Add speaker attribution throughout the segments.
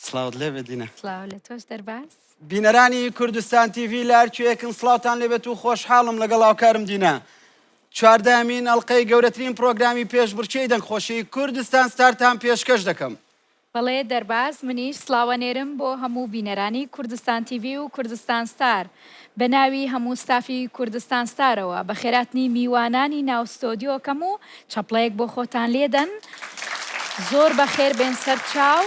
Speaker 1: سڵاوت لێبێ دینا.
Speaker 2: سڵاو لە تۆش دەرباز.
Speaker 1: بینەرانی کوردستان تیڤی لە هەرکوێیەکن سڵاوتان لێبێت و خۆشحاڵم لەگەڵ هاوکارم دینا. چواردەهەمین ئەڵقەی گەورەترین پڕۆگرامی پێشبڕکێی دەنگخۆشی کوردستان ستارتان پێشکەش دەکەم.
Speaker 2: بەڵێ دەرباز منیش سڵاو ئەنێرم بۆ هەموو بینەرانی کوردستان تیڤی و کوردستان ستار بە ناوی هەموو ستافی کوردستان ستارەوە بەخێراتنی میوانانی ناو ستۆدیۆکەم و چەپڵەیەک بۆ خۆتان لێدەن زۆر بەخێر بێن سەر چاو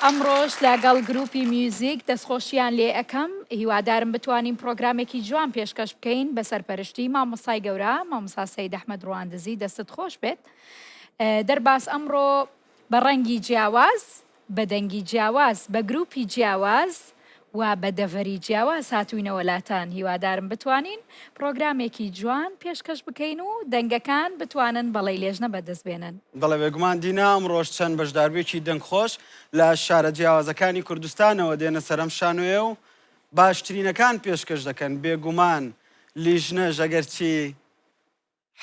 Speaker 2: ئەمڕۆش لەگەڵ گروپی میوزیک دەستخۆشیان لێ ئەکەم هیوادارم بتوانین پڕۆگرامێکی جوان پێشکەش بکەین بە سەرپەرشتی مامۆستای گەورە مامۆستا سەید ئەحمەد ڕواندزی دەستت خۆش بێت دەرباز ئەمڕۆ بە ڕەنگی جیاواز، بە دەنگی جیاواز، بە گروپی جیاواز و بە دەڤەری جیاواز هاتووینەوە لاتان، هیوادارم بتوانین پڕۆگرامێکی جوان پێشکەش بکەین و دەنگەکان بتوانن بەڵێی لێژنە بەدەست بێنن.
Speaker 1: بەڵێ بێگومان دینا، ئەمڕۆش چەند بەشداربوویەکی دەنگخۆش لە شارە جیاوازەکانی کوردستانەوە دێنە سەر ئەم شانۆیە و باشترینەکان پێشکەش دەکەن، بێگومان لیژنەش ئەگەرچی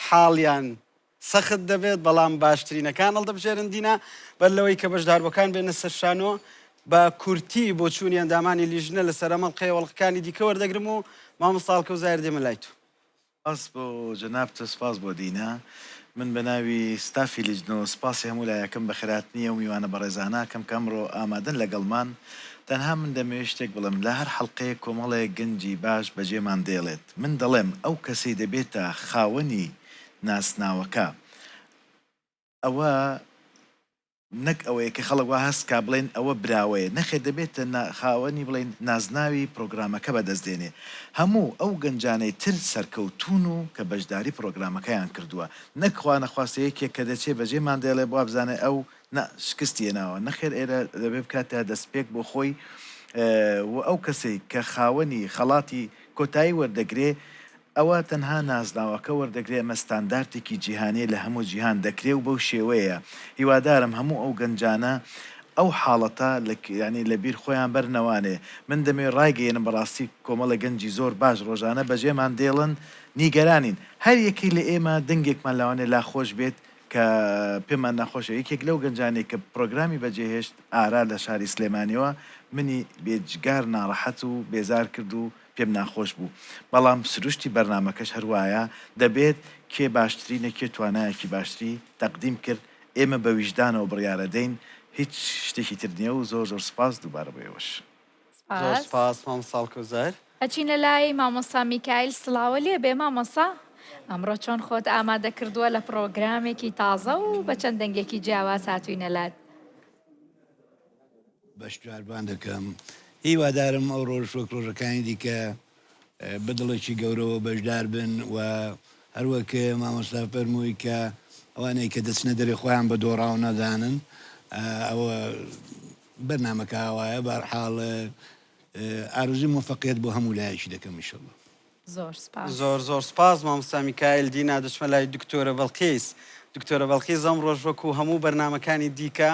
Speaker 1: حاڵیان سەخت دەبێت، بەڵام باشترینەکان هەڵدەبژێرن دینا، بەر لەوەی کە بەشداربووەکان بێنە سەر شانۆ، بە کورتی بۆچوونی ئەندامانی لیژنە لەسەر ئەم ئەڵقەیە و ئەڵقەکانی دیکە وەردەگرم و مامۆستا هەڵکەوت زاهیر دێمە لای تۆ.
Speaker 3: سپاس بۆ جەنابت و سپاس بۆ دینا. من بە ناوی ستافی لیژنەوە سپاسی هەموو لایەکم بەخێرهاتنی ئەو میوانە بەڕێزانە ئەکەم کە ئەمڕۆ ئامادەن لەگەڵمان. تەنها من دەمەوێت شتێک بڵێم لە هەر حەڵقەیەک کۆمەڵێک گەنجی باش بەجێمان دێڵێت. من دەڵێم ئەو کەسەی دەبێتە خاوەنی ناسناوەکە ئەوە نەک ئەوەیە کە خەڵک وا هەست کا بڵێن ئەوە براوەیە نەخێر دەبێتە خاوەنی بڵێین نازناوی پرۆگرامەکە بەدەست دێنێ هەموو ئەو گەنجانەی تر سەرکەوتوون و کە بەشداری پرۆگرامەکەیان کردووە نەک خوا نەخواستە یەکێک کە دەچێ بەجێمان دێڵێ وابزانێ ئەو نا شکستی هێناوە نەخێر ئێرە دەبێ بکاتە دەستپێک بۆ خۆی و ئەو کەسەی کە خاوەنی خەڵاتی کۆتایی وەردەگرێ ئەوە تەنها نازناوەکە وەردەگرێ ئەمە ستاندارتێکی جیهانیە لە هەموو جیهان دەکرێ و بەو شێوەیەیە هیوادارم هەموو ئەو گەنجانە ئەو حاڵەتە لە یانی لە بیر خۆیان بەرنەوانێ من دەمەوێ ڕایگەیەنم بەڕاستی کۆمەڵێ گەنجی زۆر باش ڕۆژانە بەجێمان دێڵن نیگەرانین هەر یەکەی لە ئێمە دەنگێکمان لەوانەیە لا خۆش بێت کە پێمان ناخۆشە یەکێک لەو گەنجانەی کە پرۆگرامی بەجێهێشت ئارا لە شاری سلێمانیەوە منی بێجگار ناڕەحەت و بێزار کرد و پێم ناخۆش بوو بەڵام سروشتی بەرنامەکەش هەر وایە دەبێت کێ باشترینە کێ توانایەکی باشتری تەقدیم کرد ئێمە بە ویژدانەوە بڕیارەدەین هیچ شتێکی تر نیە و زۆر زۆر سوپاس دووبارە بۆ ئێوەش.
Speaker 1: زۆر
Speaker 2: سپاس.
Speaker 1: سپاس مامۆستا هەڵکەوت زاهیر.
Speaker 2: ئەچینە لای مامۆستا میکایل سڵاوە لێ بێ مامۆستا ئەمڕۆ چۆن خۆت ئامادە کردووە لە پڕۆگرامێکی تازە و بە چەند دەنگێکی جیاواز هاتوینە لات.
Speaker 4: بەشداربان دەکەم هیوادارم ئەو ڕۆژ وەک ڕۆژەکانی دیکە بە دڵێکی گەورەوە بەشدار بن و هەروەک مامۆستا فەرمووی کە ئەوانەی کە دەچنە دەرێ خۆیان بە دۆڕاو نەزانن ئەوە بەرنامەکە ئاوایە بەهەرحاڵ ئارەزووی مۆفەقیەت بۆ هەموو لایەکی دەکەم ئیشەڵا.
Speaker 2: زۆر سپاس.
Speaker 1: زۆر زۆر سپاس مامۆستا میکایل دینا دەچمە لای دکتۆرە بەڵقیس دکتۆرە بەڵقیس ئەمڕۆش وەکو هەموو بەرنامەکانی دیکە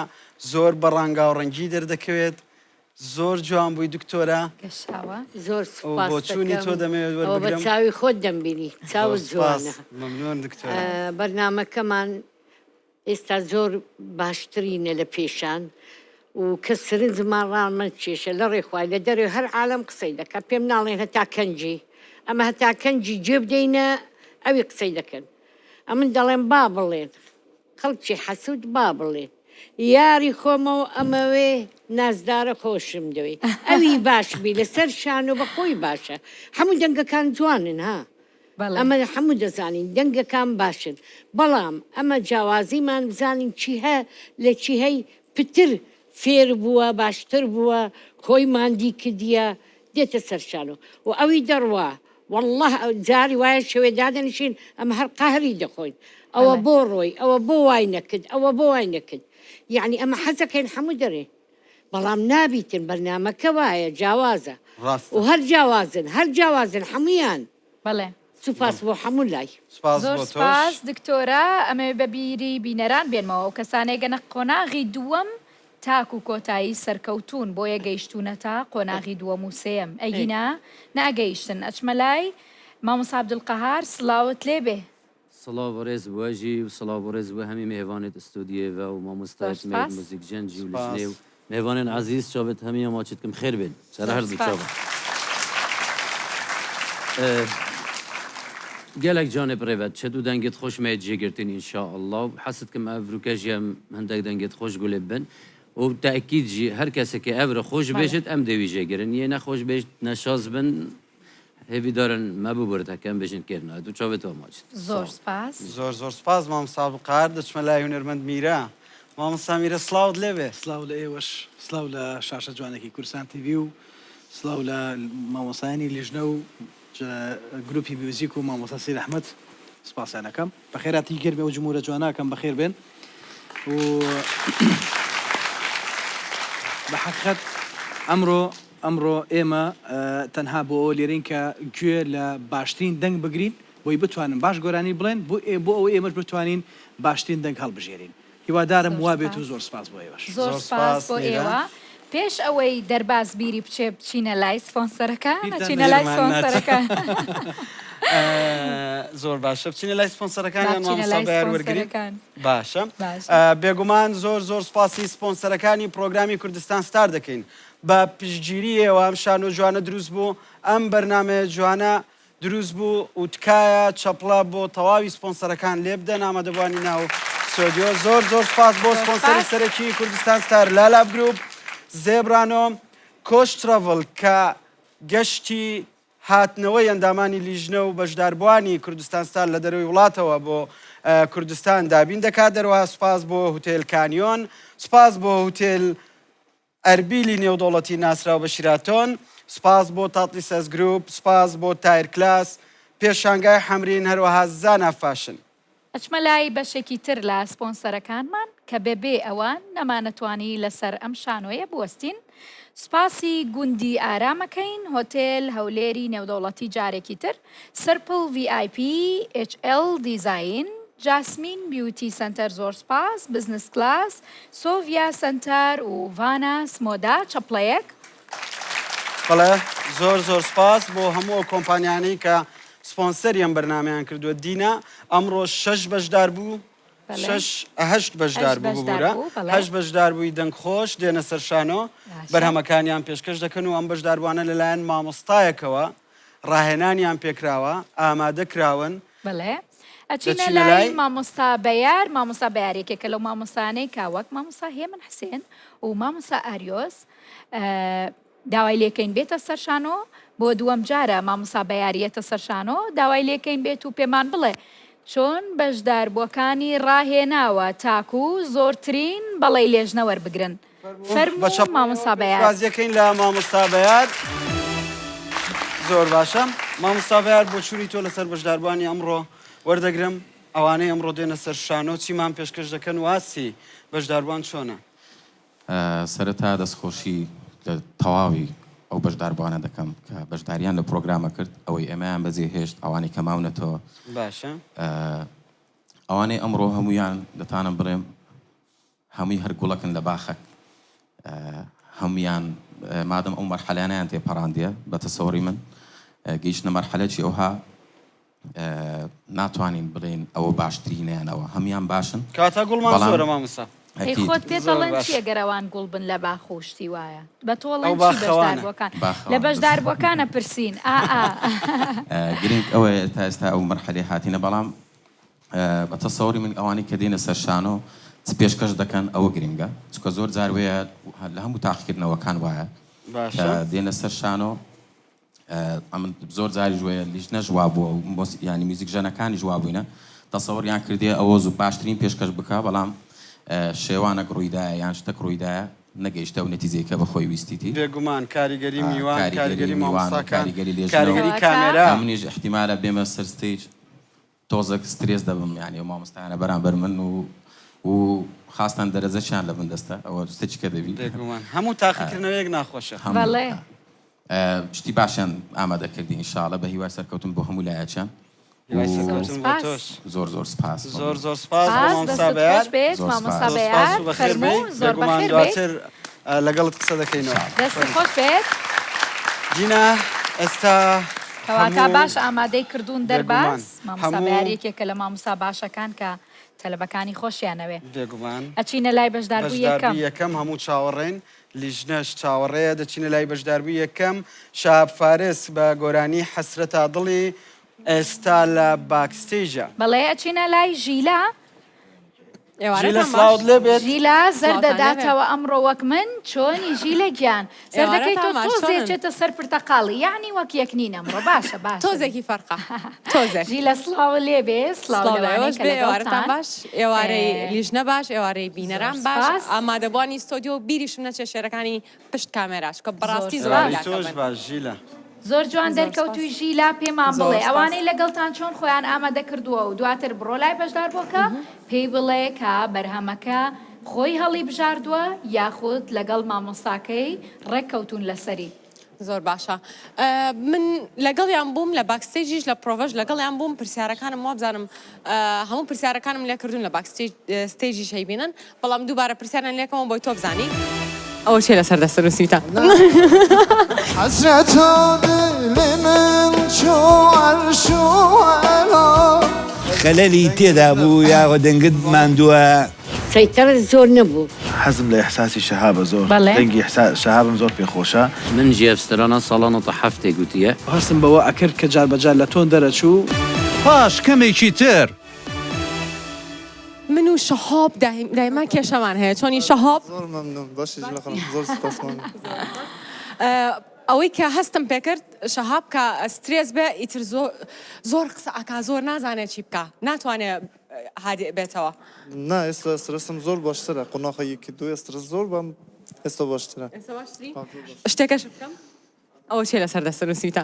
Speaker 1: زۆر بە ڕانگاوڕەنگی دەردەکەوێت زۆر جوان بووی دکتۆرە
Speaker 2: گەشاوە.
Speaker 5: زۆر سوپاست
Speaker 1: بۆچوونی تۆ
Speaker 5: دەکەم
Speaker 1: دەمەوێت
Speaker 5: ئەوە بە
Speaker 1: وەربگرم
Speaker 5: چاوی خۆت دەمبینی
Speaker 1: زۆر
Speaker 5: چاوت
Speaker 1: سپاس
Speaker 5: جوانە
Speaker 1: مەمنون دکتۆرە.
Speaker 5: بەرنامەکەمان ئێستا زۆر باشترینە لە پێشان و کەس سرنجمان ڕانەکێشە لە ڕێ خوای لە دەرێ هەر عالەم قسەی دەکا پێم ناڵێن هەتا کەنجی ئەمە هەتا کەنجی گوێ بدەینە ئەوی قسەی دەکەن ئەمن دەڵێم با بڵێن خەڵکی حەسود با بڵێن یاری خۆمە و ئەمەوێ نازدارە خۆشم دەوێ ئەوی باش بی لەسەر شانۆ بە خۆی باشە هەموو دەنگەکان جوانن ها
Speaker 2: بەڵێ.
Speaker 5: ئەمە هەموو دەزانین دەنگەکان باشن بەڵام ئەمە جیاوازیمان بزانین کیه لە کیهەی پتر فێر بووە باشتر بووە خۆی ماندی کردیە دێتە سەر شانۆ و ئەوی دەڕوا واللە جاری وایە شەوێ دادەنیشین ئەمە هەر قەهری دەخۆین ئەوە
Speaker 2: بەڵێ.
Speaker 5: بۆ ڕۆی ئەوە بۆ وای نەکرد ئەوە بۆ وای نەکرد یەعنی ئەمە حەزەکەین هەموو دەرێ بەڵام نابیتن بەرنامەکە وایە جیاوازە
Speaker 1: ڕاستە.
Speaker 5: و هەر جیاوازن هەر جیاوازن حەموویان.
Speaker 2: بەڵێ.
Speaker 5: سوپاس بۆ حەموو لای.
Speaker 1: سوپاس
Speaker 2: زۆر
Speaker 1: بۆ تۆش.
Speaker 2: سوپاس دکتۆرە ئەمەوێ بە بیری بینەران بێنمەوە ئەو کەسانەی گەنە قۆناغی دووەم تاکو کۆتایی سەرکەوتوون بۆیە گەیشتوونەتە قۆناغی دووەم و سێیەم ئەگینا ناگەیشتن ئەچمە لای مامۆستا عبدالقهار سڵاوت لێبێ.
Speaker 6: سڵاو و ڕێز بوە ژی و سڵاو و ڕێز بوە هەمی مێهڤانێت ئستۆدیێ ڤە و
Speaker 2: زۆر
Speaker 6: مامۆستایت مێد
Speaker 2: سوپاس.
Speaker 6: موزیک جەن جی و لجنێ
Speaker 1: سوپاس.
Speaker 6: و. مێوانێن عەزیز چاوێت هەمیە ماچت کم خێر بێن سەر
Speaker 2: زۆر
Speaker 6: هەردوو
Speaker 2: سپاس.
Speaker 6: چاوە. گەلەک جانێ بڕێڤەت چد و دەنگێت خۆش مەیەت جێ گرتن ان شاء اللە و حەست کم ئەڤروکە ژی ئەم هەندەک دەنگێت خۆش گولێ بن و تەئکید ژی هەر کەسێکێ ئەڤرە خۆش
Speaker 2: بەڵێ.
Speaker 6: بێژت ئەم دێوی ژێ گرن یێ نەخۆش بێژت نەشاز بن هێڤی دارن مە ببورت هەکە ئەم بێژن کێر نایەت و چاوێت وە ماچت.
Speaker 2: زۆر
Speaker 6: ساڵ.
Speaker 2: سپاس.
Speaker 1: زۆر زۆر سپاس مامۆستا عەبدولقاهر دەچمە لای هونەرمەند میرە مامۆستا میرە سڵاوت لێبێ.
Speaker 7: سڵاو لە ئێوەش سڵاو لە شاشە جوانەکەی کوردستان تیڤی و سڵاو لە مامۆستایانی لیژنە و گروپی میوزیک و مامۆستا سیر ئەحمەد سپاسیان ئەکەم بەخێرهاتی گەرمی ئەو جمهورە جوانە ئەکەم بەخێر بێن و بە حەقیقەت ئەمڕۆ ئەمڕۆ ئێمە تەنها بۆ ئەوە لێرەین کە گوێ لە باشترین دەنگ بگرین بۆی بتوانن باش گۆرانی بڵێن بۆ بۆ ئەوەی ئێمەش بتوانین باشترین دەنگ هەڵبژێرین هیوادارم
Speaker 2: زۆر
Speaker 7: وابێت و
Speaker 2: سپاس.
Speaker 7: زۆر سپاس بۆ ئێوەش.
Speaker 2: زۆر
Speaker 1: زۆر
Speaker 2: سپاس
Speaker 1: سپاس
Speaker 2: بۆ
Speaker 1: میرە.
Speaker 2: ئێوە. پێش ئەوەی دەرباز بیری بچێ بچینە لای سپۆنسەرەکان
Speaker 7: بیرتان
Speaker 2: ئەچینە لای
Speaker 1: بیرمان ناچێت.
Speaker 2: سپۆنسەرەکان.
Speaker 1: زۆر باشە بچینە لای سپۆنسەرەکان
Speaker 2: با
Speaker 1: یان
Speaker 2: بچینە
Speaker 1: مامۆستا
Speaker 2: لای
Speaker 1: بەیار وەرگرین؟
Speaker 2: سپۆنسەرەکان.
Speaker 1: باشە
Speaker 2: باشە.
Speaker 1: بێگومان زۆر زۆر سپاسی سپۆنسەرەکانی پرۆگرامی کوردستان ستار دەکەین. بە پشتگیری ئێوە ئەم شانۆ جوانە دروست بوو، ئەم بەرنامەیە جوانە دروست بوو و تکایە چەپڵە بۆ تەواوی سپۆنسەرەکان لێبدەن ئامادەبوانی ناو ستۆدیۆ زۆر زۆر سپاس بۆ
Speaker 2: زۆر
Speaker 1: سپۆنسەری
Speaker 2: سپاس.
Speaker 1: سەرەکی کوردستان ستار لالاب گروپ زێبرانۆ کۆش ترەڤڵ کە گەشتی هاتنەوەی ئەندامانی لیژنە و بەشداربووانی کوردستان ستار لە دەرەوەی وڵاتەوە بۆ کوردستان دابین دەکات دەروەها سوپاس بۆ هوتێل کانیۆن سوپاس بۆ هوتێل ئەربیلی نێودەوڵەتی ناسراو بە شیراتۆن، سوپاس بۆ تاتلیسەس گروپ، سوپاس بۆ تایر کلاس، پێشانگای حەمرین، هەروەها زانا فاشن.
Speaker 2: ئەچمە لای بەشێکی تر لە سپۆنسەرەکانمان کە بە بێ ئەوان نەمانەتوانی لەسەر ئەم شانۆیە بوەستین. سوپاسی گوندی ئارام ئەکەین، هۆتێل هەولێری نێودەوڵەتی جارێکی تر، سرپل ڤی ئای پی، ئێچ ئێڵ دیزاین، جاسمین بیوتی سەنتەر زۆر سوپاس، بزنس کلاس، سۆڤیا سەنتەر و ڤاناس مۆدا چەپڵەیەک.
Speaker 1: بەڵێ زۆر زۆر سپاس بۆ هەموو ئەو کۆمپانیانەی کە سپۆنسەری ئەم بەرنامەیان کردووە دینا ئەمڕۆ شەش بەشدار بوو شەش هەشت بەشدار بوو ببورە هەشت بەشدار بووی دەنگ خۆش دێنە سەر شانۆ بەرهەمەکانیان پێشکەش دەکەن و ئەم بەشداربووانە لەلایەن مامۆستایەکەوە ڕاهێنانیان پێکراوە ئامادە کراون.
Speaker 2: بەڵێ ئەچینە لای مامۆستا بەیار، مامۆستا بەیار یەکێکە لەو مامۆستایانەی کە وەک مامۆستا هێمن حسێن و مامۆستا ئاریۆس داوای لێکەین بێتە سەر شانۆ، بۆ دووەم جارە مامۆستا بەیار یەتە سەر شانۆ، داوای لێکەین بێت و پێمان بڵێ چۆن بەشداربووەکانی ڕاهێناوە تاکو زۆرترین بەڵێی لێژنە وەربگرن. فەرموو مامۆستا بەیار.
Speaker 1: پێشوازیەکەین لە مامۆستا بەیار. زۆر باشە مامۆستا بەیار بۆچوونی تۆ لەسەر بەشداربووانی ئەمڕۆ وەردەگرم ئەوانەی ئەمڕۆ دێنە سەر شانۆ چیمان پێشکەش دەکەن و ئاستی بەشداربووان چۆنە؟
Speaker 8: سەرەتا دەستخۆشی لە تەواوی ئەو بەشداربووانە دەکەم کە بەشداریان لە پرۆگرامە کرد، ئەوەی ئێمەیان بەجێهێشت، ئەوانەی کە ماونەتەوە.
Speaker 1: باشە.
Speaker 8: ئەوانەی ئەمڕۆ هەموویان دەتانم بڵێم هەمووی هەر گوڵەکن لە باخەک هەموویان مادەم ئەو مەرحەلانەیان تێپەڕاندیە بە تەسەوڕی من گەیشتنە مەرحەلەکی ئەوها ناتوانین بڵێین ئەوە باشترینیان ئەوە هەموویان باشن
Speaker 1: کاتە گوڵمان زۆرە مامۆستا.
Speaker 2: ئەی خۆت پێت ئەڵێن چی ئەگەر ئەوان گوڵ بن لە باخ و شتی وایە بە تۆ ئەڵێن چی بەشداربووەکان لە بەشداربووەکان ئەپرسین ئا ئا.
Speaker 8: گرنگ ئەوەیە تا ئێستا ئەو مەرحەلەی هاتینە بەڵام بە تەسەوری من ئەوانەی کە دێنە سەر شانۆ چ پێشکەش دەکەن ئەوە گرنگە چونکە زۆر جار وەیە لە هەموو تاقیکردنەوەکان وایە کە دێنە سەر شانۆ ئەمن زۆر جاریش وەیە لیژنەش وابووە و یانی میوزیک ژەنەکانیش وابووینە تەسەوریان کردێ ئەوە زوو باشترین پێشکەش بکە بەڵام شێوانەک ڕوویدایە یان شتەک ڕوویدایە نەگەیشتە ئەو نەتیجەی کە بە خۆی ویستیتی.
Speaker 1: بێگومان کاریگەری میوان،
Speaker 8: کاریگەری
Speaker 1: کاریگەری
Speaker 8: میوان و
Speaker 1: مامۆستاکان،
Speaker 8: کاریگەری لێژنە و
Speaker 1: کاریگەری کامێرا.
Speaker 8: ئەمنیش ئیحتیمالە بێمە سەر stage تۆزەک سترێس دەبم یانی ئەو مامۆستایانە بەرامبەر من و و خاستان دەرەجەشیان لە بن دەستە ئەوە شتێکی کە دەبی.
Speaker 1: بێگومان هەموو تاقیکردنەوەیەک ناخۆشە.
Speaker 2: بەڵێ.
Speaker 8: شتی باشیان ئامادە کردی ان شاء اللە بە هیوای سەرکەوتن بۆ هەموو لایەکیان.
Speaker 1: هیوای سەرکەوتن بۆ تۆش.
Speaker 8: زۆر زۆر سپاس.
Speaker 1: زۆر زۆر سپاس بۆ مامۆستا
Speaker 2: دەستت
Speaker 1: بەیار.
Speaker 2: خۆش بێت
Speaker 8: زۆر
Speaker 2: مامۆستا
Speaker 8: سپاس.
Speaker 1: زۆر سپاس
Speaker 2: بەیار
Speaker 1: و بەخێر
Speaker 2: فەرموو
Speaker 1: بێی.
Speaker 2: زۆر
Speaker 1: بێگومان
Speaker 2: بەخێر بێی.
Speaker 1: دواتر لەگەڵت قسە دەکەینەوە.
Speaker 2: دەستت خۆش بێت.
Speaker 1: دینا ئێستا.
Speaker 2: کەواتە
Speaker 1: هەموو
Speaker 2: باش ئامادەی کردوون
Speaker 1: بێگومان
Speaker 2: دەرباز مامۆستا
Speaker 1: هەموو
Speaker 2: بەیار یەکێکە لە مامۆستا باشەکان کە تەلەبەکانی خۆشیان ئەوێ.
Speaker 1: بێگومان
Speaker 2: ئەچینە لای بەشداربووی یەکەم.
Speaker 1: بەشداربووی یەکەم هەموو چاوەڕێین لیژنەش چاوەڕێیە دەچینە لای بەشداربووی یەکەم شەهاب فارس بە گۆرانی حەسرەتا دڵی ئێستا لە backstage ە.
Speaker 2: بەڵێ ئەچینە لای ژیلا.
Speaker 1: ژیلە سڵاوت لێ بێت.
Speaker 2: ژیلا زەردە داتەوە ئەمڕۆ وەک من چۆنی ژیلە گیان زەردەکەی تۆ تۆزێ چێتە سەر پرتەقاڵی یەعنی وەک یەک نین ئەمڕۆ باشە باشە
Speaker 9: تۆزێکی فەرقە تۆزێک.
Speaker 2: ژیلە سڵاوت لێ بێ سڵاو
Speaker 9: سڵاو لە
Speaker 2: لەوانەی
Speaker 9: ئێوەش
Speaker 2: کە
Speaker 9: بێ ئێوارەتان
Speaker 2: لەگەڵتان
Speaker 9: باش ئێوارەی لیژنە باش ئێوارەی
Speaker 2: زۆر
Speaker 9: بینەران باش
Speaker 2: سپاس.
Speaker 9: ئامادەبوانی ستۆدیۆ و بیریشم نەچێ شێرەکانی پشت کامێرا چونکە
Speaker 2: زۆر
Speaker 9: بەڕاستی زۆر
Speaker 2: سپاس.
Speaker 1: ئێوارەی
Speaker 9: هیلاکە
Speaker 1: تۆش
Speaker 9: بن.
Speaker 1: باش ژیلە.
Speaker 2: زۆر جوان
Speaker 9: زۆر سپاس.
Speaker 2: دەرکەوتووی ژیلا پێمان
Speaker 9: زۆر
Speaker 2: بڵێ
Speaker 9: سپاس.
Speaker 2: ئەوانەی لەگەڵتان چۆن خۆیان ئامادە کردووە و دواتر بڕۆ لای بەشداربووەکە پێی بڵێ کە بەرهەمەکە خۆی هەڵی بژاردووە یاخود لەگەڵ مامۆستاکەی ڕێک کەوتوون لەسەری.
Speaker 9: زۆر باشە من لەگەڵیان بووم لە backstage یش لە پرۆڤەش لەگەڵیان بووم پرسیارەکانم وابزانم هەموو پرسیارەکانم لێکردوون لە backstage یش هەیبینن بەڵام دووبارە پرسیاریان لێکەمەوە بۆی تۆ بزانی. ئەوە چیە لەسەر دەستە نووسیوتە؟
Speaker 10: حەسرەتا دڵی من چۆ عەرش و عەلا.
Speaker 4: خەلەلی تێدا بوو یاخۆ دەنگت ماندووە؟
Speaker 5: سەیتەرە زۆر نەبوو.
Speaker 3: حەزم لە ئیحساسی شەهابە زۆر
Speaker 2: بەڵێ.
Speaker 3: دەنگی شەهابم زۆر پێ خۆشە.
Speaker 6: من ژی ئەڤ سترانا ساڵا نۆتا حەفتێ گوتیە.
Speaker 7: هەستم بەوە ئەکرد کە جار بە جار لە tone دەرەچوو.
Speaker 11: پاش کەمێکی تر.
Speaker 9: من و شەهاب دایما کێشەمان هەیە چۆنی شەهاب؟
Speaker 10: زۆر مەمنون باشی ژنە خانم زۆر سوپاس مەمنون.
Speaker 9: ئەوەی کە هەستم پێکرد شەهاب کە سترێس بێ ئیتر زۆر زۆر قسە ئەکا زۆر نازانێ چی بکا ناتوانێ هادئ بێتەوە.
Speaker 10: نا ئێستا سترێسم زۆر باشترە قۆناخە یەک دوو سترێس زۆر بەم ئێستا باشترە.
Speaker 9: ئێستا باشتری؟ شتێکەش بکەم ئەوە چیە لەسەر دەستە نووسیوتە؟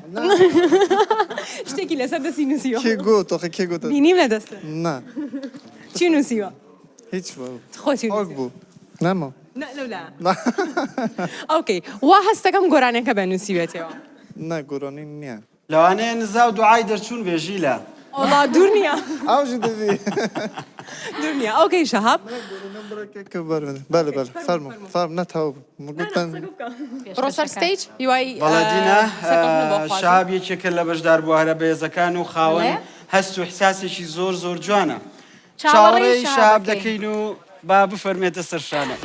Speaker 9: شتێکی لەسەر دەستی نووسیوە.
Speaker 10: کێ گوت ئاخە کێ گوت؟
Speaker 9: بینیم لە دەستت.
Speaker 10: نا.
Speaker 9: چی نووسیوە؟
Speaker 10: هیچ بوو.
Speaker 9: خۆ چی
Speaker 10: پاک بوو. نەما.
Speaker 9: نا لەولا. okay وا هەستەکەم گۆرانیەکە بە نووسیوێتەوە.
Speaker 10: نا گۆرانی نییە.
Speaker 1: لەوانەیە نزا و دوعای دەرچوون بێ ژیلا.
Speaker 9: وەڵا دوور نییە.
Speaker 10: ئەوژی دەبی.
Speaker 9: دوور نییە okay شەهاب.
Speaker 10: بەلێ بەلێ فەرموو فەرموو نە تەواو بوو گوتتان.
Speaker 9: بڕۆ سەر stage هیوای
Speaker 1: بەڵێ دینا
Speaker 9: سەرکەوتنت بۆ خوازم.
Speaker 1: شەهاب یەکێکە لە بەشداربووە هەرە بەهێزەکان و خاوەن هەست و ئیحساسێکی زۆر زۆر جوانە.
Speaker 2: چاوەڕێی
Speaker 1: چاوەڕێی
Speaker 2: شەهاب
Speaker 1: شەهاب
Speaker 2: دەکەین.
Speaker 1: دەکەین و با بفەرمێتە سەر شانۆ.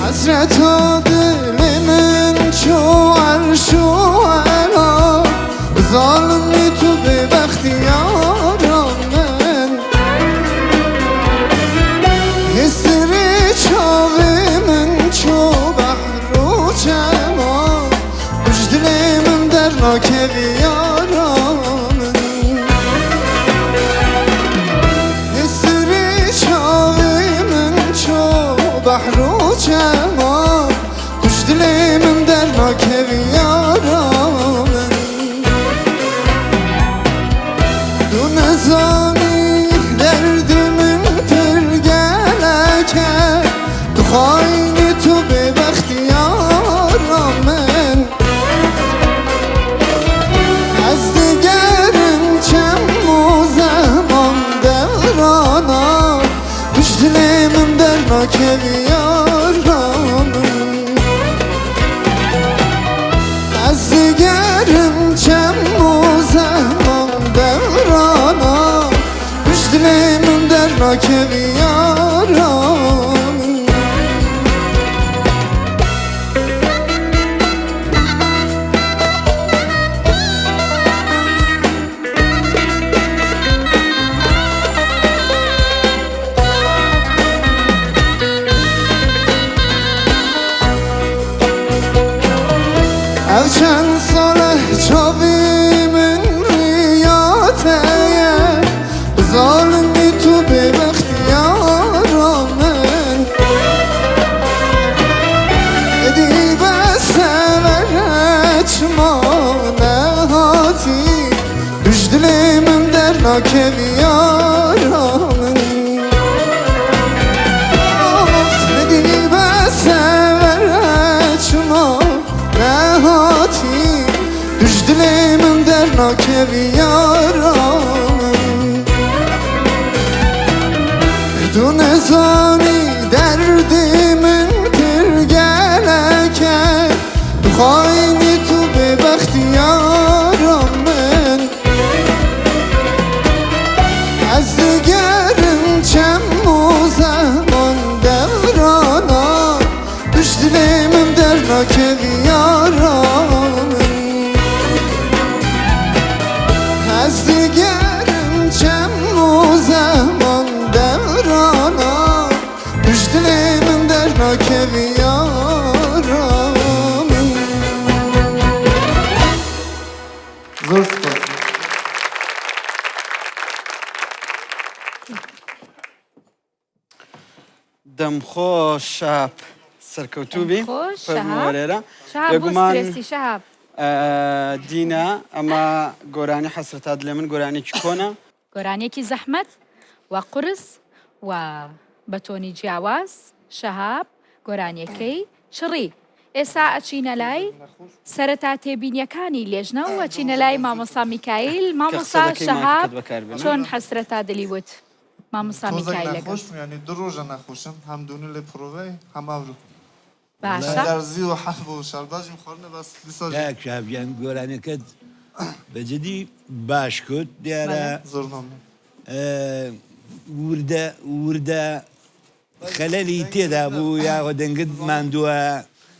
Speaker 10: حەسرەتا دڵی من چۆ عەرش و عەلا زاڵمی تو بێبەختی یارا من هێستری چاوی من چۆ بەحر و چەما پشت دلێ من دەرناکەوی یارا من هێستری چاوی من چۆ بەحر و چەما پشت دلێ من دەرناکەوی یارا من تو نەزانی دەردی من پر گەلەکە تو خاینی تو بێبەختی یارا من ئەز دگەرم چەم و زەمان دەورانا پشت دلێ من دەرناکەوی یارا من ئەز دگەرم چەم و زەمان دەورانا پشت دلێ من دەرناکەوی یارا من. ئەو چەند ساڵە چاوی من ڕیاتەیە زاڵمی تو بێبەختی یارا. دەرناکەوی یارا من دەدی بەسە وەرە چما نەهاتی دوژ دلێ من دەرناکەوی یارا من تو نەزانی دەردی من پر گەلەکە تو خاینی تو بێبەختی یارا من ئەز دگەرم چەم و زەمان دەورانا توش دلێ من دەرناکەوی یارا من ئەز دگەرم چەم و زەمان دەورانا توش دلێ من دەرناکەوی یارا من. زۆر سوپاس.
Speaker 1: دەم خۆش شەهاب سەرکەوتوو بی
Speaker 2: دەم خۆش
Speaker 1: فەرموو
Speaker 2: شەهاب.
Speaker 1: وەرێرە
Speaker 2: شەهاب بۆ
Speaker 1: بێگومان
Speaker 2: سترێسی شەهاب.
Speaker 1: دینا ئەمە گۆرانی حەسرەتات لێ من گۆرانیکی کۆنە.
Speaker 2: گۆرانیەکی زەحمەت و قورس و بە تۆنی جیاواز شەهاب گۆرانیەکەی چڕی ئێستا ئەچینە لای سەرەتا تێبینیەکانی لێژنە و ئەچینە لای مامۆستا میکایل
Speaker 1: کە قسە
Speaker 2: مامۆستا
Speaker 1: دەکەی
Speaker 2: شەهاب
Speaker 1: مایکەکەت بەکاربێنە.
Speaker 2: چۆن حەسرەتا دلی وت مامۆستا
Speaker 10: تۆزەک
Speaker 2: میکایل لەگەڵ.
Speaker 10: نەخۆش بووم یانی دوو ڕۆژە نەخۆشم هەم دوونی لێ پڕۆڤەی هەم ئەورو
Speaker 2: باشە.
Speaker 10: دەرزی و حەب و شەربەتیم خواردنە بەس دیسا ژی.
Speaker 4: کاک شەهاب گیان گۆرانیەکەت بە جدی باش کوت دیارە
Speaker 2: بەڵێ.
Speaker 10: زۆر مەمنون.
Speaker 4: وردە وردە خەلەلی تێدا بوو یاخۆ دەنگت ماندووە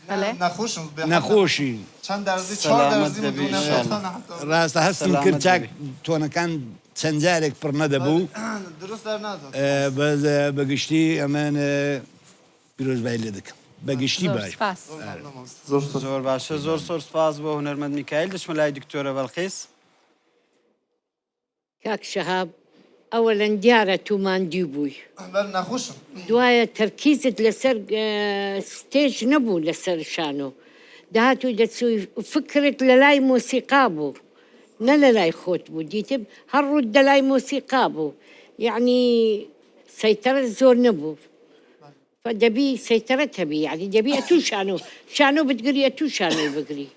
Speaker 2: بەڵێ.
Speaker 10: نەخۆشم بێ حەد
Speaker 4: نەخۆشی.
Speaker 10: چەند دەرزی چوار
Speaker 1: سەلامەت
Speaker 10: دەرزیم
Speaker 1: دەبی
Speaker 10: دوونە
Speaker 1: ان شاء الله.
Speaker 10: تەنە حەتا
Speaker 4: ڕاستە هەستم کرد
Speaker 1: سەلامەت
Speaker 4: چاک
Speaker 1: دەبی.
Speaker 4: تۆنەکان چەند جارێک پڕ نەدەبوو
Speaker 10: دروست دەرنادات.
Speaker 4: بەس بە گشتی ئەمن پیرۆزبایی لێ دەکەم بە گشتی
Speaker 2: زۆر
Speaker 4: باش بوو.
Speaker 2: سپاس.
Speaker 10: زۆر مەمنون مامۆستا زۆر سپاس.
Speaker 1: زۆر باشە زۆر زۆر سپاس بۆ هونەرمەند میکایل دەچمە لای دکتۆرە بەڵقیس.
Speaker 5: کاک شەهاب ئەوەلەن دیارە تو ماندوو بووی.
Speaker 10: بەر نەخۆشم.
Speaker 5: دوایە تەرکیزت لەسەر stage نەبوو لەسەر شانۆ دەهات و دەچووی فکرت لەلای مۆسیقا بوو نە لەلای خۆت بوو دیتم هەر ڕووت دەلای مۆسیقا بوو یەعنی سەیتەرەت زۆر نەبوو دەبی سەیتەرەت هەبی یەعنی دەبی ئەتوو شانۆ شانۆ بتگری ئەتوو شانۆی بگری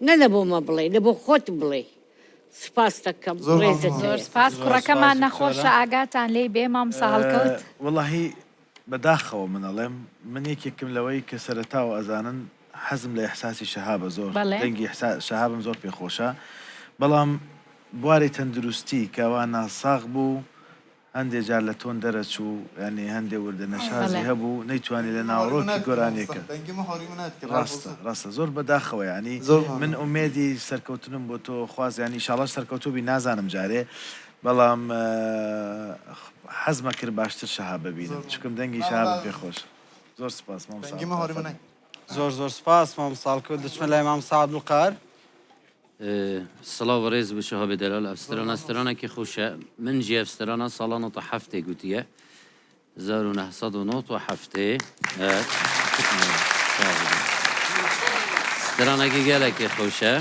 Speaker 5: نە لە بۆ مە بڵێی لە بۆ خۆت بڵێی سوپاست دەکەم
Speaker 10: زۆر
Speaker 5: ڕێزت
Speaker 10: مەمنون.
Speaker 2: زۆر
Speaker 5: هەیە.
Speaker 2: سپاس
Speaker 1: زۆر سپاس
Speaker 2: کوڕەکەمان
Speaker 1: دکتۆرە.
Speaker 2: نەخۆشە ئاگاتان لێی بێ مامۆستا هەڵکەوت.
Speaker 3: وەڵاهی بەداخەوە من ئەڵێم من یەکێکم لەوەی کە سەرەتاوە ئەزانن حەزم لە ئیحساسی شەهابە زۆر
Speaker 2: بەڵێ.
Speaker 3: دەنگی ئیحسا شەهابم زۆر پێ خۆشە بەڵام بواری تەندروستی کە وا ناساغ بوو هەندێ جار لە تۆن دەرەچوو یانی هەندێ وردە نەشازی هەبوو نەیتوانی لە ناوەڕۆکی گۆرانیەکە ڕاستە ڕاستە زۆر بەداخەوە یانی من ئومێدی سەرکەوتنم بۆ تۆ خواست یانی ئیشاڵاش سەرکەوتوو بی نازانم جارێ بەڵام حەزمە کرد باشتر شەهاب ببینم چونکم دەنگی شەهابم پێ خۆشە زۆر سپاس مامۆستا فەرموو.
Speaker 1: زۆر زۆر سپاس مامۆستا هەڵکەوت دەچمە لای مامۆستا عەبدولقاهر.
Speaker 6: سڵاو و ڕێز بۆ شەهابێ دەلال ئەف سترانە سترانەکی خوشە من ژی ئەف سترانە ساڵا نۆت و حەفتێ گوتیە 1997 سترانەکی گەلەکی خوشە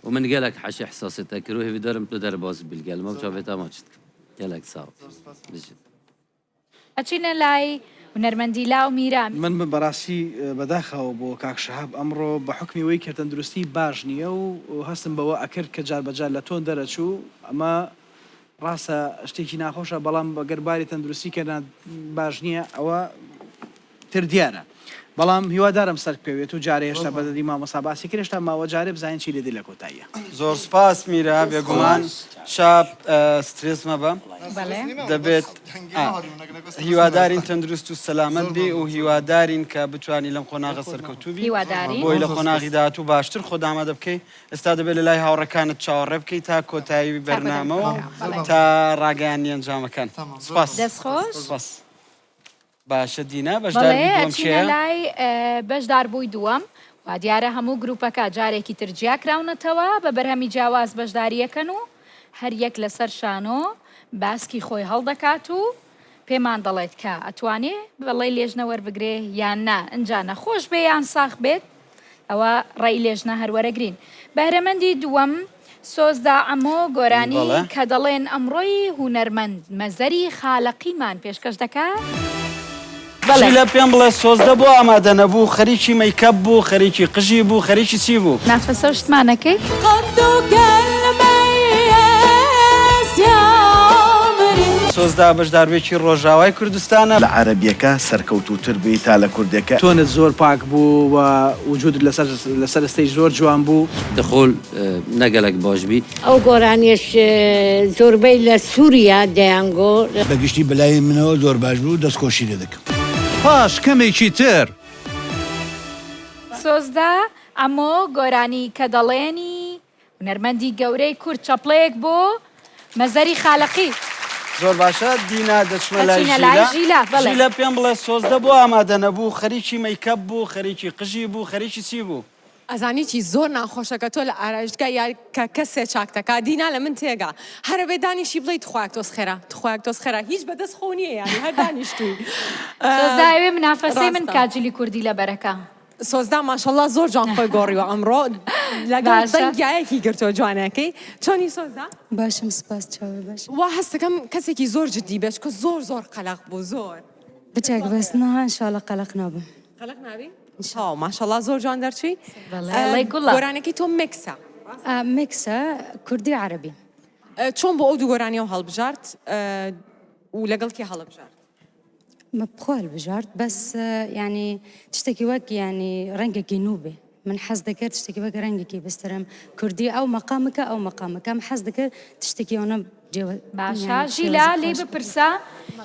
Speaker 6: و من گەلەک حەش ئحساسی تە کرد و هێڤیدارم تو دەرباز بیل گەلمە و چاوێ تا ماچت کم گەلەک ساغ بژیت.
Speaker 2: ئەچینە لای هونەرمەندی لاو میرا.
Speaker 7: من بەڕاستی بەداخەوە بۆ کاک شەهاب ئەمڕۆ بە حوکمی وەی کە تەندروستی باش نییە و هەستم بەوە ئەکرد کە جار بەجار لە تۆن دەرەچوو ئەمە ڕاستە شتێکی ناخۆشە بەڵام گەر باری تەندروستی کە باش نییە ئەوە تر دیارە بەڵام هیوادارم سەربکەوێت و جارێ هێشتا بە دەدی مامۆستا باسی کرد هێشتا ماوە جارێ بزانین چی لێ دێ لە کۆتاییا.
Speaker 1: زۆر سوپاس میرا بێگومان شاب سترێس مەبە دەبێت هیوادارین تەندروست و سەلامەت بی و هیوادارین کە بتوانی لەم قۆناغە سەرکەوتوو بی بۆی لە قۆناغی داهاتوو باشتر خۆت ئامادە بکەی ئێستا دەبێت لە لای هاوڕێکانت چاوەڕێ بکەی تا کۆتایی بەرنامە و تا ڕاگەیاندنی ئەنجامەکان سوپاس
Speaker 2: دەستخۆش.
Speaker 1: سوپاس. باشە دینا بەشداربووی
Speaker 2: بەڵێ
Speaker 1: دووەم
Speaker 2: ئەچینە
Speaker 1: کێیە؟
Speaker 2: لای بەشداربووی دووەم وا دیارە هەموو گروپەکە جارێکی تر جیاکراونەتەوە بە بەرهەمی جیاواز بەشداریەکەن و هەر یەک لەسەر شانۆ باسکی خۆی هەڵدەکات و پێمان دەڵێت کە ئەتوانێ بەڵێ لێژنە وەربگرێ یان نا ئنجا نەخۆش بێ یان ساخ بێت ئەوە ڕەئی لێژنە هەر وەرەگرین. بەهرەمەندی دووەم. سۆزدا عەمۆ گۆرانی
Speaker 1: بەڵێ.
Speaker 2: کە دەڵێن ئەمڕۆی هونەرمەند مەزەری خالەقیمان پێشکەش دەکات. بەڵێ.
Speaker 1: ژیلە پێم بڵێ سۆزدە بۆ ئامادە نەبوو خەریکی مەیکەپ بوو خەریکی قژی بوو خەریکی چی بوو؟
Speaker 2: نافەسە و شتمانەکەی.
Speaker 1: سۆزدا بەشداربوویەکی ڕۆژاوای کوردستانە.
Speaker 3: لە عەرەبیەکە سەرکەوتووتر بی تا لە کوردیەکە.
Speaker 7: tone ت زۆر پاک بوو و وجودت لەسەر لەسەر stage زۆر جوان بوو.
Speaker 6: دخول نە گەلەک باش بی.
Speaker 5: ئەو گۆرانیەش زۆربەی لە سوریا دەیانگۆ.
Speaker 4: بە گشتی بەلای منەوە زۆر باش بوو دەست خۆشی لێ دەکەم.
Speaker 11: پاش کەمێکی تر.
Speaker 2: سۆزدا عەمۆ گۆرانی کە دەڵێنی هونەرمەندی گەورەی کورد چەپڵەیەک بۆ مەزەری خالەقی.
Speaker 1: زۆر باشە دینا دەچمە لای
Speaker 2: دەچینە لای
Speaker 1: ژیلە
Speaker 2: ژیلە بەڵێ.
Speaker 1: ژیلە پێم بڵێ سۆزدە بۆ ئامادە نەبوو خەریکی مەیکەپ بوو خەریکی قژی بوو خەریکی چی بوو؟
Speaker 9: ئەزانی چی زۆر ناخۆشە کە تۆ لە ئارایشتگا یا کە کەسێ چاکتەکا دینا لە من تێگا هەرەبێ دانیشی بڵێی تخوایەک تۆز خێرا تخوایەک تۆز خێرا هیچ بەدەست خۆو نیە یانی هەر دانیشتووی
Speaker 2: سۆزدا ئەوێ منافەسەی من
Speaker 9: ڕاستە.
Speaker 2: کا جلی کوردی لەبەرەکا.
Speaker 9: سۆزدا ماشەڵا زۆر جوان خۆی گۆڕیوە ئەمڕۆ لەگەڵ
Speaker 2: باشە.
Speaker 9: دەنگ گیایەکی گرتووە جوانەکەی چۆنی سۆزدا؟
Speaker 12: باشم سپاس چاوێ باش.
Speaker 9: وا هەستەکەم کەسێکی زۆر جدی بێ چونکە زۆر زۆر قەلەق بوو زۆر.
Speaker 12: بچەک بەس نا انشاءاللە قەلەق نابم.
Speaker 9: قەلەق نابی؟ تەواو ماشەڵا زۆر جوان دەرچووی.
Speaker 2: بەڵێ ئەڵێ گوڵە.
Speaker 9: گۆرانیەکەی تۆ mix ە.
Speaker 12: mix ە کوردی عەرەبی.
Speaker 9: چۆن بۆ ئەو دوو گۆرانیەو هەڵبژارد و لەگەڵ کێ هەڵبژارد؟
Speaker 12: مە بخۆ هەلبژارد بەس یانی تشتێکی وەک یانی ڕەنگێکی نوو بێ من حەز دەکرد تشتێکی وەک ڕەنگێکی بسترم کوردی ئەو مەقامەکە ئەو مەقامەکە من حەز دەکرد تشتێکی ئەوە جێوە
Speaker 2: باشە
Speaker 12: یانی
Speaker 2: ژیلا
Speaker 12: شێوازی
Speaker 2: لێی
Speaker 12: خۆش بێ.
Speaker 2: بپرسە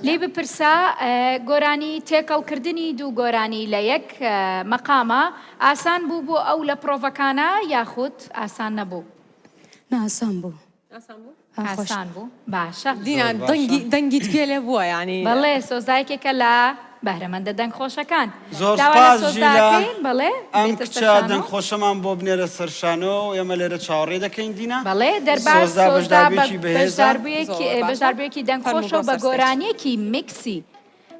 Speaker 2: لێی بپرسە گۆرانی تێکەڵ کردنی دوو گۆرانی لە یەک مەقامە ئاسان بوو بۆ ئەو لە پرۆڤەکانا یاخود ئاسان نەبوو؟
Speaker 12: نا ئاسان بوو.
Speaker 9: ئاسان بوو؟
Speaker 2: ئاسان بوو باشە.
Speaker 9: دینا دەنگی دەنگیت گوێ لێ بووە یانی.
Speaker 2: بەڵێ سۆزدا یەکێکە لە بەهرەمەندە دەنگ خۆشەکان.
Speaker 1: زۆر
Speaker 2: داوا لە
Speaker 1: سوپاس
Speaker 2: سۆزدا
Speaker 1: ژیلا
Speaker 2: ئەکەین بەڵێ
Speaker 1: ئەم
Speaker 2: بێتە سەر
Speaker 1: کچە
Speaker 2: شانۆ.
Speaker 1: دەنگ خۆشەمان بۆ بنێرە سەر شانۆ و ئێمە لێرە چاوەڕێ دەکەین دینا.
Speaker 2: بەڵێ دەرباز
Speaker 1: سۆزدا
Speaker 2: سۆزدا بە
Speaker 1: بەشداربوویەکی بەهێزە.
Speaker 2: بەشداربوویەکی
Speaker 9: زۆر باشە
Speaker 2: بەشداربوویەکی دەنگ
Speaker 9: فەرموو
Speaker 2: خۆشە
Speaker 9: بۆ
Speaker 2: و بە
Speaker 9: سەر stage.
Speaker 2: گۆرانیەکی mix ی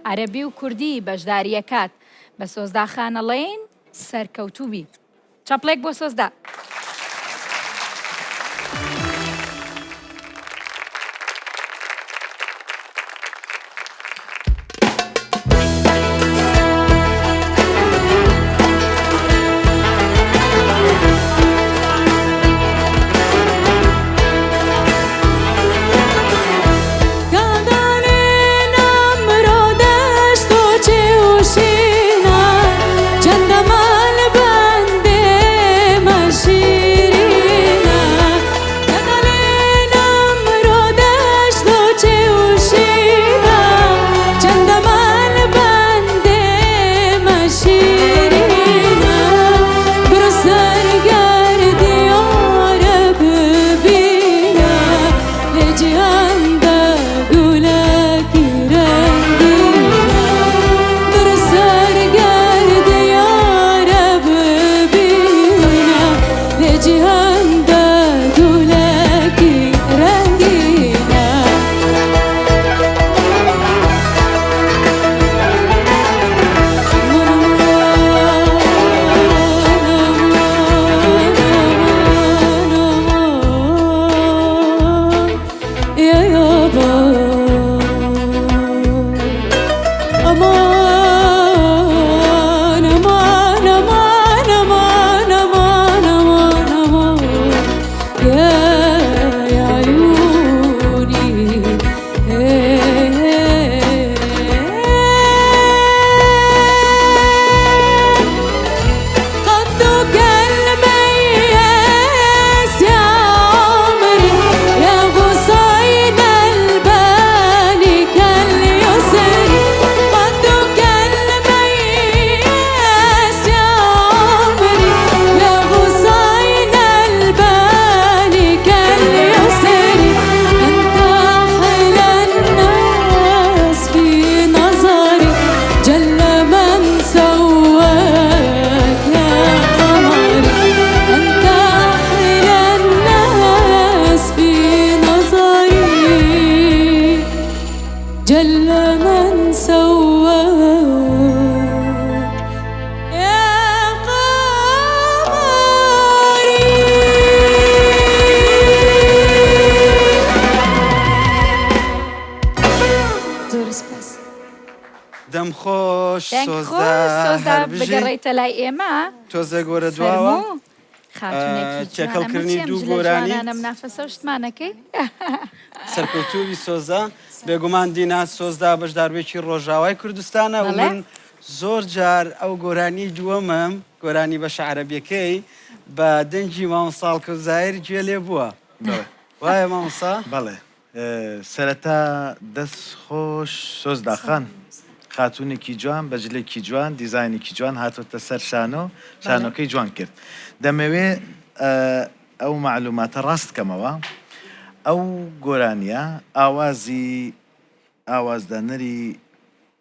Speaker 2: عەرەبی و کوردی بەشداریەکات بە سۆزدا خان ئەڵێین سەرکەوتوو بی. چەپڵێک بۆ سۆزدا. دەنگ
Speaker 1: سۆزدا
Speaker 2: خۆش سۆزدا
Speaker 1: هەر بژی.
Speaker 2: بگەڕێیتە لای ئێمە.
Speaker 1: تۆزێک وەرە دواوە.
Speaker 2: فەرموو. خاتوونێکی جوان
Speaker 1: تێکەڵ
Speaker 2: ئەمە
Speaker 1: کردنی
Speaker 2: چیە ئەم
Speaker 1: دوو
Speaker 2: جلە
Speaker 1: گۆرانی.
Speaker 2: جوانانە منافەسە و شتمانەکەی.
Speaker 1: سەرکەوتووبی سۆزدا. بێگومان دینا سۆزدا بەشداربوویەکی ڕۆژاوای کوردستانە و
Speaker 2: بەڵێ.
Speaker 1: من زۆر جار ئەو گۆرانیەی دووەمم گۆرانی بەشە عەرەبیەکەی بە دەنگی مامۆستا هەڵکەوت زاهیر گوێ لێ بووە.
Speaker 3: بەڵێ.
Speaker 1: وایە مامۆستا؟
Speaker 3: بەڵێ. سەرەتا دەست خۆش سۆزدا خان خاتوونێکی جوان بە جلێکی جوان دیزاینێکی جوان هاتۆتە سەر شانۆ شانۆکەی جوان کرد دەمەوێ ئەو مەعلوماتە ڕاست کەمەوە ئەو گۆرانیە ئاوازی ئاوازدانەری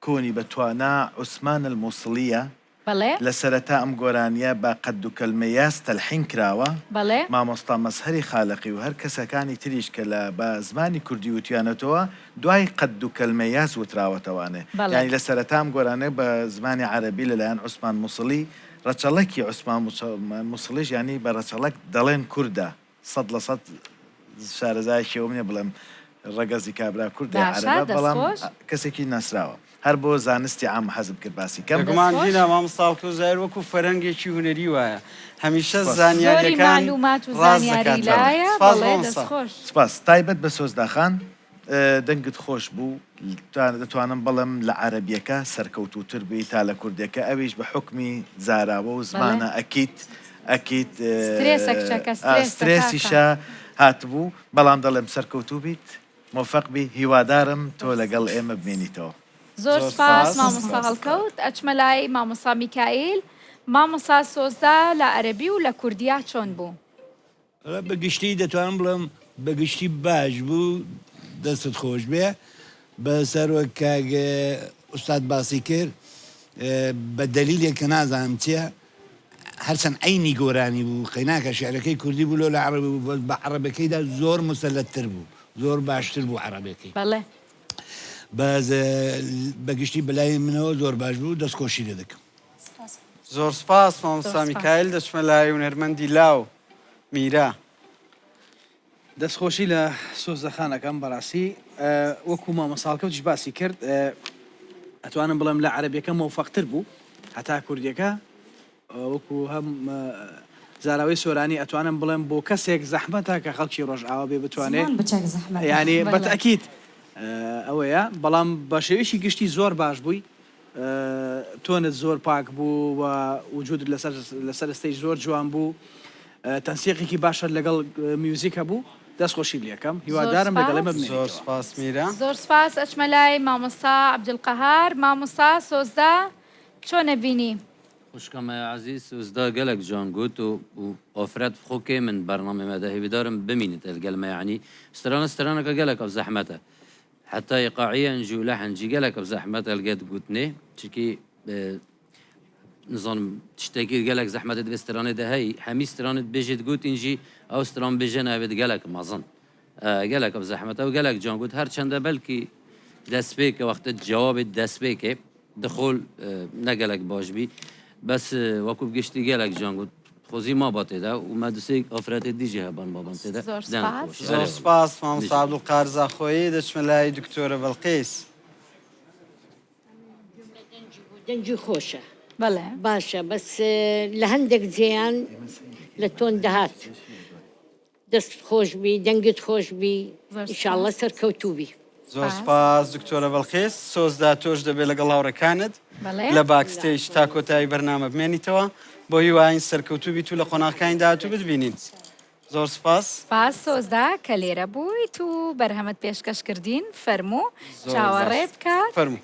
Speaker 3: کۆنی بە توانا عوسمان الموسڵیە
Speaker 2: بەڵێ.
Speaker 3: لە سەرەتا ئەم گۆرانیە بە قەدوکەلمەیاس تەلحین کراوە،
Speaker 2: بەڵێ.
Speaker 3: مامۆستا مەزهەری خالەقی و هەر کەسەکانی تریش کە لە بە زمانی کوردی وتویانەتەوە دوای قەدوکەلمەیاس وتراوەتەوانێ
Speaker 2: بەڵێ.
Speaker 3: یانی لە سەرەتا ئەم گۆرانیە بە زمانی عەرەبی لە لایەن عوسمان موسڵی ڕەچەڵەکی عوسمان موسڵیش یانی بە ڕەچەڵەک دەڵێن کوردە 100% شارەزایەکی ئەوم نیە بڵێم ڕەگەزی کابرا کوردە یا
Speaker 2: باشە
Speaker 3: عەرەبە
Speaker 2: دەست
Speaker 3: بەڵام
Speaker 2: خۆش.
Speaker 3: کەسێکی ناسراوە هەر بۆ زانستی عام حەزم کرد باسی کەم.
Speaker 1: بێگومان
Speaker 2: دەست خۆش.
Speaker 1: دینا مامۆستا هەڵکەوت زاهیر وەکو فەرهەنگێکی هونەری وایە هەمیشە
Speaker 3: سپاس.
Speaker 2: زۆری
Speaker 1: زانیاریەکان
Speaker 2: مەعلومات و
Speaker 1: ڕاست
Speaker 2: زانیاری
Speaker 1: دەکاتەوە
Speaker 2: لایە
Speaker 1: سپاس
Speaker 2: بەڵێ دەست
Speaker 1: مامۆستا.
Speaker 2: خۆش.
Speaker 3: سپاس. تایبەت بە سۆزدا خان دەنگت خۆش بوو دەتوانم بڵێم لە عەرەبیەکە سەرکەوتووتر بووی تا لە کوردیەکە ئەویش بە حوکمی زاراوە و
Speaker 2: بەڵێ.
Speaker 3: زمانە ئەکید ئەکید
Speaker 2: سترێسە کچەکە سترێسە کاکە.
Speaker 3: سترێسیشە هاتبوو بەڵام دەڵێم سەرکەوتوو بیت مۆفەق بی هیوادارم تۆ لەگەڵ ئێمە بمێنیتەوە.
Speaker 2: زۆر
Speaker 1: زۆر
Speaker 2: سپاس
Speaker 1: سپاس.
Speaker 2: مامۆستا هەڵکەوت ئەچمە لای مامۆستا میکائیل مامۆستا سۆزدا لە عەرەبی و لە کوردیا چۆن بوو؟
Speaker 4: بە گشتی دەتوانم بڵێم بە گشتی باش بوو دەستت خۆش بێ بەس هەر وەک کاک ئوستاد باسی کرد بە دەلیلێک کە نازانم چیە هەرچەند عەینی گۆرانی بوو قەیناکە شعرەکەی کوردی بوو لۆ لە عەڕەبی بوو بەس بە عەڕەبەکەیدا زۆر موسەلەتتر بوو زۆر باشتر بوو عەڕەبەکەی
Speaker 2: بەڵێ.
Speaker 4: بەس بە گشتی بەلای منەوە زۆر باش بوو دەست خۆشی لێ دەکەم.
Speaker 1: زۆر سپاس
Speaker 2: زۆر
Speaker 1: مامۆستا
Speaker 2: سپاس.
Speaker 1: میکایل دەچمە لای هونەرمەندی لاو میرا.
Speaker 7: دەست خۆشی لە سۆزدە خان ئەکەم بەڕاستی وەکو مامۆستا هەڵکەوتیش باسی کرد ئەتوانم بڵێم لە عەرەبیەکە مۆفەقتر بوو هەتا کوردیەکە وەکو هەم زاراوەی سۆرانی ئەتوانم بڵێم بۆ کەسێک زەحمەتە کە خەڵکی ڕۆژئاوا بێ بتوانێ
Speaker 12: زمان بچەک زەحمەتە
Speaker 7: یانی
Speaker 2: بەڵێ.
Speaker 7: بەتەئکید ئەوەیە بەڵام بە شێوەیەکی گشتی زۆر باش بووی tone ت زۆر پاک بوو و وجودت لەسەر لەسەر stage زۆر جوان بوو تەنسیقێکی باشت لەگەڵ میوزیک هەبوو دەست خۆشی لێکەم
Speaker 2: زۆر
Speaker 7: هیوادارم لەگەڵ ئێمە
Speaker 2: سپاس.
Speaker 1: زۆر
Speaker 7: بمێنیتەوە.
Speaker 1: سپاس میرا.
Speaker 2: زۆر سپاس ئەچمە لای مامۆستا عەبدولقەهار مامۆستا سۆزدا چۆنە بینی؟
Speaker 6: خوشکە مە عەزیز سۆزدا گەلەک جوان گوت و و ئافرەت خۆ کێمن بەرنامەی مەدە هێویدارم بمینێت لەگەل مە یەعنی سترانە سترانەکە گەلەک ئەو زەحمەتە حەتا ئیقاعیەن جی و لەحن جی گەلەک زەحمەتە لگەت گوتنێ چکی نزانم تشتێکی گەلەک زەحمەتە دەبێ سترانێ دە هەی هەمی سترانت بێژێت گوتین جی ئەو ستران بێژە ناوێت گەلەک مەزن گەلەک زەحمەتە و گەلەک جان گوت هەرچەندە بەلکی دەستپێکە وەختە جوابێت دەستپێکێ دخول نە گەلەک باش بی بەس وەکو گشتی گەلەک جان گوت خۆزی مابا تێدا و مە دوسێ ئافرەتێ دیژێ هەبان بابان تێدا
Speaker 2: زۆر
Speaker 6: دەنگ
Speaker 2: سپاس.
Speaker 6: خۆش
Speaker 1: زۆر
Speaker 6: ئەرێ
Speaker 1: سپاس مامۆستا
Speaker 6: بژی.
Speaker 1: عەبدولقادر زاخۆیی دەچمە لای دکتۆرە بەڵقیس.
Speaker 5: دەنگی خۆشە
Speaker 2: بەڵێ.
Speaker 5: باشە بەس لە هەندێک جێیان لە tone دەهات. دەست خۆش بی دەنگت خۆش بی
Speaker 2: زۆر
Speaker 5: ئیشاڵڵە
Speaker 2: سپاس.
Speaker 5: سەرکەوتوو بی.
Speaker 1: زۆر
Speaker 2: سپاس.
Speaker 1: سپاس دکتۆرە بەڵقیس سۆزدا تۆش دەبێت لەگەڵ هاوڕێکانت
Speaker 2: بەڵێ.
Speaker 1: لە backstage تا کۆتایی بەرنامە بمێنیتەوە بۆ هیواین سەرکەوتوو بیت و لە قۆناغەکانی داهاتوو بتبینین زۆر سپاس.
Speaker 2: سپاس سۆزدا کە لێرە بوویت و بەرهەمت پێشکەش کردین فەرموو
Speaker 1: زۆر
Speaker 2: چاوەڕێ
Speaker 1: باش
Speaker 2: بکە
Speaker 1: فەرموو.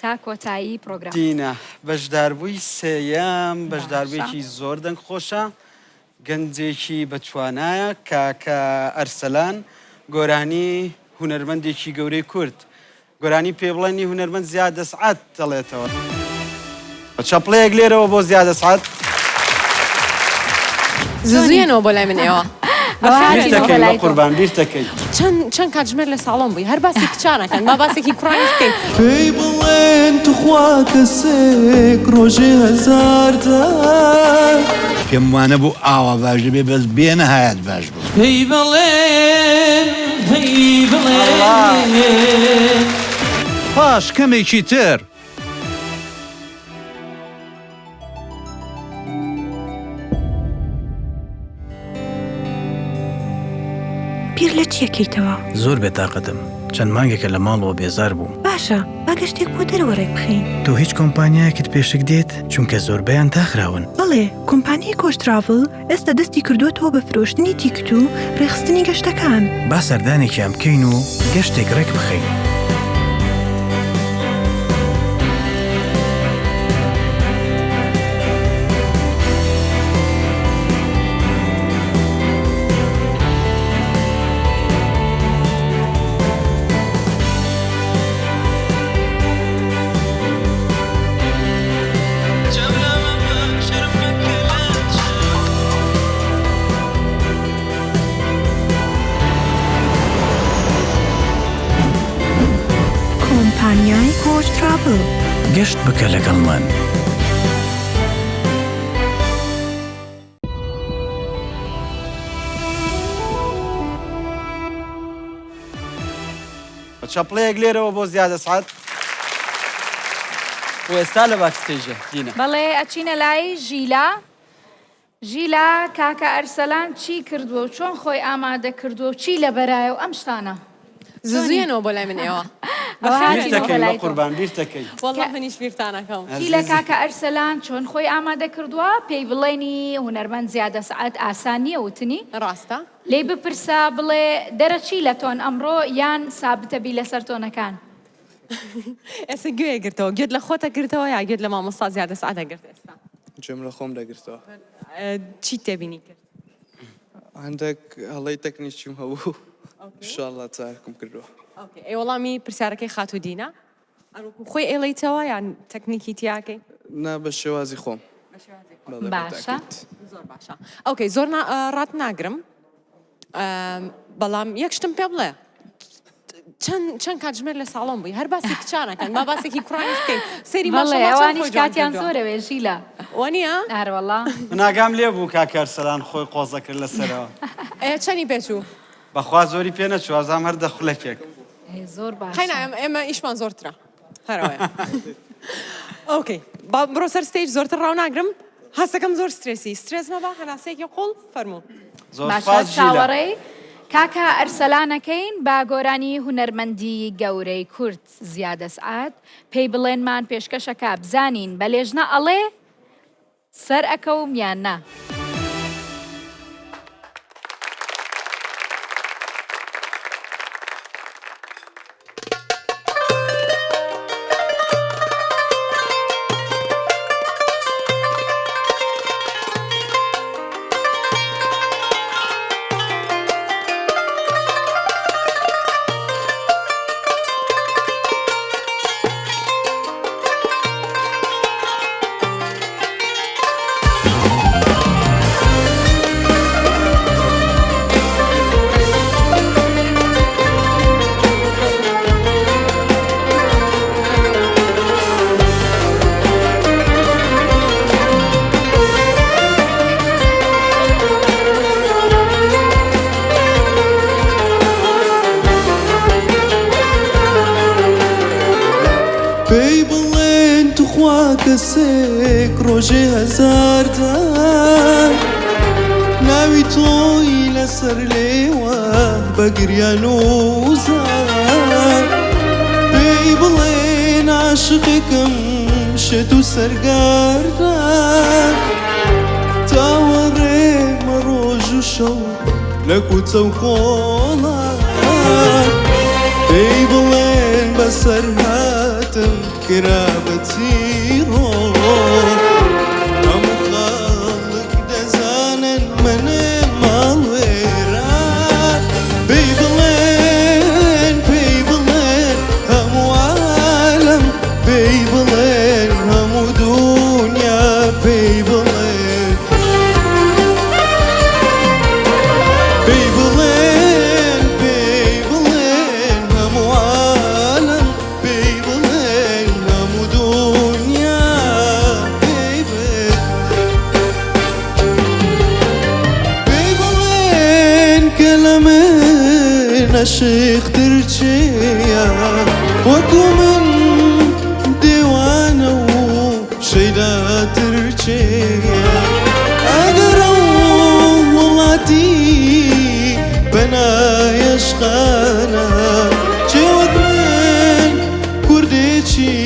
Speaker 2: تا کۆتایی پڕۆگرام.
Speaker 1: دینا بەشداربووی سێیەم
Speaker 2: باشە.
Speaker 1: بەشداربوویەکی زۆر دەنگخۆشە گەنجێکی بە توانایە کاکە ئەرسەلان گۆرانی هونەرمەندێکی گەورەی کورد گۆرانی پێ بڵێنی هونەرمەند زیاد ئەسعەد دەڵێتەوە. چەپڵەیەک لێرەوە بۆ زیاد ئەسعەد.
Speaker 9: زوو زوو یەنەوە بۆ لای من ئێوە.
Speaker 1: بیرتەکەی بەقوربان بیرتەکەی.
Speaker 9: چەند چەند کاتژمێر لە ساڵۆن بووی هەر باسی کچان ئەکەن با باسێکی کوڕانیش بکەین.
Speaker 13: پێی بڵێن توخوا کەسێک ڕۆژێ هەزار جار.
Speaker 4: پێم وانەبوو ئاوا باش دەبێ بەس بێ نەهایەت باش بوو.
Speaker 13: پێی بڵێن پێی بڵێن.
Speaker 11: پاش کەمێکی تر.
Speaker 14: بیر لە چی ئەکەیتەوە؟
Speaker 7: زۆر بێتاقەتم. چەند مانگێکە لە ماڵەوە بێزار بووم.
Speaker 14: باشە، با گەشتێک بۆ دەرەوە ڕێکبخەین.
Speaker 7: تۆ هیچ کۆمپانیایەکت پێ شک دێت؟ چونکە زۆربەیان داخراون.
Speaker 14: بەڵێ، کۆمپانیای کۆچ تراڤڵ ئێستا دەستی کردووەتەوە بە فرۆشتنی تیکت و ڕێکخستنی گەشتەکان.
Speaker 7: با سەردانێکیان بکەین و گەشتێک ڕێکبخەین.
Speaker 14: کۆمپانیای کۆچ تراڤڵ.
Speaker 7: گەشت بکە لەگەڵمان.
Speaker 1: چەپڵەیەک لێرەوە بۆ زیاد ئەسعەد و ئێستا لە backstage ە دینا.
Speaker 2: بەڵێ ئەچینە لای ژیلا. ژیلا کاکە ئەرسەلان چی کردووە و چۆن خۆی ئامادە کردووە و چی لەبەرایە و ئەم شتانە.
Speaker 9: زوو زوویەنەوە بۆ لای من ئێوە.
Speaker 2: ئەوە هاتینەوە بۆ
Speaker 1: بیرتەکەین
Speaker 2: لای تۆ.
Speaker 1: بەقوربان بیرتەکەین.
Speaker 9: وەڵا منیش بیرتانەکەم.
Speaker 2: چی لە کاکە ئەرسەلان چۆن خۆی ئامادە کردووە پێی بڵێنی هونەرمەند زیاد ئەسعەد ئاسان نییە وتنی.
Speaker 9: ڕاستە.
Speaker 2: لێی بپرسە بڵێ دەرەچی لە تۆن ئەمڕۆ یان سابتە بی لەسەر تۆنەکان.
Speaker 9: ئێستا گوێ گرتەوە گوێت لە خۆتە گرتەوە یا گوێت لە مامۆستا زیاد ئەسعەدە گرت ئێستا؟
Speaker 10: گوێم لە خۆم دەگرتەوە.
Speaker 9: چیت تێبینی کرد؟
Speaker 10: هەندێک هەڵەی تەکنیکیم هەبوو ئینشاڵڵا چاکم کردووە.
Speaker 9: okay ئەی وەڵامی پرسیارەکەی خاتوو دینا هەر وەکو خۆی ئەیڵێیتەوە یان تەکنیکی تیاکەی؟
Speaker 10: نا بە شێوازی خۆم.
Speaker 9: بە شێوازی خۆت.
Speaker 10: بەڵێ بە
Speaker 2: باشە.
Speaker 10: تاکید.
Speaker 9: زۆر باشە okay زۆر نا ڕات ناگرم بەڵام یەک شتم پێ بڵێ چەند چەند کاتژمێر لە ساڵۆن بووی هەر باسی کچانەکەن با باسێکی کوڕانیش بکەین سەیری
Speaker 2: بەڵێ
Speaker 9: ماشەڵڵا چەند
Speaker 2: ئەوانیش
Speaker 9: خۆی جوان
Speaker 2: کاتیان
Speaker 9: کردووە
Speaker 2: زۆرەوێ ژیلا.
Speaker 9: وەنیە؟
Speaker 2: ئەروەڵا.
Speaker 1: من ئاگام لێ بوو کاک ئەرسەلان خۆی قۆزە کرد لەسەرەوە.
Speaker 9: ئێ چەنی پێچوو؟
Speaker 1: بەخوا زۆری پێ نەچوو وازانم هەر دە خولەکێک.
Speaker 2: ئێ زۆر باشە.
Speaker 9: قەینا ئێمە ئیشمان زۆرترە هەر ئەوەیە. okay با بڕۆ سەر stage زۆرتر ڕاوناگرم هەستەکەم زۆر سترێسی سترێس مەبە هەناسەیەکی قوڵ فەرموو.
Speaker 1: زۆر
Speaker 2: باشە
Speaker 1: سوپاس ژیلا.
Speaker 2: چاوەڕێی کاکە ئەرسەلان ئەکەین بە گۆرانی هونەرمەندی گەورەی کورد زیاد ئەسعەد پێی بڵێنمان پێشکەش ئەکا بزانین بە لێژنە ئەڵێ سەر ئەکەوم یان نا؟
Speaker 13: پێی بڵێن توخوا کەسێک ڕۆژێ هەزار جار ناوی تۆی لەسەر لێوە بە گریان و زار پێی بڵێن عاشقێکم شێت و سەرگەردان چاوەڕێمە ڕۆژ و شەو لە کوچە و کۆڵان پێی بڵێن بەسەرهاتم کرا بە چیڕۆک هەموو خەڵک دەزانن منم ماڵوێران پێی بڵێن پێی بڵێن هەموو عالەم پێی بڵێن هەموو دونیا پێی بڵێن پێی بڵێن پێی بڵێن هەموو عالەم پێی بڵێن هەموو دونیا پێی بڵێن پێی بڵێن کە لە من عاشقتر چێیە وەکو من دێوانە و شەیداتر چێیە ئەگەر ئەو وڵاتی پەنای عاشقانە کێ وەک من کوردێکی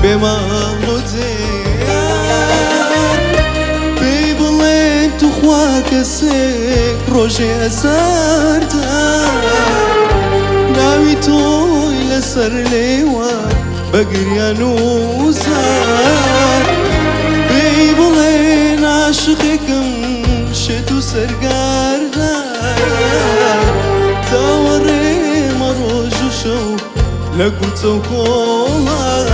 Speaker 13: بێ ماڵ و جێیە پێی بڵێن توخوا کەسێک ڕۆژێ ئەزاردا ناوی تۆی لەسەر لێوە بە گریان و زار پێی بڵێن عاشقێکم شێت و سەرگەردان چاوەڕێمە ڕۆژ و شەو لە کوچە و کۆڵان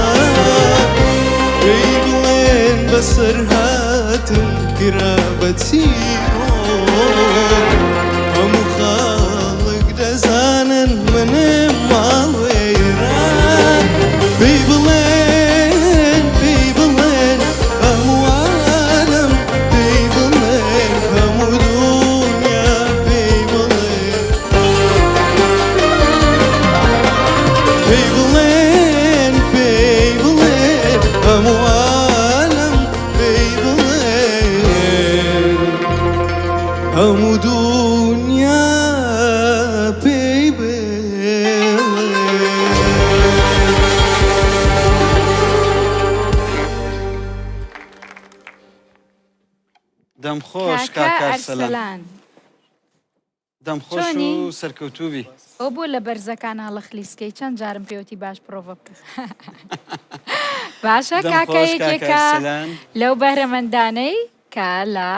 Speaker 13: پێی بڵێن بەسەرهاتم کرا بە چیرۆک هەموو خەڵک دەزانن منم ماڵوێران پێی بڵێن پێی بڵێن هەموو عالەم پێی بڵێن هەموو دونیا پێی بڵێن پێی بڵێن پێی بڵێن هەموو عالەم پێی بڵێن هەموو دونیا پێی بڵێن.
Speaker 1: دەم خۆش
Speaker 2: کاکە
Speaker 1: کاک ئەرسەلان.
Speaker 2: ئەرسەلان.
Speaker 1: دەم خۆش
Speaker 2: چۆنی؟
Speaker 1: و سەرکەوتوو بی.
Speaker 2: ئەوە بۆ لە بەرزەکان هەڵەخلیسکەی چەند جارم پێوتی باش پرۆڤە بکە باشە
Speaker 1: دەم
Speaker 2: کاکە
Speaker 1: خۆش کاکە
Speaker 2: یەکێکە
Speaker 1: ئەرسەلان.
Speaker 2: لەو بەهرەمەندانەی کە لە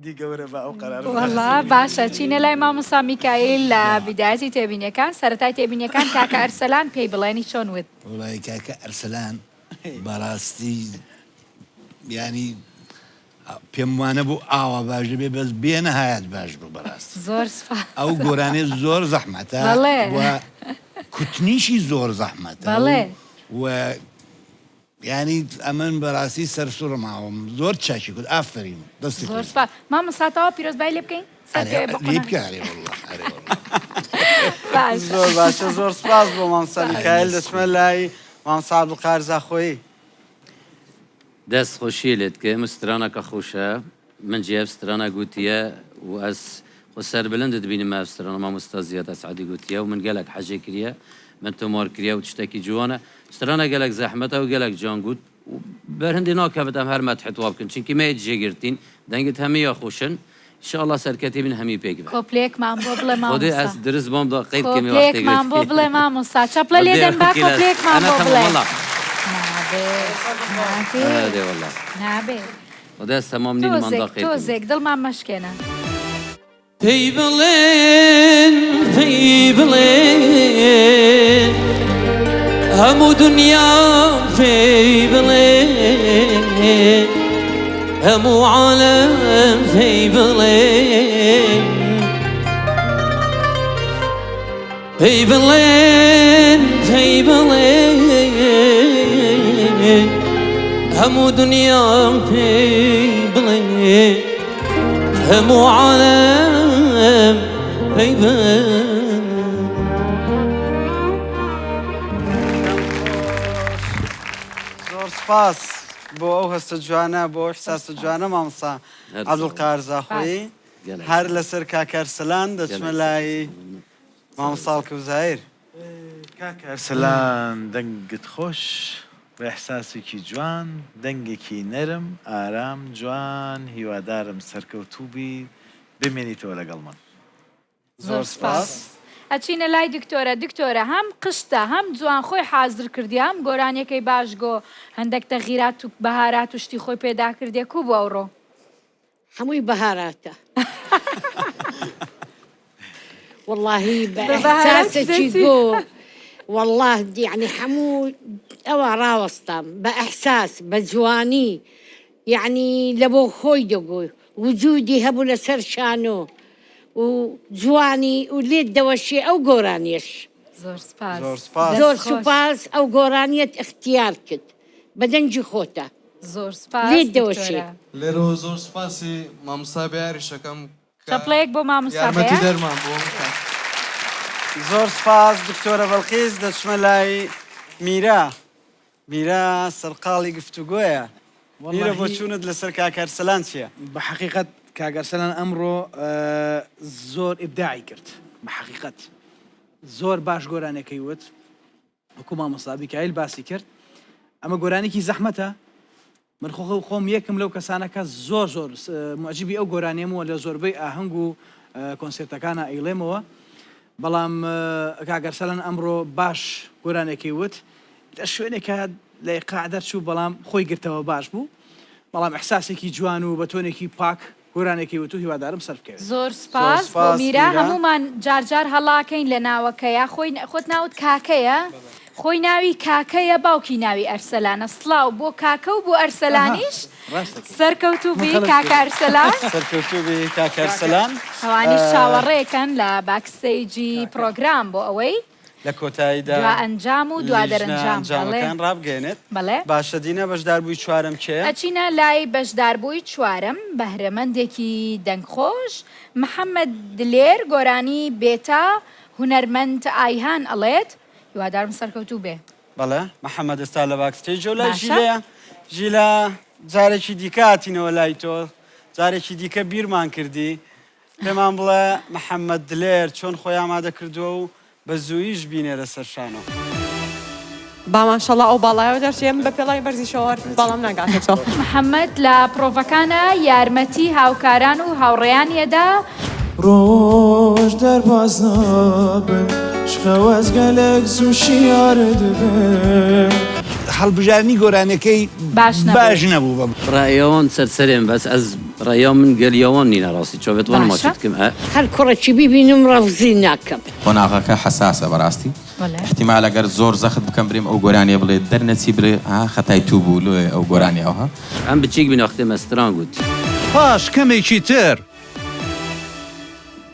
Speaker 3: دی گەورە بە ئەو قەرارە
Speaker 2: وەڵا باشە چینە لای مامۆستا میکایل لە بیدایەتی تێبینیەکان سەرەتای تێبینیەکان کاکە ئەرسەلان پێی بڵێنی چۆن وت.
Speaker 4: وەڵای کاکە ئەرسەلان بەڕاستی یانی پێم وانەبوو ئاوا باش دەبێ بەس بێ نەهایەت باش بوو بەڕاستی
Speaker 2: زۆر سپاس
Speaker 4: ئەو گۆرانیە زۆر زەحمەتە
Speaker 2: بەڵێ
Speaker 4: و کوتنیشی زۆر زەحمەتە
Speaker 2: بەڵێ
Speaker 4: و یانی ئەمن بەڕاستی سەرسوڕ ماوم زۆر چاکی کوت ئافەرین دەستی
Speaker 2: زۆر
Speaker 4: خۆش
Speaker 2: سپاس مامۆستا تەواو پیرۆزبای لێ بکەین
Speaker 4: ئەرێ
Speaker 2: سەرکەوێ بە
Speaker 4: لێ
Speaker 2: قۆناغ
Speaker 4: بکە ئەرێ واللە ئەرێ واللە
Speaker 2: باشە
Speaker 1: زۆر باشە زۆر سپاس بۆ مامۆستا
Speaker 4: ئەرێ
Speaker 1: میکایل
Speaker 4: دەست
Speaker 1: دەچمە
Speaker 4: خۆش
Speaker 1: لای مامۆستا عەبدولقاهر زاخۆیی.
Speaker 6: دەست خۆشی لێت کەم سترانەکە خۆشە من جی ئەف سترانە گوتیە و ئەز خۆ سەربلند دبینم ئەف سترانە مامۆستا زیاد ئەسعەدی گوتیە و من گەلەک حەزێ کریە من تۆمار کریە و تشتەکی جوانە سترانە گەلەک زەحمەتە و گەلەک جان گوت و بەر هەندێ ناکەڤت ئەم هەر مەدحت وا بکەن چونکی مەیت جێ گرتین دەنگت هەمی یا خۆشن ان شاء الله سەرکەتی بن هەمی پێک بە
Speaker 2: کۆپلەیەکمان بۆ بڵێ
Speaker 6: خودێ
Speaker 2: مامۆستا
Speaker 6: ئەز درست بام دا قەید کەمی وەختێ
Speaker 2: کۆپلەیەکمان بۆ
Speaker 6: گوتی
Speaker 2: بڵێ مامۆستا چەپڵە
Speaker 6: خودێ
Speaker 2: لێدەن با
Speaker 6: وەکیل ئەز
Speaker 2: کۆپلەیەکمان
Speaker 6: ئەنە
Speaker 2: بۆ
Speaker 6: تەمام
Speaker 2: بڵێ
Speaker 6: وەڵا
Speaker 2: نابێ نابێ
Speaker 6: ئەرێ وەڵا
Speaker 2: نابێ
Speaker 6: خودێ ئەز تەمام نینمان
Speaker 2: تۆزێک
Speaker 6: دا قەید کەمی.
Speaker 2: تۆزێک دڵمان مەشکێنە.
Speaker 6: پێی بڵێن پێی بڵێن هەموو دنیا پێی بڵێن هەموو عالەم پێی بڵێن پێی بڵێن پێی بڵێن هەموو دنیا پێی بڵێن هەموو عالەم پێی بڵێن.
Speaker 1: زۆر سپاس بۆ ئەو هەستە جوانە بۆ ئەو ئیحساسە جوانە مامۆستا عەبدولقاهر زاخۆیی هەر لەسەر کاک ئەرسەلان دەچمە لای مامۆستا هەڵکەوت زاهیر.
Speaker 3: کاک ئەرسەلان دەنگت خۆش بە ئیحساسێکی جوان دەنگێکی نەرم ئارام جوان هیوادارم سەرکەوتووبی بمێنیتەوە لەگەڵمان.
Speaker 2: زۆر سپاس. ئەچینە لای دکتۆرە دکتۆرە هەم قشتە هەم جوان خۆی حازر کردیە هەم گۆرانیەکەی باش گۆ هەندەک تەغیرات و بەهارات و شتی خۆی پێدا کردیە کو بوو ئەوڕۆ؟
Speaker 5: هەمووی بەهاراتە وەڵاهی بە
Speaker 2: بە بەهارات
Speaker 5: ئیحساسێکی
Speaker 2: دەچی.
Speaker 5: گۆ وەڵاه یعنی هەموو ئەوە ڕاوەستام بە ئیحساس بە جوانی یعنی لە بۆ خۆی دەگۆ وجودی هەبوو لەسەر شانۆ و جوانی و لێت دەوەشێ ئەو گۆرانیەش.
Speaker 2: زۆر سپاس.
Speaker 1: زۆر سپاس.
Speaker 5: زۆر
Speaker 2: دەست خۆش.
Speaker 5: سوپاس ئەو گۆرانیەت ئیختیار کرد بە دەنگی خۆتە.
Speaker 2: زۆر سپاس
Speaker 5: لێت دەوەشێ.
Speaker 2: دکتۆرە.
Speaker 10: لێرەوە زۆر سوپاسی مامۆستا بەیاریش ئەکەم کە
Speaker 2: چەپڵەیەک بۆ مامۆستا
Speaker 10: یارمەتی
Speaker 2: بەیار.
Speaker 10: دەرمان بوو ئەم کاتە.
Speaker 1: زۆر سپاس دکتۆرە بەڵقیس دەچمە لای میرا میرا سەرقاڵی گفتوگۆیە میرە
Speaker 7: وەڵاهی
Speaker 1: بۆچوونت لەسەر کاک ئەرسەلان چییە؟
Speaker 7: بە حەقیقەت. کاک ئەرسەلان ئەمڕۆ زۆر ئیبداعی کرد بە حەقیقەت زۆر باش گۆرانیەکەی وت وەکو مامۆستا بیکایل باسی کرد ئەمە گۆرانێکی زەحمەتە من خۆ خۆم یەکم لەو کەسانە کە زۆر زۆر موعجیبی ئەو گۆرانیەمەوە لە زۆربەی ئاهەنگ و کۆنسێرتەکانە ئەیڵێمەوە بەڵام کاک ئەرسەلان ئەمڕۆ باش گۆرانێکی وت لە شوێنێکا لە ئیقاع دەرچوو بەڵام خۆی گرتەوە باش بوو بەڵام ئیحساسێکی جوان و بە تۆنێکی پاک گۆرانێکی وت و هیوادارم سەربکەوێت.
Speaker 2: زۆر سوپاس بۆ میرا هەموومان جار جار هەڵاکەین لە ناوەکەیا خۆی خۆت ناوت کاکەیە خۆی ناوی کاکەیە باوکی ناوی ئەرسەلانە سڵاو بۆ کاکە و بۆ ئەرسەلانیش سەرکەوتوو بی کاکە ئەرسەلان.
Speaker 1: سەرکەوتوو بی کاکە ئەرسەلان.
Speaker 2: ئەوانیش چاوەڕێکەن لە backstage ی پڕۆگرام بۆ ئەوەی.
Speaker 1: لە کۆتاییدا
Speaker 2: دوا ئەنجام و دوا
Speaker 1: لیژنە
Speaker 2: دەرەنجام بەڵێ.
Speaker 1: ئەنجامەکان ڕابگەیەنێت.
Speaker 2: بەڵێ.
Speaker 1: باشە دینا بەشداربووی چوارەم کێیە؟
Speaker 2: ئەچینە لای بەشداربووی چوارەم بەهرەمەندێکی دەنگخۆش محەمەد دلێر گۆرانی بێتا هونەرمەند ئایهان ئەڵێت هیوادارم سەرکەوتوو بێ.
Speaker 1: بەڵێ محەمەد ئێستا لە backstage ە و لای
Speaker 2: باشە.
Speaker 1: ژیلەیە. ژیلا جارێکی دیکە هاتینەوە لای تۆ جارێکی دیکە بیرمان کردی پێمان بڵێ محەمەد دلێر چۆن خۆی ئامادە کردووە و بە زوویش بینێرە سەر شانۆ.
Speaker 9: با ماشەڵا ئەو باڵایەوە دەرچێ من بە پێڵاوی بەرزیشەوە هەر باڵام ناگاتە تۆ.
Speaker 2: محەمەد لە پڕۆڤەکانا یارمەتی هاوکاران و هاوڕێیانی ئەدا.
Speaker 13: ڕۆژ دەرباز نابن شخەوەز گەلەک زوو شیار دبن.
Speaker 4: هەڵبژاردنی گۆرانیەکەی
Speaker 2: باش نەبوو.
Speaker 4: باش نەبوو بە.
Speaker 6: ڕەئیەوان سەر سەرێن بەس ئەز ڕەئیا من گەلیەوان نینە ڕاستی چۆڤێت وان
Speaker 2: باشە.
Speaker 6: ماچی دکم ئە.
Speaker 5: هەر کوڕەکی بیبینم ڕەفزی ناکەم.
Speaker 8: قۆناغەکە حەساسە بەڕاستی ئیحتیمالە گەر زۆر زەخت بکەم برێم ئەو گۆرانیە بڵێ دەرنەچی برێ ها خەتای تو بوو لۆیە ئەو گۆرانیە ئەوها.
Speaker 6: ئەم بچیک بین وەختێ مە ستران گوت.
Speaker 11: پاش کەمێکی تر.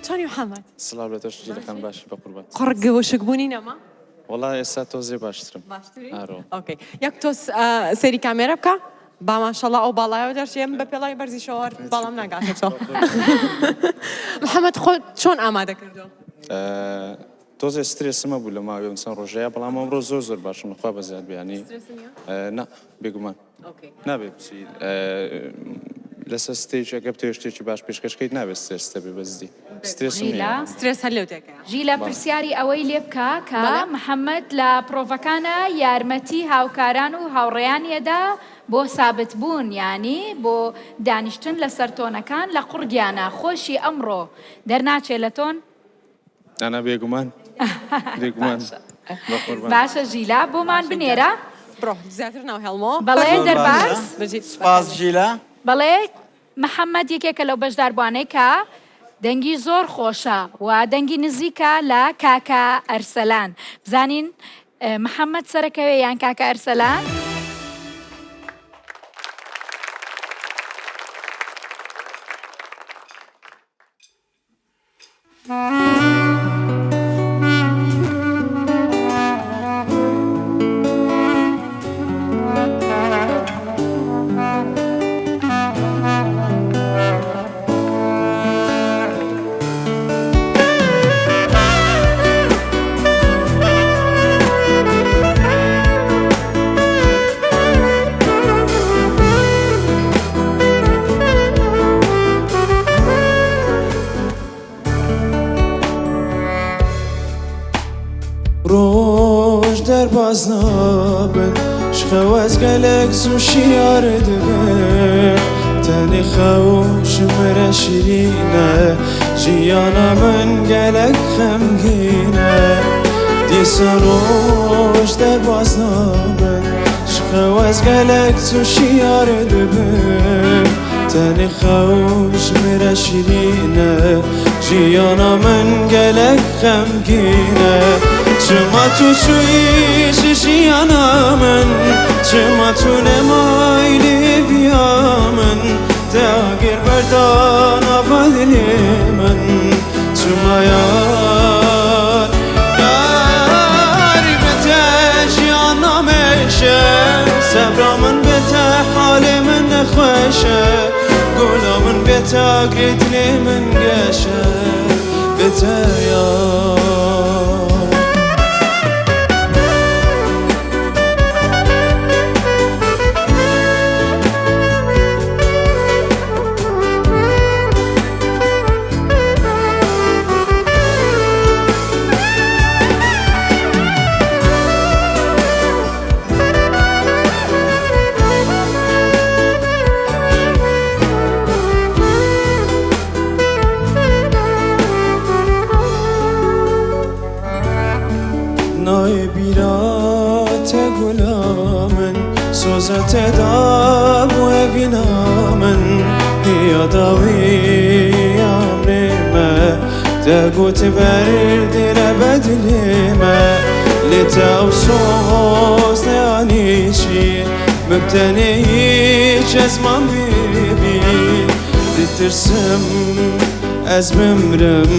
Speaker 9: چۆنی محمد؟
Speaker 15: سڵاو لە تۆش جیلەکان باشی بەقوربان.
Speaker 9: قوڕگ وشک بوونی نەما؟
Speaker 15: وەڵا ئێستا تۆزێ باشترم.
Speaker 9: باشتری؟
Speaker 15: ئارۆ.
Speaker 9: okay یەک تۆز سەیری کامێرا بکە با ماشەڵا ئەو باڵایەوە دەرچێ من بە پێڵاوی بەرزیشەوە هەر باڵام ناگاتە تۆ. محمد خۆت چۆن ئامادە کردووە؟
Speaker 15: تۆزێ سترێسم هەبوو لە ماوەی ئەم چەند ڕۆژەیا بەڵام ئەمڕۆ زۆر زۆر باشم لە خوا بەزیاد بێ یانی نا بێگومان. نابێت بچی لەسەر stage ئەگەر بتەوێت شتێکی باش پێشکەش کەیت نابێت سترێست هەبێ بە جدی سترێسم
Speaker 2: ژیلا
Speaker 15: نییە.
Speaker 9: سترێس هەر لەو تێکەیە.
Speaker 2: ژیلا پرسیاری ئەوەی لێ بکە کە محەمەد لە پڕۆڤەکانا یارمەتی هاوکاران و هاوڕێیانی ئەدا بۆ سابت بوون یانی بۆ دانیشتن لەسەر تۆنەکان لە قوڕگیانا خۆشی ئەمڕۆ دەرناچێ لە تۆن؟
Speaker 15: نانا بێگومان بێگومان بەقوربان.
Speaker 2: باشە ژیلا بۆمان بنێرە.
Speaker 9: بڕۆ زیاتر ناو هێڵمەوە.
Speaker 2: بەڵێ دەرباز.
Speaker 1: سپاس ژیلا.
Speaker 2: بەڵێ محەمەد یەکێکە لەو بەشداربوانەی کە دەنگی زۆر خۆشە و دەنگی نزیکە لە کاکە ئەرسەلان بزانین محەمەد سەرەکەوێ یان کاکە ئەرسەلان؟
Speaker 13: ڕۆژ دەرباز نابن شخەوەز گەلەک زوو شیار دبن تەنێ خەوش مرە شیرینە ژیانا من گەلەک خەمگینە دیسە ڕۆژ دەرباز نابن شخەوەز گەلەک زوو شیار دبن تەنێ خەوش مرە شیرینە ژیانا من گەلەک خەمگینە چما تو چووی ژ ژیانا من چما تو نەمای لێڤیا من تە ئاگر بەردا ناڤا دلێ من چما یار یار بێ تە ژیان نامێشە سەبرا من بێ تە حالێ من نەخوەشە گولا من بێ تە ئاگرێ دلێ من گەشە بێ تە یار. Soza te dabû evîna min Ya dawî ya emrê me Te got berdê re bedilê me Lê te ew soz neanî jî Min bi tenê hîç ez mam bêbî Ditirsim ez bimirim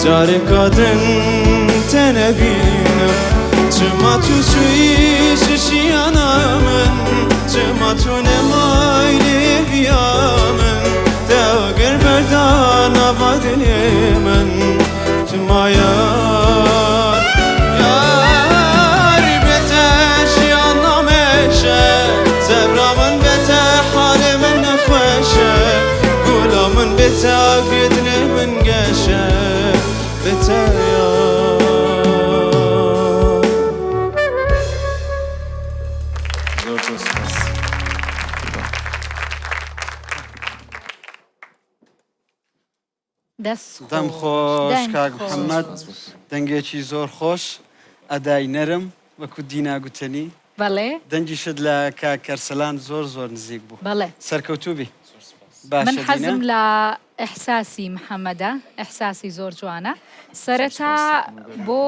Speaker 13: Careka din te nebînim Çima tu çûyî ji jiyana min Çima tu nemayî li hêviya min Te agir berda nava dilê min Çima yar Yar bê te jiyan nameşe Sebra min bê te halê min nexweş e Gula min bê te agirê dilê min geş e Bê te yar.
Speaker 15: Zor zor spas.
Speaker 2: دەست
Speaker 1: دەم
Speaker 2: خۆش
Speaker 1: خۆش
Speaker 2: دەنگ
Speaker 1: کاک
Speaker 2: خۆش.
Speaker 1: محەممەد دەنگێکی زۆر خۆش ئەدای نەرم وەکو دینا گوتەنی
Speaker 2: بەڵێ
Speaker 1: دەنگیشت لە کاک ئەرسەلان زۆر زۆر نزیک بوو
Speaker 2: بەڵێ
Speaker 1: سەرکەوتوو بی
Speaker 2: من
Speaker 1: باشە دینا
Speaker 2: حەزم لە ئیحساسی محەمەدە ئیحساسی زۆر جوانە سەرەتا بۆ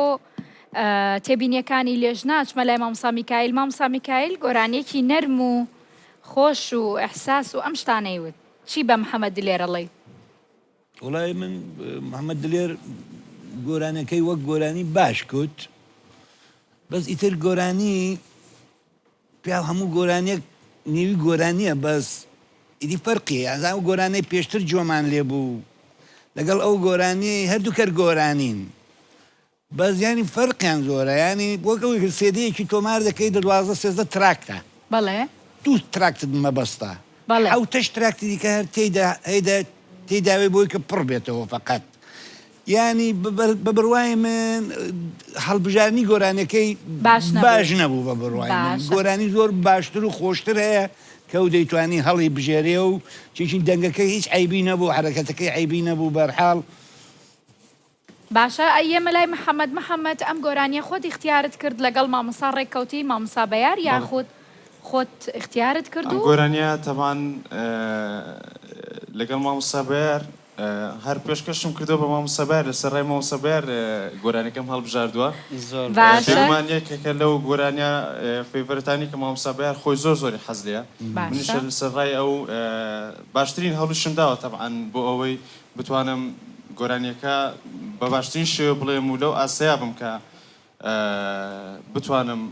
Speaker 2: تێبینیەکانی لێژنە ئەچمە لای مامۆستا میکایل مامۆستا میکایل گۆرانیەکی نەرم و خۆش و ئیحساس و ئەم شتانەی وت چی بە محەمەد دلێر ئەڵێی؟
Speaker 4: وەڵای من محمد دلێر گۆرانەکەی وەک گۆرانی باش کوت بەس ئیتر گۆرانی پیاو هەموو گۆرانیەک نیوی گۆرانیە بەس ئیدی فەرقی هەیە ئەزان ئەو گۆرانەی پێشتر جۆمان لێ بوو لەگەڵ ئەو گۆرانی هەردوو کەر گۆرانین بەس یانی فەرقیان زۆرە یانی وەک ئەوەی کە سێدەیەکی تۆمار دەکەی دە 12 سێزدە تراکتە
Speaker 2: بەڵێ.
Speaker 4: دوو تراکتت مەبەستە
Speaker 2: بەڵێ.
Speaker 4: حەوتەش تراکتی دیکە هەر تێیدا هەیدا تێیداوێ بۆی کە پڕ بێتەوە فەقەت یانی بە بڕوای من هەڵبژاردنی گۆرانیەکەی
Speaker 2: باش نەبوو.
Speaker 4: باش نەبوو بە بڕوای من
Speaker 2: باشە.
Speaker 4: گۆرانی زۆر باشتر و خۆشتر هەیە کە ئەو دەیتوانی هەڵی بژێرێ و چیچی دەنگەکەی هیچ عەیبی نەبوو حەرەکەتەکەی عەیبی نەبوو بەرحاڵ
Speaker 2: باشە ئەی یەمە لای محمد محمد ئەم گۆرانیە خۆت ئیختیارت کرد لەگەڵ مامۆستا ڕێک کەوتی مامۆستا بەیار
Speaker 15: بەڵێ.
Speaker 2: یاخود خۆت ئیختیارت کرد
Speaker 15: ئەم
Speaker 2: و.
Speaker 15: گۆرانیە تەبعەن لەگەڵ مامۆستا بەیار هەر پێشکەشم کردووە بە مامۆستا بەیار لەسەر ڕای مامۆستا بەیار گۆرانیەکەم هەڵبژاردووە
Speaker 1: زۆر باشە.
Speaker 2: باشە.
Speaker 15: بێگومان یەکێکە لەو گۆرانیە favorite انی کە مامۆستا بەیار خۆی زۆر زۆری حەز لێیە منیش
Speaker 2: باشە.
Speaker 15: لەسەر ڕای ئەو باشترین هەوڵیشم داوە تەبعەن بۆ ئەوەی بتوانم گۆرانیەکە بە باشترین شێوە بڵێم و لەو ئاستەیا بم کە بتوانم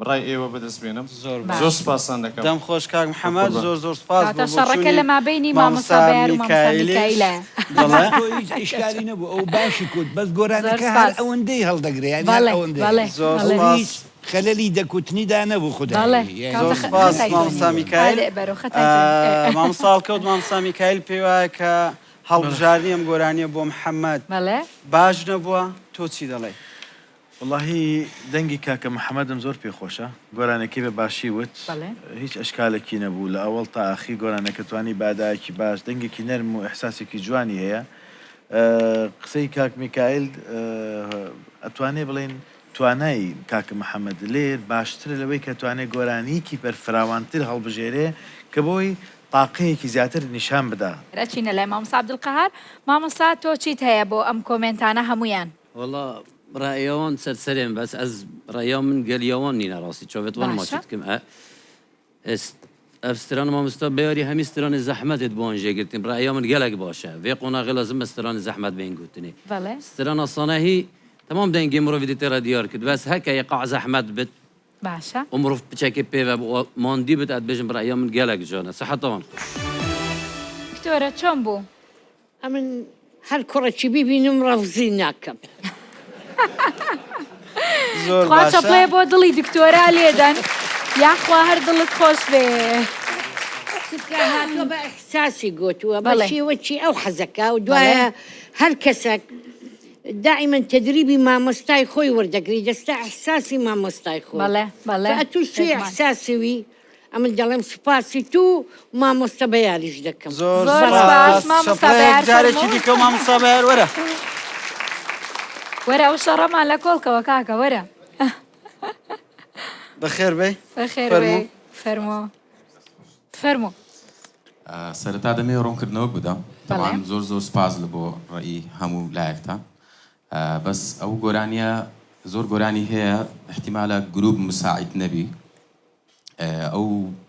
Speaker 15: ڕای ئێوە بەدەست بێنم
Speaker 1: زۆر
Speaker 15: زۆر
Speaker 1: باش
Speaker 15: سوپاستان دەکەم.
Speaker 1: دەم خۆش کاک محمد
Speaker 15: بەقوربان.
Speaker 1: زۆر زۆر سوپاس بۆ
Speaker 2: کەواتە شەڕەکە
Speaker 1: بۆچوونی
Speaker 2: لە مابەینی مامۆستا
Speaker 1: مامۆستا
Speaker 2: بەیار و مامۆستا
Speaker 1: میکایلیش
Speaker 2: میکایلایە.
Speaker 1: بەڵێ.
Speaker 4: تۆ هیچ ئیشکالی نەبوو ئەو باشی کوت بەس
Speaker 2: زۆر
Speaker 4: گۆرانیەکە هەر
Speaker 2: سوپاس.
Speaker 4: ئەوەندەی هەڵدەگرێ یانی هەر
Speaker 2: بەڵێ
Speaker 4: ئەوەندەیە
Speaker 2: بەڵێ
Speaker 1: زۆر
Speaker 2: بەڵێ.
Speaker 4: ئەو
Speaker 1: سوپاس.
Speaker 4: هیچ خەلەلی دەکوتنیدا نەبوو
Speaker 2: بەڵێ
Speaker 4: خودایی یانی
Speaker 2: کەواتە
Speaker 1: زۆر
Speaker 2: خ
Speaker 1: سوپاس
Speaker 2: خەتای تۆ
Speaker 1: مامۆستا
Speaker 2: نییە.
Speaker 1: میکایل
Speaker 2: ئارێ بەرۆ خەتای تۆ نییە.
Speaker 1: مامۆستا هەڵکەوت مامۆستا میکایل پێی وایە کە هەڵبژاردنی ئەم گۆرانیە بۆ محمد
Speaker 2: بەڵێ.
Speaker 1: باش نەبووە تۆ چی دەڵێی؟
Speaker 3: وەڵاهی دەنگی کاکە محمدم زۆر پێ خۆشە گۆرانیەکەی بە باشی وت
Speaker 2: بەڵێ.
Speaker 3: هیچ ئەشکالێکی نەبوو لە ئەوەڵ تا ئاخیر گۆرانیەکە توانی بە ئەدایەکی باش دەنگێکی نەرم و ئیحساسێکی جوانی هەیە قسەی کاک میکایل ئەتوانێ بڵێین توانای کاکە محمد دلێر باشترە لەوەی کە توانێ گۆرانیەکی بەرفراوانتر هەڵبژێرێ کە بۆی تاقەیەکی زیاتر نیشان بدا.
Speaker 2: ئەچینە لای مامۆستا عبدالقەهار مامۆستا تۆ چیت هەیە بۆ ئەم کۆمێنتانە هەموویان؟
Speaker 6: وەڵا ڕەئیەوان سەر سەرێن بەس ئەز ڕەئیا من گەلیەوان نینە ڕاستی چۆڤێت وان
Speaker 2: باشە.
Speaker 6: ماچی دکم ئە ئێست ئەڤ ستران مامۆستا بەیاری هەمی سترانی زەحمەتێت بۆ وان ژێ گرتین ڕەئیا من گەلەک باشە ڤێ قۆناغێ لازمە سترانی زەحمەت بێن گوتنێ
Speaker 2: بەڵێ.
Speaker 6: ستران ئاسانەهی تەمام دەنگێ مرۆڤی دێ تێ ڕە دیار کرد بەس هەکە ئیقاع زەحمەت بت
Speaker 2: باشە.
Speaker 6: و مرۆڤ پچەکێ پێڤە بۆ ماندی بت ئەت بێژم ڕەئیا من گەلەک جانە سحەتەوان خۆش.
Speaker 2: دکتۆرە چۆن بوو؟
Speaker 5: ئەمن هەر کوڕەکی بیبینم ڕەفزی ناکەم.
Speaker 1: زۆر
Speaker 2: تخوا
Speaker 1: باشە.
Speaker 2: چەپڵێ بۆ دڵی دکتۆرا لێدەن یاخوا هەر دڵت خۆش بێ.
Speaker 5: چونکە هاتووە بە ئیحساسی گۆتووە بە
Speaker 2: بەڵێ.
Speaker 5: شێوەکی ئەو حەزەکا و
Speaker 2: بەڵێ.
Speaker 5: دوایە هەر کەسەک دائیمەن تەدریبی مامۆستای خۆی وەردەگری دەستە ئیحساسی مامۆستای خۆی
Speaker 2: بەڵێ بەڵێ
Speaker 5: فئەتوو چوی
Speaker 2: بێگومان.
Speaker 5: ئیحساسی وی ئەمن دەڵێم سوپاسی تو مامۆستا بەیاریش دەکەم.
Speaker 1: زۆر
Speaker 2: زۆر
Speaker 1: سوپاس
Speaker 2: سوپاس مامۆستا
Speaker 1: چەپڵەیەک
Speaker 2: بەیار
Speaker 1: جارێکی
Speaker 2: فەرموو.
Speaker 1: دیکە مامۆستا بەیار وەرە.
Speaker 2: وەرە ئەو شەڕەمان لە کۆڵکەوە کاکە وەرە.
Speaker 1: بەخێر بێی
Speaker 2: بەخێر
Speaker 1: فەرموو.
Speaker 2: بێی. فەرموو فەرموو.
Speaker 8: سەرەتا دەمەوێت ڕوونکردنەوەک بدەم تەبعەن زۆر زۆر سوپاس لە بۆ ڕەئی هەموو لایەکتان بەس ئەو گۆرانیە زۆر گۆرانی هەیە احتیمالە گروپ مساعید نەبی ئەو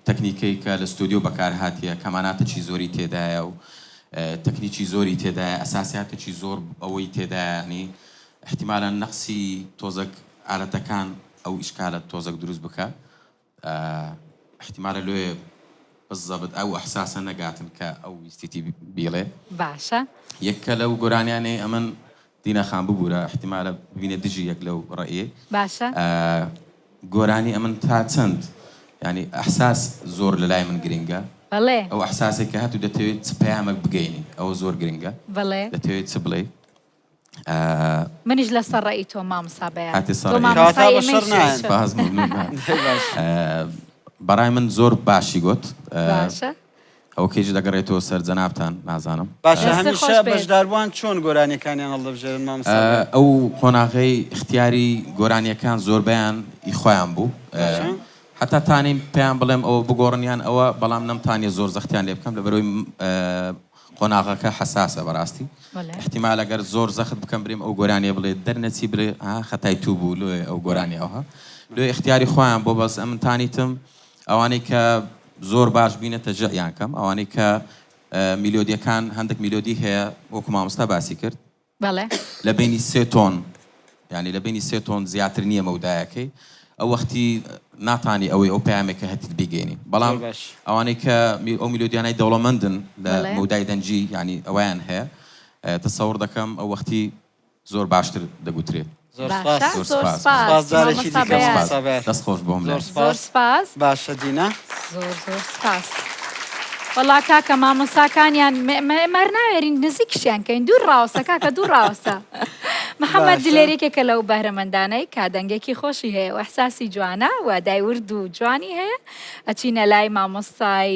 Speaker 8: تەکنیکەی کە لە ستۆدیۆ بەکار هاتیە کەماناتەکی زۆری تێدایە و تەکنیکی زۆری تێدایە ئەساسیاتێکی زۆر ئەوەی تێدایە ینی احتیمالە نەقسی تۆزەک ئالەتەکان ئەو ئیشکالە تۆزەک دروست بکە احتیمالە لۆیە بزەبت ئەو ئەحساسە نەگاتن کە ئەو ویستیتی بیڵێ.
Speaker 2: باشە.
Speaker 8: یەک کە لەو گۆرانیانەی ئەمن دینا خان ببورە احتیمالە ببینە دژی یەک لەو ڕەئیەی.
Speaker 2: باشە.
Speaker 8: گۆرانی ئەمن تا چەند یانی ئەحساس زۆر لەلای من گرینگە.
Speaker 2: بەڵێ.
Speaker 8: ئەو ئەحساسەی کە هەتوو دەتەوێت چ پەیامەک بگەینی ئەوە زۆر گرینگە.
Speaker 2: بەڵێ.
Speaker 8: دەتەوێت چ بڵێی.
Speaker 2: منیش لەسەر ڕەئی تۆم مامۆستا بەیان.
Speaker 8: هاتێ
Speaker 2: تۆ
Speaker 8: سەر ڕەئی.
Speaker 2: مامۆستای
Speaker 1: کەواتە بە
Speaker 2: ئێمەی
Speaker 1: شەڕ نایەن.
Speaker 8: سپاس مەمنون بەڕای من زۆر باشی گۆت.
Speaker 2: باشە.
Speaker 8: ئەوە کەیش دەگەڕێتەوە سەر جەنابتان نازانم.
Speaker 1: باشە
Speaker 2: دەستت
Speaker 1: هەمیشە
Speaker 2: خۆش بێت.
Speaker 1: بەشداربووان چۆن گۆرانیەکانیان هەڵدەبژێرن مامۆستا بەیان؟
Speaker 8: ئەو قۆناغەی ئیختیاری گۆرانیەکان زۆربەیان ئی خۆیان بوو.
Speaker 1: باشە.
Speaker 8: هەتا تانیم پێیان بڵێم ئەوە بگۆڕن یان ئەوە بەڵام نەمتانیە زۆر زەختیان لێ بکەم لەبەرئەوەی قۆناغەکە حەساسە بەڕاستی ئیحتیمال ئەگەر زۆر زەخت بکەم برێم ئەو گۆرانیە بڵێ دەرنەچی برێ ها خەتای تو بوو لۆیە ئەو گۆرانیە ئەوها لۆیە ئیختیاری خۆیان بۆ بەس ئەمن تانیتم ئەوانەی کە زۆر باش بینە تەجعیان کەم ئەوانەی کە میلۆدیەکان هەندێک میلۆدی هەیە وەکو مامۆستا باسی کرد
Speaker 2: بەڵێ.
Speaker 8: لە بەینی سێ تۆن یانی لە بەینی سێ تۆن زیاتر نییە مەودایەکەی ئەو وەختی ناتانی ئەوەی ئەو پەیامێک کە هەتیت بیگەینی بەڵام
Speaker 1: زۆر باش.
Speaker 8: ئەوانەی کە ئەو میلۆدیانای دەوڵەمەندن لە
Speaker 2: بەڵێ.
Speaker 8: مەودای دەنگی یانی ئەوەیان هەیە تەسەوڕ دەکەم ئەو وەختی زۆر باشتر دەگوترێ.
Speaker 1: زۆر
Speaker 2: باشە
Speaker 1: سپاس.
Speaker 8: زۆر
Speaker 2: زۆر
Speaker 8: سپاس.
Speaker 2: سپاس
Speaker 1: سپاس جارێکی
Speaker 2: مامۆستا
Speaker 1: دیکە
Speaker 2: بەیان.
Speaker 1: مامۆستا بەیان.
Speaker 8: دەست خۆش بۆ هەموو
Speaker 1: زۆر
Speaker 8: لایەک.
Speaker 2: زۆر
Speaker 1: سپاس.
Speaker 2: سپاس.
Speaker 1: باشە دینا.
Speaker 2: زۆر زۆر سپاس. وەڵا کاکە مامۆستاکانیان ئێمە هەر ناوێرین نزیکشیان کەین دوور ڕاوەستە کاکە دوور ڕاوەستە محەممەد
Speaker 1: باشە.
Speaker 2: دلێر یەکێکە لەو بەهرەمەندانەی کە دەنگێکی خۆشی هەیە و ئیحساسی جوانە و ئەدای ورد و جوانی هەیە ئەچینە لای مامۆستای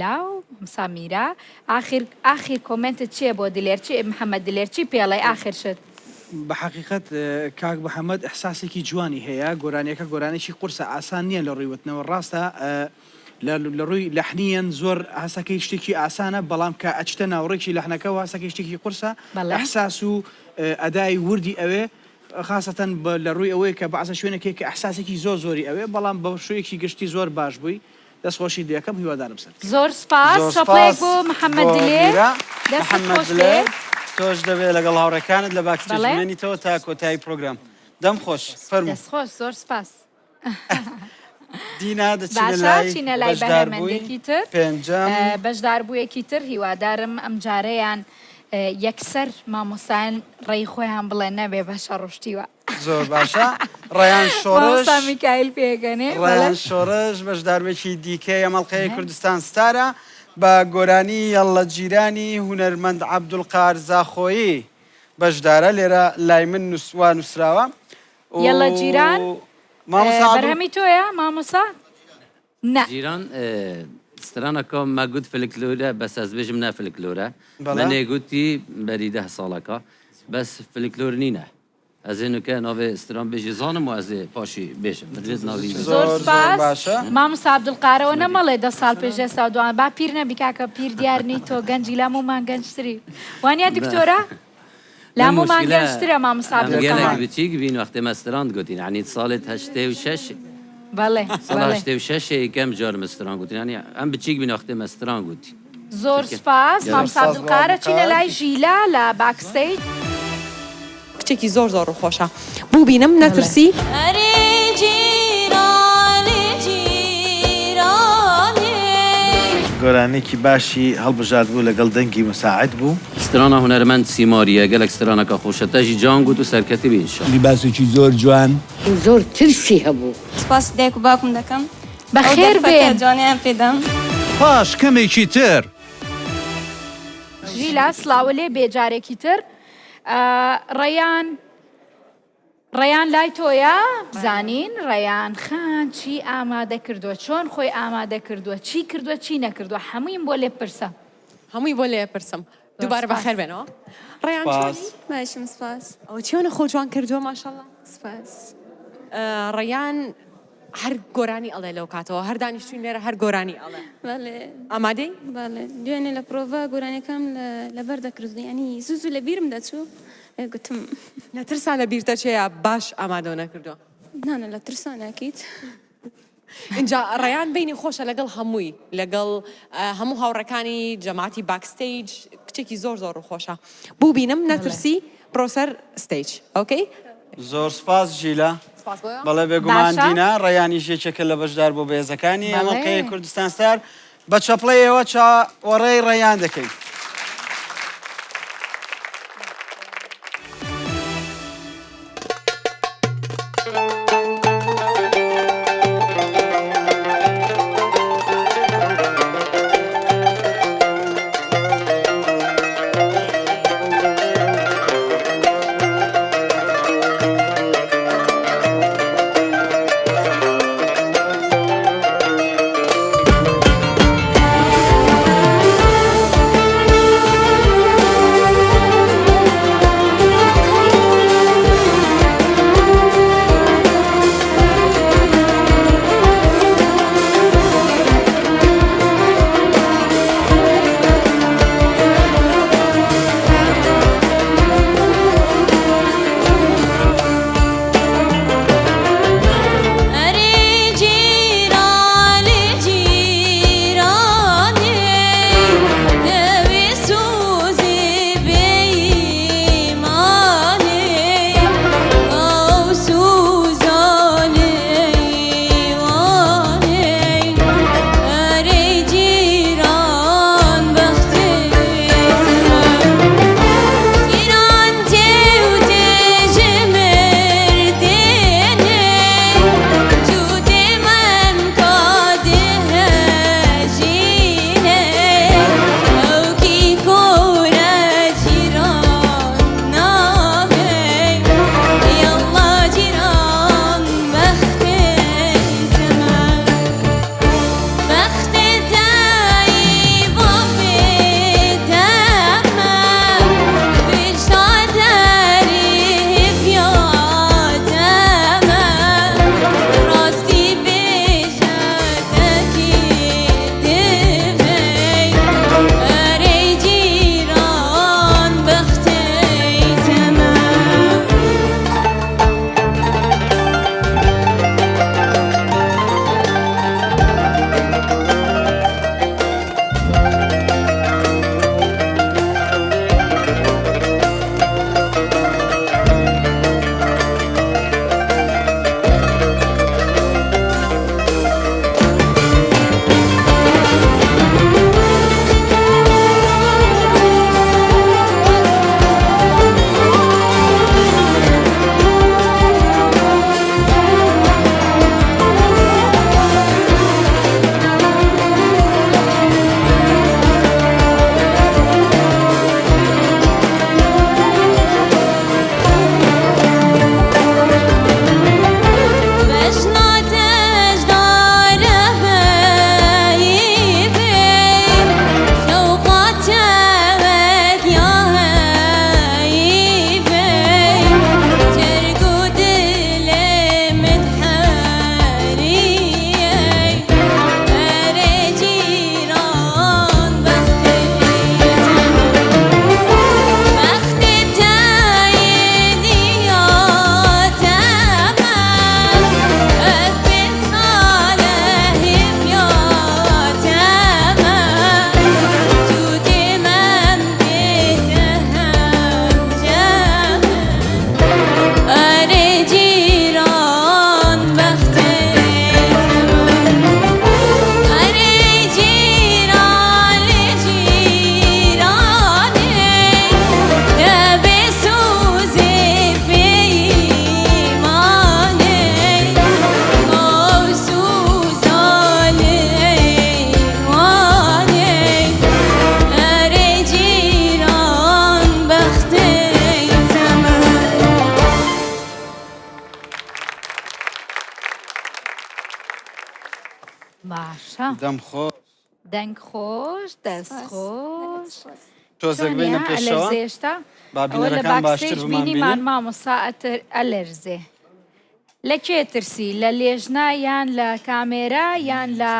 Speaker 2: لاو مامۆستا میرا ئاخیر ئاخیر کۆمێنتت چییە بۆ دلێر چی محەممەد دلێر چی پێڵێی ئاخر شت؟
Speaker 7: بە حەقیقەت کاک محەمەد ئیحساسێکی جوانی هەیە گۆرانیەکە گۆرانێکی قورسە ئاسان نیە لە ڕووی وتنەوە ڕاستە لە ڕووی لەحنیەن زۆر هەستەکەی شتێکی ئاسانە بەڵام کە ئەچیتە ناوڕێکی لەحنەکەوە هەستەکەی شتێکی قورسە ئیحساس و ئەدای وردی ئەوێ خاسەتەن لە ڕووی ئەوەی کە بەعزە شوێنێک هەیە کە ئیحساسێکی زۆر زۆری ئەوێ بەڵام بە شوێکی گشتی زۆر باش بووی دەست خۆشی لێکەم هیوادارم سەرکەوی.
Speaker 2: زۆر سپاس
Speaker 1: زۆر
Speaker 2: چەپڵەیەک
Speaker 1: سپاس
Speaker 2: بۆ محمد
Speaker 1: بۆ
Speaker 2: دلێر
Speaker 1: میرا.
Speaker 2: دەستت
Speaker 1: محمد
Speaker 2: خۆش
Speaker 1: دلێر
Speaker 2: بێت.
Speaker 1: تۆش دەبێ لەگەڵ هاوڕێکانت لە backstage
Speaker 2: بەڵێ.
Speaker 1: بمێنیتەوە تا کۆتایی پرۆگرام. دەم خۆش. فەرموو.
Speaker 2: دەست خۆش زۆر سپاس.
Speaker 1: دینا دەچینە
Speaker 2: باشە
Speaker 1: لای
Speaker 2: چینە لای
Speaker 1: بەشداربووی
Speaker 2: بەهرەمەندێکی تر
Speaker 1: پێنجەم.
Speaker 2: بەشداربوویەکی تر هیوادارم ئەمجارەیان یەکسەر مامۆستایان ڕێی خۆیان بڵێن نەبێ بە شەڕ و شتی وا.
Speaker 1: زۆر باشە ڕەیان شۆڕش
Speaker 2: مامۆستا میکایل پێکەنێ بەڵێ.
Speaker 1: ڕەیان شۆڕش بەشداربێکی دیکەی ئەم ئەڵقەیەی کوردستان ستارە بە گۆرانی یەڵڵە جیرانی هونەرمەند عەبدولقار زاخۆیی بەشدارە لێرە لای من نوس وا نووسراوە و
Speaker 2: یەڵڵە جیران
Speaker 1: مامۆستا عەبدول
Speaker 2: بەرهەمی تۆیە مامۆستا؟ نا.
Speaker 6: جیران سترانەکە مە گوت فلکلۆرە بەس ئەز بێژم نە فلکلۆرە
Speaker 1: بەڵێ.
Speaker 6: منێ گوتی بەری دە ساڵەکە بەس فلکلۆر نینە ئەزێ نوکە ناوێ ستران بێژی زانم و ئەزێ پاشی بێژم دەبێت ناوی
Speaker 2: زۆر
Speaker 1: زۆر زۆر
Speaker 2: سپاس
Speaker 1: باشە.
Speaker 2: مامۆستا عەبدولقارەوە نەمەڵێ دە ساڵ پێش ئێستا و دوان با پیر نەبی کاکە پیر دیار نی تۆ گەنجی لامومان گەنجتری وانە دکتۆرە لامومان گەنجترە مامۆستا
Speaker 6: ئەم گەلەک
Speaker 2: عەبدولقار
Speaker 6: بچیک بین وەختێ مە ستران گوتین یعنی ساڵێت 86
Speaker 2: بەڵێ
Speaker 6: ساڵ
Speaker 2: بەڵێ
Speaker 6: 86 یەکەم جار مە ستران گوتین یعنی ئەم بچیک بین وەختێ مە ستران گوتین
Speaker 2: زۆر سپاس
Speaker 6: گەلەک
Speaker 2: مامۆستا
Speaker 1: سپاس بۆ
Speaker 2: عەبدولقارە چینە
Speaker 1: عەبدولقار.
Speaker 2: لای ژیلا لە backstage.
Speaker 9: کچێکی زۆر زۆر ڕووخۆشە بوو بینم نەترسی.
Speaker 16: ئەرێ جیرانێ جیرانێ.
Speaker 3: گۆرانیەکی باشی هەڵبژارد بوو لەگەڵ دەنگی مساعد بوو.
Speaker 6: سترانە هونەرمەند سیماریە گەلەک سترانەکە خۆشە تەژی جان گوت و سەرکەتی بی ان شاء.
Speaker 4: لیباسێکی زۆر جوان.
Speaker 5: زۆر ترسی هەبوو.
Speaker 16: سوپاسی دایک و باوکم دەکەم ئەو
Speaker 2: بەخێر
Speaker 16: دەرفەتە
Speaker 2: بێن.
Speaker 16: جوانەیان پێدام.
Speaker 11: پاش کەمێکی تر.
Speaker 2: ژیلا سڵاوە لێ بێ جارێکی تر. ڕەیان ڕەیان لای تۆیە بزانین ڕەیان خان چی ئامادە کردووە چۆن خۆی ئامادە کردووە چی کردووە چی نەکردووە هەموویم بۆ لێ پرسە
Speaker 9: هەمووی بۆ لێ پرسم دووبارە بەخێر بێنەوە ڕەیان چۆنی؟
Speaker 16: باشم سپاس
Speaker 9: ئەوە چۆنە خۆ جوان کردووە ماشەڵڵا
Speaker 16: سپاس
Speaker 9: ڕەیان. هەر گۆرانی ئەڵێ لەو کاتەوە هەر دانیشتوین لێرە هەر گۆرانی ئەڵێ.
Speaker 16: بەڵێ.
Speaker 9: ئامادەی؟
Speaker 16: بەڵێ دوێنێ لە پرۆڤە گۆرانیەکانم لەبەر دەکرد یانی زوو زوو لە بیرم دەچوو گوتم.
Speaker 9: لە ترسا لە بیرت دەچێ یا باش ئامادەو نەکردووە؟
Speaker 16: نا نا لە ترسا ناکەیت.
Speaker 9: ئینجا ڕەیان بینی خۆشە لەگەڵ هەمووی لەگەڵ هەموو هاوڕێکانی جەماعەتی backstage کچێکی زۆر زۆر ڕووخۆشە بوو بینم نەترسی بڕۆ سەر stage okay.
Speaker 1: زۆر سوپاس ژیلا.
Speaker 9: سپاس بۆ.
Speaker 1: بەڵێ بێگومان
Speaker 2: باشە.
Speaker 1: دینا ڕەیانیش یەکێکە لە بەشداربووە بەهێزەکانی
Speaker 2: بەڵێ.
Speaker 1: ئەڵقەی کوردستان ستار بە چەپڵەی ئێوە چاوەڕێی ڕەیان دەکەین.
Speaker 2: باشە
Speaker 1: دەم خۆش.
Speaker 2: دەنگ خۆش دەست خۆش.
Speaker 1: تۆزێک بێنە پێشەوە
Speaker 2: ئەلەرزێ
Speaker 1: با
Speaker 2: ئەوە لە
Speaker 1: بینەرەکان باشتر
Speaker 2: backstage
Speaker 1: بمان
Speaker 2: بینیمان
Speaker 1: بینن.
Speaker 2: مامۆستا ئەتر ئەلەرزێ. لە کێ ترسی؟ لە لێژنە یان لە کامێرا یان لە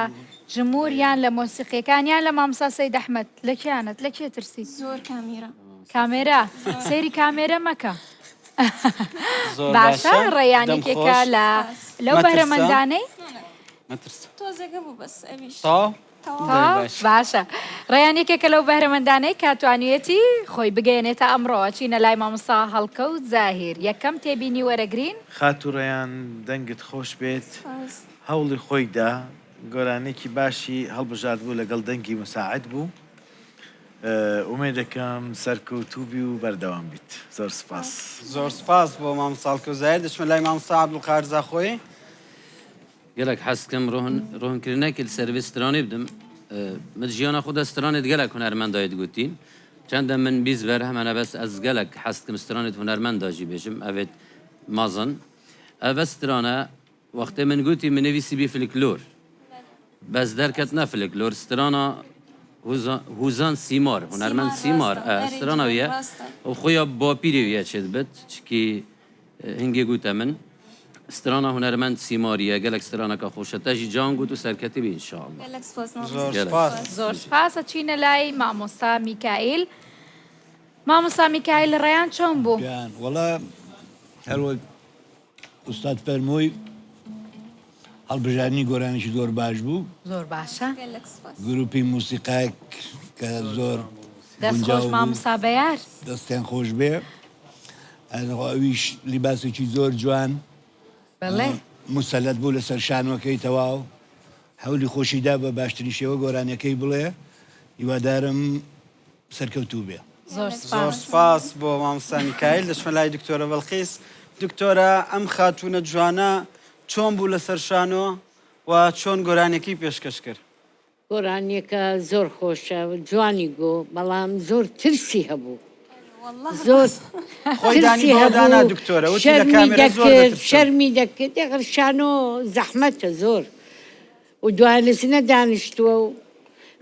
Speaker 2: جمور یان لە مۆسیقیەکان یان لە مامۆستا سەید ئەحمەد؟ لە کێیانت؟ لە کێ ترسی؟
Speaker 16: زۆر کامێرا.
Speaker 2: کامێرا؟ سەیری کامێرە مەکە.
Speaker 1: زۆر
Speaker 2: باشە
Speaker 1: باشە
Speaker 2: ڕەیان
Speaker 1: دەم
Speaker 2: یەکێکە
Speaker 1: خۆش
Speaker 2: لە لەو
Speaker 1: مەترسە
Speaker 2: بەهرەمەندانەی
Speaker 1: مەترسە
Speaker 16: تۆزێک هەبوو بەس ئەویش
Speaker 1: تەواو
Speaker 16: تەواو.
Speaker 1: دەی
Speaker 2: تەواو
Speaker 1: باشە.
Speaker 2: باشە ڕەیان یەکێکە لەو بەهرەمەندانەی کە توانیویەتی خۆی بگەیەنێتە ئەمڕۆ ئەچینە لای مامۆستا هەڵکەوت زاهیر یەکەم تێبینی وەرەگرین.
Speaker 3: خاتوو ڕەیان دەنگت خۆش بێت
Speaker 16: سپاس.
Speaker 3: هەوڵی خۆی دا گۆرانیەکی باشی هەڵبژاردبوو لەگەڵ دەنگی مساعد بوو ئومێدەکەم سەرکەوتووبی و بەردەوام بیت زۆر سوپاس.
Speaker 1: زۆر سوپاس بۆ مامۆستا هەڵکەوت زاهیر دەچمە لای مامۆستا عەبدولقادر زاخۆیی.
Speaker 6: گەلەک حەز دکەم ڕۆهنکردنەکی لەسەر ڤێ سترانێ بدم. من ژیانا خۆ دە سترانێت گەلەک هونەرمەندایت گوتین. چەندە من 20 بەرهەمەنە بەس ئەز گەلەک حەز دکەم سترانێت هونەرمەندا ژی بێژم ئەڤێت مەزن. ئەڤە سترانە وەختێ من گوتی من نویسی بی فلکلۆر. بەس دەرکەت نە فلکلۆر سترانا هوزان سیمار هونەرمەند
Speaker 16: سیمار
Speaker 6: سیمار
Speaker 16: ڕاستە بەرێ
Speaker 6: سترانا
Speaker 16: جوان
Speaker 6: ویە
Speaker 16: ڕاستە.
Speaker 6: و خۆیا باپیرێ ویە چێت بت چکی هنگێ گوتە من سترانا هونەرمەند سیماریە گەلەک سترانەکە خۆشە تەژی جان گوت و سەرکەتی بی ان شاء اللە.
Speaker 16: گەلەک سپاس مامۆستا.
Speaker 1: زۆر
Speaker 6: گەلەک
Speaker 1: سپاس.
Speaker 6: سپاس.
Speaker 2: زۆر سپاس ئەچینە لای مامۆستا میکائیل مامۆستا میکائیل ڕەیان چۆن بوو؟
Speaker 4: گیان وەڵا هەر وەک ئوستاد فەرمووی هەڵبژاردنی گۆرانیی زۆر باش بوو.
Speaker 2: زۆر باشە.
Speaker 16: گەلەک سپاس.
Speaker 4: گروپی موسیقایەک کە زۆر
Speaker 2: دەست خۆش
Speaker 4: گونجاو بوو.
Speaker 2: مامۆستا بەیار.
Speaker 4: دەستیان خۆش بێ. ئەویش لیباسێکی زۆر جوان
Speaker 2: بەڵێ.
Speaker 4: موسەلەت بوو لەسەر شانۆکەی تەواو حەولی خۆشی دا بە باشترین شێوە گۆرانیەکەی بڵێ هیوادارم سەرکەوتوو بێ.
Speaker 2: زۆر
Speaker 1: زۆر
Speaker 2: سپاس.
Speaker 1: سپاس بۆ مامۆستا میکایل دەچمە لای دکتۆرە بەڵقیس دکتۆرە ئەم خاتوونە جوانە چۆن بوو لەسەر شانۆ و چۆن گۆرانیەکەی پێشکەش کرد؟
Speaker 5: گۆرانیەکە زۆر خۆشە جوانی گۆ بەڵام زۆر ترسی هەبوو زۆر
Speaker 1: خۆی دانی
Speaker 5: ترسی
Speaker 1: بەوە دانا
Speaker 5: هەبوو
Speaker 1: دکتۆرە وتی لە
Speaker 5: شەرمی
Speaker 1: کامێرە زۆر
Speaker 5: دەکرد
Speaker 1: دەترسم.
Speaker 5: شەرمی دەکرد ئەخر شانۆ زەحمەتە زۆر و دوای لە زنە دانیشتووە و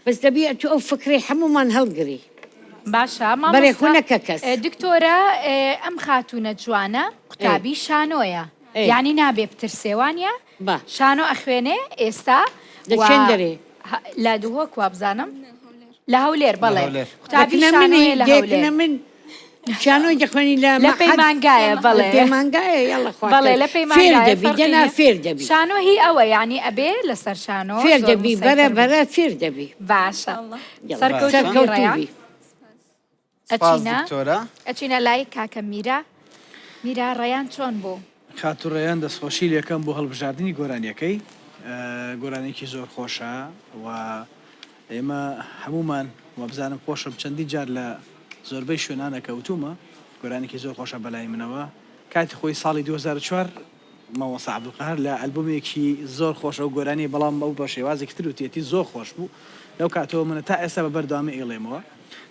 Speaker 5: بەس دەبی ئەتوو ئەو فکرەی هەموومان هەڵگری
Speaker 2: باشە
Speaker 5: بەرێ خۆ
Speaker 2: مامۆستا
Speaker 5: نەکە کەس.
Speaker 2: دکتۆرە ئەم خاتوونە جوانە قوتابی شانۆیە یانی نابێ بترسێ وانیە؟
Speaker 5: با.
Speaker 2: شانۆ ئەخوێنێ ئێستا
Speaker 5: لە
Speaker 2: و
Speaker 5: چێن دەرێ؟
Speaker 2: لە دهۆک وابزانم لە هەولێر بەڵێ
Speaker 1: هەولێر.
Speaker 2: قوتابی
Speaker 5: دەکنە منی
Speaker 2: شانۆیە لە هەولێر
Speaker 5: دەکنە من شانۆی دەخوێنی لە
Speaker 2: لە
Speaker 5: مەعهەد
Speaker 2: پەیمانگایە
Speaker 5: لە
Speaker 2: بەڵێ
Speaker 5: پەیمانگایە یەڵە خوا
Speaker 2: بەڵێ
Speaker 5: کەس
Speaker 2: لە
Speaker 5: فێر
Speaker 2: پەیمانگایە
Speaker 5: دەبی
Speaker 2: فەرقی
Speaker 5: دەنا
Speaker 2: نییە
Speaker 5: فێر دەبی
Speaker 2: شانۆ هی ئەوە یانی ئەبێ لەسەر شانۆ
Speaker 5: فێر
Speaker 2: زۆر
Speaker 5: دەبی بەرە
Speaker 2: مسەیتەر بی
Speaker 5: بەرە فێر دەبی
Speaker 2: باشە
Speaker 16: ئینشاڵڵا.
Speaker 5: یەڵە
Speaker 2: سەرکەوتوو بی
Speaker 5: سەرکەوتوو
Speaker 2: ڕەیان
Speaker 5: بی.
Speaker 1: سپاس
Speaker 2: ئەچینە
Speaker 1: دکتۆرە.
Speaker 2: ئەچینە لای کاکە میرا میرا ڕەیان چۆن بوو؟
Speaker 7: خاتوو ڕەیان دەستخۆشی لێکەم بۆ هەڵبژاردنی گۆرانیەکەی گۆرانیەکی زۆر خۆشە و ئێمە هەموومان وابزانم خۆشم چەندین جار لە زۆربەی شوێنانە کە وتومە گۆرانیکی زۆر خۆشە بەلای منەوە کاتی خۆی ساڵی 2004 مامۆستا عەبدولقەهار لە ئەلبومێکی زۆر خۆش ئەو گۆرانیە بەڵام ئەو بە شێوازێکی تر وتیەتی زۆر خۆش بوو لەو کاتەوە منە تا ئێستا بە بەردەوامی ئەیڵێمەوە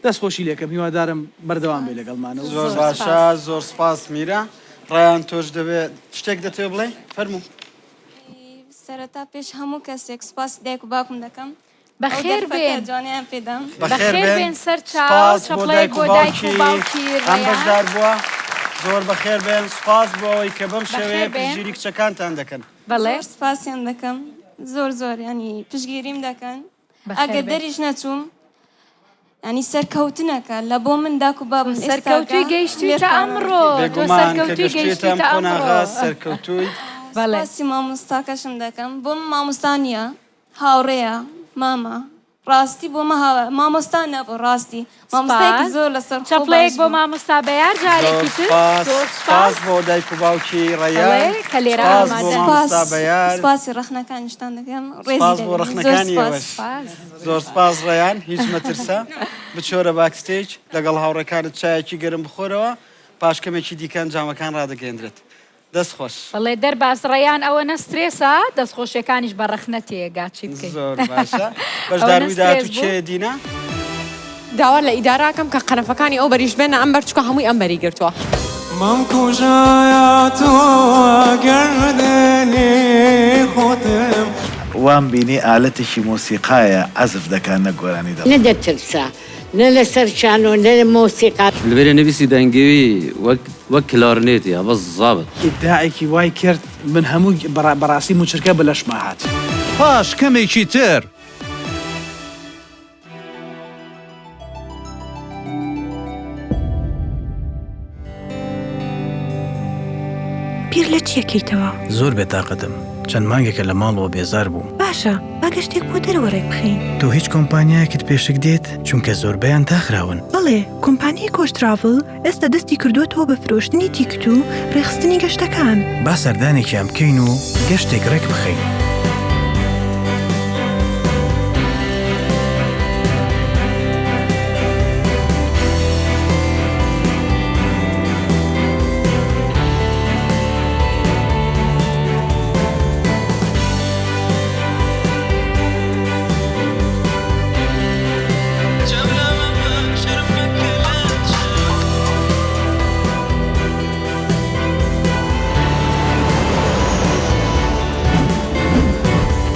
Speaker 7: دەست خۆشی لێکەم هیوادارم بەردەوام بێ لەگەڵمانە و
Speaker 1: زۆر
Speaker 2: زۆر
Speaker 1: باشە
Speaker 2: سپاس.
Speaker 1: زۆر سپاس میرا ڕەیان تۆش دەبێ شتێک دەتەوێ بڵێی فەرموو.
Speaker 16: سەرەتا پێش هەموو کەسێک سوپاسی دایک و باوکم دەکەم ئەو
Speaker 2: بەخێر
Speaker 16: دەرفەتە
Speaker 2: بێن.
Speaker 16: جوانەیان پێدام.
Speaker 1: بەخێر
Speaker 2: بەخێر
Speaker 1: بێن
Speaker 2: بێن سەر چاو
Speaker 1: سپاس بۆ
Speaker 2: چەپڵەیەک
Speaker 1: دایک و
Speaker 2: بۆ دایک و
Speaker 1: باوکی
Speaker 2: باوکی
Speaker 1: ئەم
Speaker 2: ڕەیان.
Speaker 1: بەشدار بووە زۆر بەخێر بێن سپاس بۆ ئەوەی کە بەم شێوەیە
Speaker 2: بەخێر بێن.
Speaker 1: پشتگیری کچەکانتان دەکەن.
Speaker 2: بەڵێ.
Speaker 16: زۆر سپاسیان دەکەم زۆر زۆر یانی پشتگیریم دەکەن
Speaker 2: بەخێر
Speaker 16: ئەگەر
Speaker 2: بێن.
Speaker 16: دەریش نەچووم یانی سەرکەوتنەکە لە بۆ من داک و بابم ئێستاکە
Speaker 2: سەرکەوتووی گەیشتوویتە
Speaker 16: لێرخانە.
Speaker 2: ئەمڕۆ تۆ
Speaker 1: بێگومان کە
Speaker 2: سەرکەوتووی
Speaker 1: گەشتوویتە ئەم
Speaker 2: گەیشتوویتە ئەمڕۆ.
Speaker 1: قۆناغە سەرکەوتوویت.
Speaker 2: بەڵێ.
Speaker 16: سپاسی مامۆستاکەشم دەکەم بۆ من مامۆستا نییە هاوڕێیە مامە ڕاستی بۆ مە مامۆستا نەبوو ڕاستی مامۆستایەکی
Speaker 2: سپاس
Speaker 16: زۆر لەسەر خۆ
Speaker 2: چەپڵەیەک
Speaker 16: باش
Speaker 2: بۆ
Speaker 16: بوو.
Speaker 2: مامۆستا بەیار
Speaker 1: زۆر
Speaker 2: جارێکی تر
Speaker 1: سپاس
Speaker 2: زۆر
Speaker 1: سپاس
Speaker 2: سپاس
Speaker 1: بۆ دایک و باوکی
Speaker 2: بەڵێ
Speaker 1: ڕەیان
Speaker 2: کە لێرە
Speaker 1: سپاس بۆ
Speaker 2: ئامادەن.
Speaker 1: مامۆستا
Speaker 16: سپاس
Speaker 1: بەیار
Speaker 16: سپاسی ڕەخنەکانیشتان دەکەم ڕێزی
Speaker 1: سپاس بۆ
Speaker 16: دەگرم زۆر
Speaker 1: ڕەخنەکانی
Speaker 16: سپاس.
Speaker 1: ئێوەش
Speaker 2: سپاس.
Speaker 1: زۆر سپاس ڕەیان هیچ مەترسە بچۆرە backstage لەگەڵ هاوڕێکانت چایەکی گەرم بخۆرەوە پاش کەمێکی دیکە ئەنجامەکان ڕادەگەیەندرێت دەست خۆش.
Speaker 2: بەڵێ دەرباز ڕەیان ئەوەنە سترێسە دەست خۆشیەکانیش بە ڕەخنە تێگا چی بکەین
Speaker 1: زۆر باشە
Speaker 2: ئەوەنە
Speaker 1: بەشداربووی
Speaker 2: سترێس
Speaker 1: داهاتوو
Speaker 2: بوو.
Speaker 1: کێیە دینا؟
Speaker 9: داوا لە ئیدارە ئەکەم کە قەنەفەکانی ئەو بەریش بێنە ئەم بەر چونکە هەمووی ئەم بەری گرتووە.
Speaker 13: مەمکوژە تۆ گەر دڵی خۆتم.
Speaker 3: وام بینی ئالەتێکی مۆسیقایە عەزف دەکا نەک گۆرانی دەڵێ.
Speaker 5: نە دەترسا نە لەسەر شانۆ نە لە مۆسیقا.
Speaker 6: لەوێرە نویسی دەنگێوی وەک. وەک کلارنێتیە بزابت.
Speaker 7: ئیبداعێکی وای کرد من هەموو بەڕاستی موچرکە بە لەشما هات.
Speaker 11: پاش کەمێکی تر.
Speaker 14: بیر لە چی ئەکەیتەوە؟
Speaker 17: زۆر بێتاقەتم، چەند مانگێکە لە ماڵەوە بێزار بووم.
Speaker 14: باشە، با گەشتێک بۆ دەرەوە ڕێکبخەین.
Speaker 17: تۆ هیچ کۆمپانیایەکت پێ شک دێت؟ چونکە زۆربەیان داخراون.
Speaker 14: بەڵێ، کۆمپانیای کۆچ تراڤڵ ئێستا دەستی کردووەتەوە بە فرۆشتنی تیکت و ڕێکخستنی گەشتەکان.
Speaker 17: با سەردانێکیان بکەین و گەشتێک ڕێک بخەین.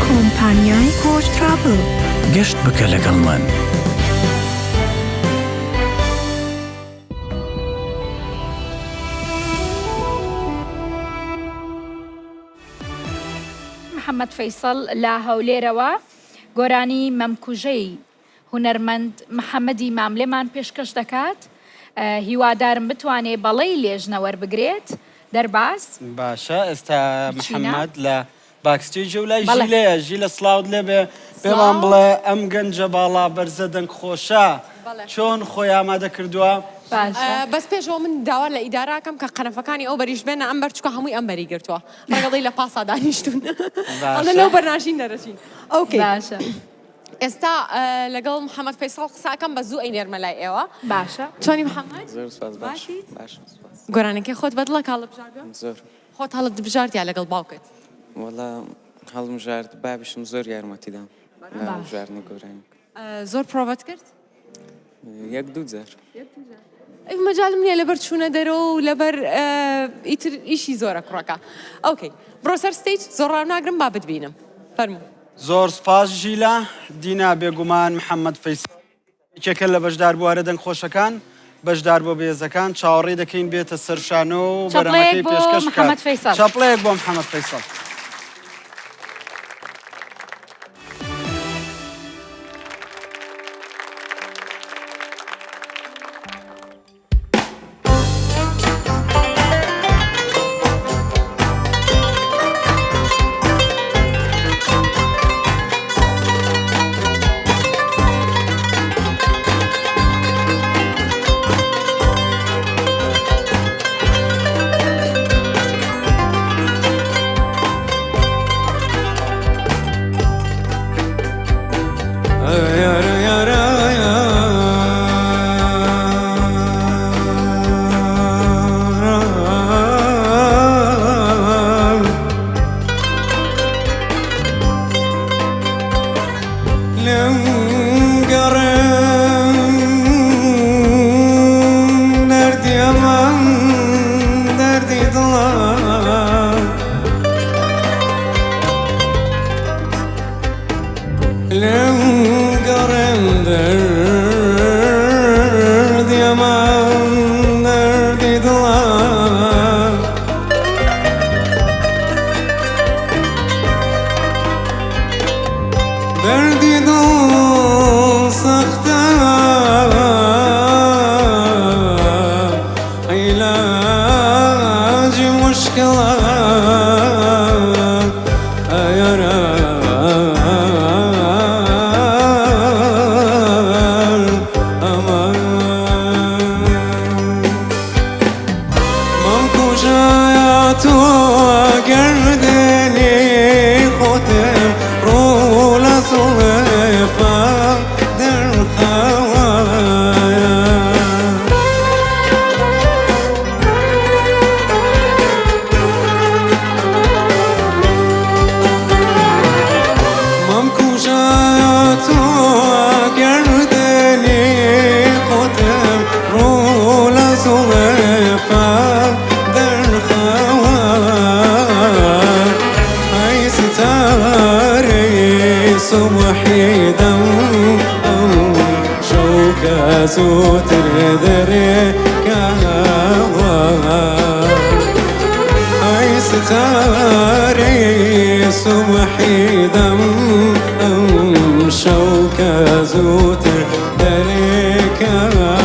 Speaker 14: کۆمپانیای کۆچ تراڤڵ.
Speaker 17: گەشت بکە لەگەڵمان.
Speaker 2: محەمەد فەیسەڵ لە هەولێرەوە گۆرانی مەمکوژەی هونەرمەند محەمەدی ماملێمان پێشکەش دەکات هیوادارم بتوانێ بەڵێی لێژنە وەربگرێت دەرباز.
Speaker 1: باشە ئێستا محەمەد لە backstage ە و لای ژیلەیە ژیلە سڵاوت لێبێ پێمان بڵێ ئەم گەنجە باڵا بەرزە دەنگ خۆشە چۆن خۆی ئامادە کردووە؟
Speaker 9: بەس پێشەوە من داوا لە ئیدارە ئەکەم کە قەنەفەکانی ئەو بەریش بێنە ئەم بەر چونکە هەمووی ئەم بەری گرتووە ڕەنگە بڵێی لە پاسا دانیشتوون ئەڵێ لەو بەر ناشین دەرەچین okay
Speaker 2: باشە.
Speaker 9: ئێستا لەگەڵ محەممەد فەیسەڵ قسە ئەکەم بە زوو ئەینێرمە لای ئێوە.
Speaker 2: باشە.
Speaker 9: چۆنی محەممەد؟
Speaker 15: زۆر سوپاس باشم.
Speaker 9: باشیت؟
Speaker 15: باشم سوپاس.
Speaker 9: گۆرانیەکەی خۆت بەدڵە کە هەڵتبژاردووە؟
Speaker 15: زۆر.
Speaker 9: خۆت هەڵتبژارد یا لەگەڵ باوکت؟
Speaker 15: وەڵا هەڵمژارد بابیشم زۆر یارمەتی دام لە هەڵبژاردنی گۆرانیەکە.
Speaker 9: زۆر پرۆڤەت کرد؟
Speaker 15: یەک دوو جار.
Speaker 9: ئەی مەجالم نییە لەبەر چوونە دەرەوە و لەبەر ئیتر ئیشی زۆرە کوڕەکە. okay بڕۆ سەر stage زۆر ڕاوناگرم با بتبینم. فەرموو.
Speaker 1: زۆر سوپاس ژیلا. دینا بێگومان محەمەد فەیسەڵ یەکێکە لە بەشداربووارە دەنگخۆشەکان، بەشداربووە بەهێزەکان، چاوەڕێی دەکەین بێتە سەر شانۆ و
Speaker 2: چەپڵەیەک
Speaker 1: بەرهەمەکەی
Speaker 2: بۆ
Speaker 1: پێشکەش بکات.
Speaker 2: محەمەد فەیسەڵ.
Speaker 1: چەپڵەیەک بۆ محەمەد فەیسەڵ.
Speaker 13: زووتر دەرێ کاوە. سوبحی دەم ئەمشەو کە زووتر دەرێکەوە.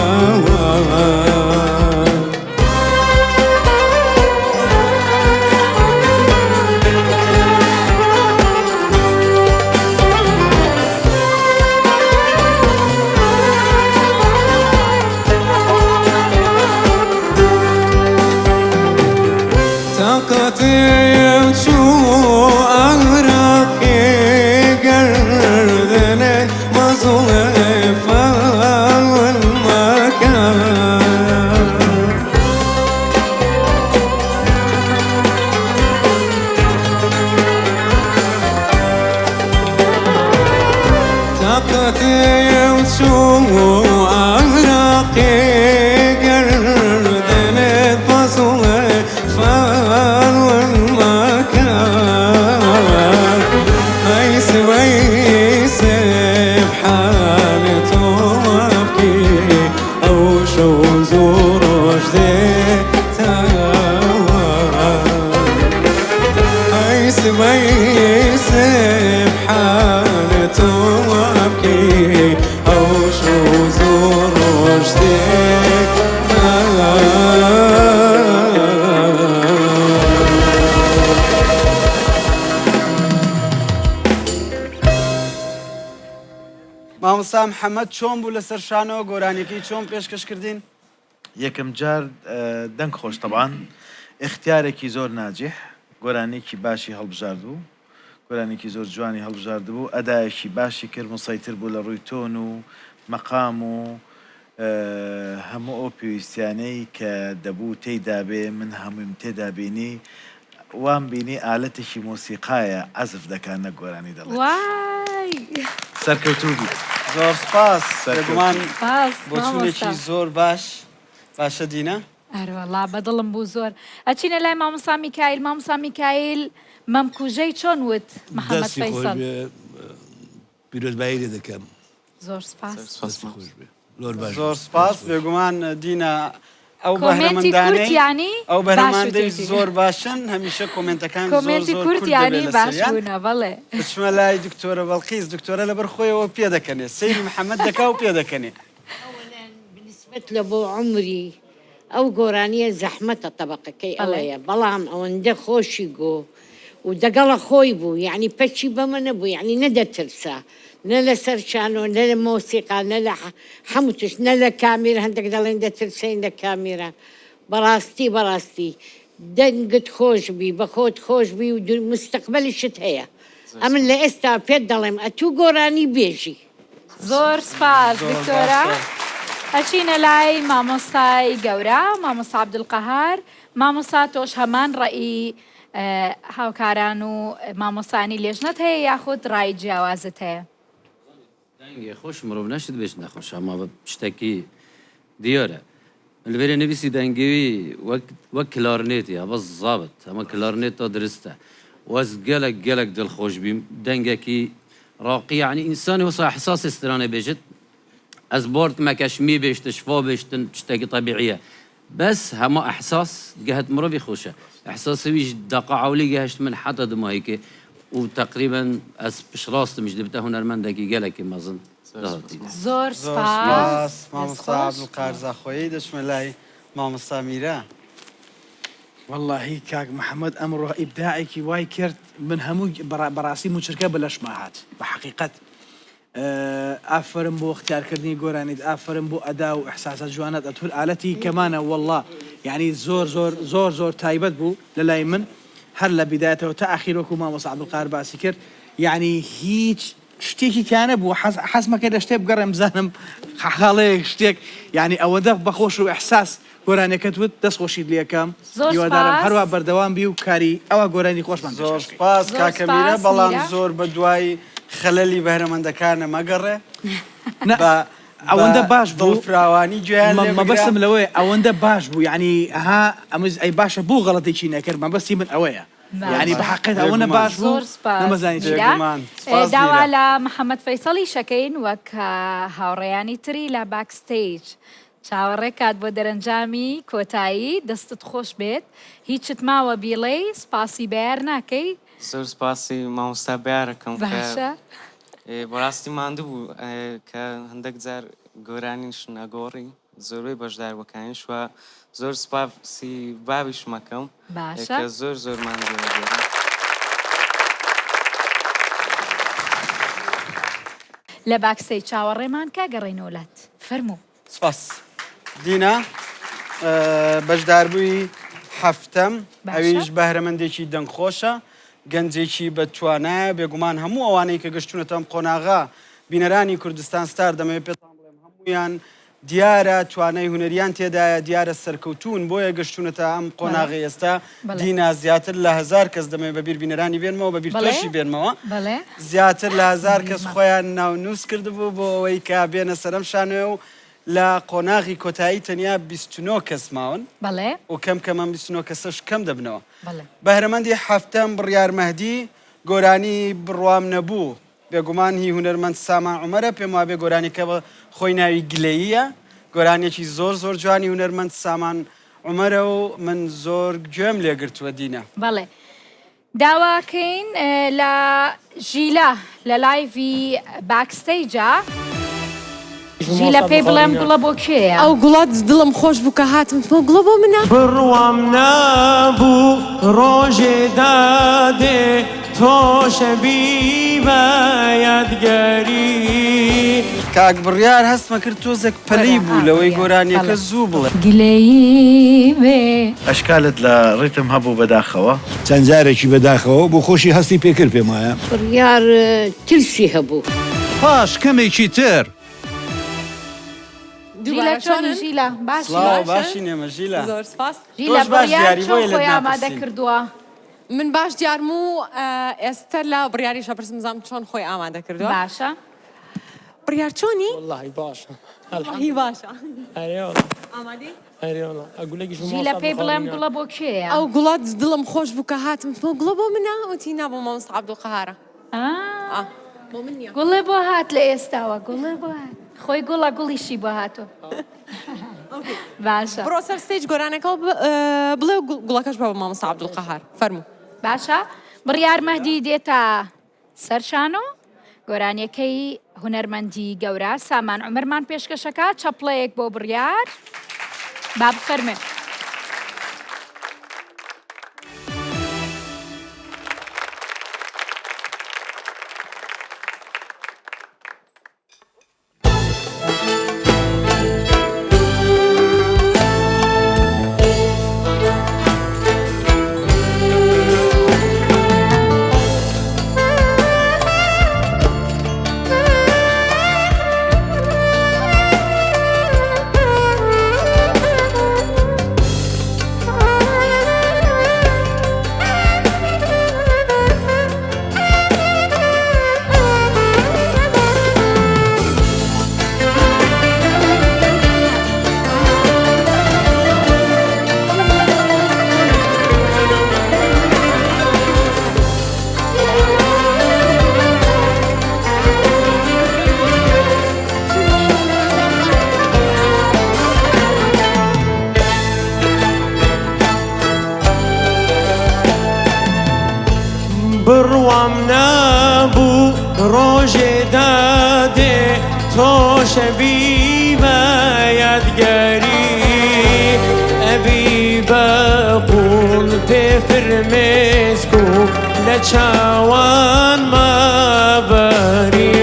Speaker 13: تاقەتیم چوو ئارەقی گەردنێ مەزڵێ فاون مەکە. تاقەتیم چوو ئارەقی گەردنێ فەزڵێ فاون مەکە. ئەی سبەی سبحانە تۆ بکی ئەو شەو زوو ڕۆژ دێتەوە. ئەی سبەی سبحانە تۆ بکی ئەو شەو زوو ڕۆژ دێتەوە.
Speaker 1: مامۆستا محەمەد چۆن بوو لەسەر شانۆ گۆرانیەکەی چۆن پێشکەش کردین؟
Speaker 3: یەکەم جار دەنگ خۆش تەبعەن ئیختیارێکی زۆر ناجیح گۆرانیەکی باشی هەڵبژاردبوو گۆرانیەکی زۆر جوانی هەڵبژاردبوو ئەدایەکی باشی کرد مسەیتر بوو لە ڕووی تۆن و مەقام و هەموو ئەو پێویستیانەی کە دەبوو تێیدا بێ من هەموویم تێدا بینی وام بینی ئالەتێکی مۆسیقایە عەزف دەکا نەک گۆرانی دەڵێت.
Speaker 2: وای.
Speaker 3: سەرکەوتوو بیت.
Speaker 1: زۆر سپاس
Speaker 3: سەرکەوتوو
Speaker 1: بێگومان
Speaker 3: بیت.
Speaker 2: سپاس
Speaker 1: بۆچوونێکی
Speaker 2: مامۆستا.
Speaker 1: زۆر باش باشە دینا.
Speaker 2: ئەروەڵا بەدڵم بوو زۆر. ئەچینە لای مامۆستا میکایل مامۆستا میکایل مەمکوژەی چۆن وت محەمەد
Speaker 4: دەستی خۆش
Speaker 2: فەیسەڵ.
Speaker 4: بێ پیرۆزبایی لێ دەکەم.
Speaker 2: زۆر سپاس.
Speaker 4: دەستی خۆش بێ زۆر باش
Speaker 1: زۆر
Speaker 4: بوو.
Speaker 1: سپاس
Speaker 4: دەست خۆش.
Speaker 1: بێگومان دینا ئەو
Speaker 2: کۆمێنتی کورت
Speaker 1: بەهرەمەندانەی
Speaker 2: یانی
Speaker 1: ئەو
Speaker 2: باش
Speaker 1: بەهرەمەندەی
Speaker 2: وتێتی.
Speaker 1: زۆر باشن هەمیشە کۆمێنتەکان زۆر
Speaker 2: کۆمێنتی
Speaker 1: زۆر
Speaker 2: کورت
Speaker 1: کورت دەبێت
Speaker 2: یانی باش
Speaker 1: لەسەریان
Speaker 2: بوونە بەڵێ.
Speaker 1: بچمە لای دکتۆرە بەڵقیس دکتۆرە لەبەر خۆیەوە پێدەکەنێ سەیری محەمەد دەکا و پێدەکەنێ.
Speaker 5: ئەوەلەن بنسبەت لە بۆ عومری ئەو گۆرانیە زەحمەتە تەبەقەکەی
Speaker 2: بەڵێ.
Speaker 5: ئەوەیە بەڵام ئەوەندە خۆشی گۆ و دەگەڵە خۆی بوو یەعنی پەکی بەمە نەبوو یەعنی نەدەترسا نە لەسەر شانۆ نە لە مۆسیقا نە لە حەموو تشت نە لە کامیرە هەندێک دەڵێن دەترسێین لە کامیرا بەڕاستی بەڕاستی دەنگت خۆش بی بەخۆت خۆش بی و مستەقبەلیشت هەیە ئەمن لە ئێستا پێت دەڵێم ئەتوو گۆرانی بێژی.
Speaker 2: زۆر سپاس
Speaker 1: زۆر
Speaker 2: دکتۆرە.
Speaker 1: باشە.
Speaker 2: ئەچینە لای مامۆستای گەورە مامۆستا عەبدولقەهار مامۆستا تۆش هەمان ڕەئی هاوکاران و مامۆستایانی لێژنەت هەیە یاخود ڕای جیاوازت هەیە؟
Speaker 6: دەنگێ خۆش مرۆڤ نەشت بێژ نەخۆش ئەما بە شتەکی دیارە من لەێرە نویسی دەنگێوی وەک وەک کلارنێتی ئەبە زابت ئەمە کلارنێت تا درستە وەز گەلک گەلک دڵخۆش بیم دەنگەکی ڕاقی یعنی ئینسانی وەسا احساس سترانێ بێژت ئەز بارد مەکەش می بێشت شفا بێشتن شتێکی طبیعیە بەس هەما ئەحساس گەهت مرۆڤی خۆشە ئەحساسی ویش دەقا عەولی گەهشت من حەتا دماهیکێ و تەقریبەن ئەز پشڕاستمیش دبتە هونەرمەندەکی گەلەکی مەزن دەهاتی.
Speaker 2: زۆر
Speaker 1: زۆر
Speaker 2: سپاس
Speaker 1: سپاس
Speaker 2: دەست
Speaker 1: مامۆستا
Speaker 2: خۆش.
Speaker 1: عەبدولقاهر زاخۆیی دەچمە لای مامۆستا میرە.
Speaker 7: وەڵاهی کاک محمد ئەمڕۆ ئیبداعێکی وای کرد من هەموو بەڕاستی موچرکە بە لەشما هات بە حەقیقەت ئافەرم بۆ اختیار کردنی گۆرانیت ئافەرم بۆ ئەدا و احساسە جوانەت ئەتور ئالەتی کەمانە واللە یانی زۆر زۆر زۆر زۆر تایبەت بوو لەلای من هەر لە بیدایەتەوە تا ئاخیر وەکو مامۆستا عەبدولقاهر باسی کرد یانی هیچ شتێکی تیا نەبوو حەز حەز مەکە لە شتێ بگەڕێم بزانم خاڵەیەک شتێک یانی ئەوەندە بەخۆش و احساس گۆرانیەکەت وت دەست خۆشیت لێکەم
Speaker 2: زۆر
Speaker 7: هیوادارم
Speaker 2: سپاس.
Speaker 7: هەروا بەردەوام بی و کاری ئەوا گۆرانی خۆشمان
Speaker 1: زۆر
Speaker 7: پێشکەش بکەی.
Speaker 1: سپاس
Speaker 2: زۆر
Speaker 1: کاکە میرە
Speaker 2: سپاس
Speaker 1: بەڵام
Speaker 2: میرە.
Speaker 1: زۆر بە دوای خەلەلی بەهرەمەندەکانە مەگەڕێ
Speaker 7: نا
Speaker 1: بە بە
Speaker 7: ئەوەندە باش بوو
Speaker 1: دڵفراوانی گوێیان لێ بگرە.
Speaker 7: مەبەستم لەوەیە ئەوەندە باش بوو یانی ئەها ئەمز ئەی باشە بۆ غەڵەتێکی نەکرد مەبەستی من ئەوەیە یانی بە
Speaker 2: باشە.
Speaker 7: حەقیقەت ئەوەنە
Speaker 1: بێگومان.
Speaker 7: باش بوو
Speaker 2: زۆر سپاس
Speaker 7: نەمەزانی چی
Speaker 2: میرە.
Speaker 7: بکەم.
Speaker 1: بێگومان سپاس
Speaker 2: داوا
Speaker 1: میرە.
Speaker 2: لە محەمەد فەیسەڵیش ئەکەین وەک هاوڕێیانی تری لە backstage چاوەڕێ کات بۆ دەرەنجامی کۆتایی دەستت خۆش بێت هیچت ماوە بیڵێی سپاسی بەیار ناکەی؟
Speaker 15: زۆر سپاسی مامۆستا بەیارەکەم کە
Speaker 2: باشە.
Speaker 15: بەڕاستی ماندوو بوو کە هەندێک جار گۆرانیش نەگۆڕی زۆربەی بەشداربووەکانیش و زۆر سپاسی بابیشم ئەکەم
Speaker 2: باشە.
Speaker 15: کە زۆر زۆر ماندوو ئەگۆڕی.
Speaker 2: لە backstage چاوەڕێمان کە گەڕێینەوە لات. فەرموو.
Speaker 1: سپاس دینا بەشداربووی حەفتەم ئەویش بەهرەمەندێکی دەنگخۆشە گەنجێکی بە توانایە بێگومان هەموو ئەوانەی کە گەشتونەتە ئەم قۆناغە بینەرانی کوردستان ستار دەمەوێت پێتان بڵێم هەمویان دیارە توانای هونەریان تێدایە دیارە سەرکەوتون بۆیە گەشتونەتە ئەم قۆناغی ئێستا دینا زیاتر لە هزار کەس دەمەوێت بەبیر بینەرانی بێنمەوە بەبیر تۆشی بێنمەوە زیاتر لە هزار کەس خۆیان ناونووس کردبوو بۆ ئەوەی کە بێنە سەرم شانۆ و لە قۆناغی کۆتایی تەنیا 29 کەس ماون و کەم کەم ئەم 29 کەسەش کەم دەبنەوە. بەهرەمەندی حەفتەم بڕیار مەهدی، گۆرانی بڕوام نەبوو بێگومان هی هونەرمەند سامان عومەرە، پێم وابێ گۆرانیەکە خۆی ناوی گلەییە، گۆرانیەکی زۆر زۆر جوانی هونەرمەند سامان عومەرە و من زۆر گوێم لێ گرتووە دینا.
Speaker 2: بەڵێ داواکەین لە ژیلا لە live ی backstage ا. ژیلا پێی بڵێم گوڵە بۆ کێیە؟
Speaker 9: ئەو گوڵە دڵم خۆش بوو کە هاتم تۆ گوڵە بۆ منە؟
Speaker 14: بڕوام نەبوو ڕۆژێ دادێ تۆش ئەبی بە یادگاری.
Speaker 1: کاک بڕیار هەستمە کرد تۆزێک پەلەی بوو لەوەی گۆرانیەکە زوو بڵێ.
Speaker 2: گلەیی بێ.
Speaker 3: ئەشکالت لە ڕیتم هەبوو بەداخەوە.
Speaker 4: چەند جارێکی بەداخەوە بۆ خۆشی هەستی پێکرد پێم وایە.
Speaker 5: بڕیار ترسی هەبوو.
Speaker 11: پاش کەمێکی تر.
Speaker 2: ژیلا چۆنی ژیلا باشی؟
Speaker 1: سڵاو باشین ئێمە ژیلا.
Speaker 9: زۆر سپاس.
Speaker 2: ژیلا
Speaker 1: تۆش باش
Speaker 2: بڕیار
Speaker 1: دیاری
Speaker 2: چۆن
Speaker 1: بۆیە لێت
Speaker 2: خۆی ئامادە
Speaker 1: ناپرسین.
Speaker 2: کردووە؟
Speaker 9: من باش دیارم و ئێستە لە بڕیاریش ئەپرسم بزانم چۆن خۆی ئامادە کردووە.
Speaker 2: باشە.
Speaker 9: بڕیار چۆنی؟
Speaker 18: وەڵاهی باشم.
Speaker 9: وەڵاهی باشە.
Speaker 18: ئەرێ وەڵا.
Speaker 9: ئامادەی؟
Speaker 18: ئەرێ وەڵا. ئەگولەگیش
Speaker 2: ژیلا
Speaker 18: مامۆستا
Speaker 2: پێی بڵێم
Speaker 18: بخۆڕینە.
Speaker 2: گوڵە بۆ کێیە؟
Speaker 9: ئەو گوڵە دڵم خۆش بوو کە هاتم تۆ گوڵە بۆ منە؟ وتی نا بۆ مامۆستا عەبدولقەهارە.
Speaker 2: ئا
Speaker 9: بۆ من نییە.
Speaker 2: گوڵێ بۆ هات لە ئێستاوە گوڵێ بۆ هات خۆی گوڵە گوڵیشی بۆ هاتووە باشە.
Speaker 9: بڕۆ سەر stage گۆرانەکە بڵێ و گوڵەکەش بە بۆ مامۆستا عەبدولقەهار فەرموو.
Speaker 2: باشە بڕیار مەهدی دێتە سەر شانۆ گۆرانیەکەی هونەرمەندی گەورە سامان عومەرمان پێشکەشەکا چەپڵەیەک بۆ بڕیار با بفەرمێ.
Speaker 14: بڕوام نەبوو ڕۆژێ دادێ تۆش ئەبی بە یادگاری ئەبی بە قوڵ پێ فرمێسک و لە چاوانما بەری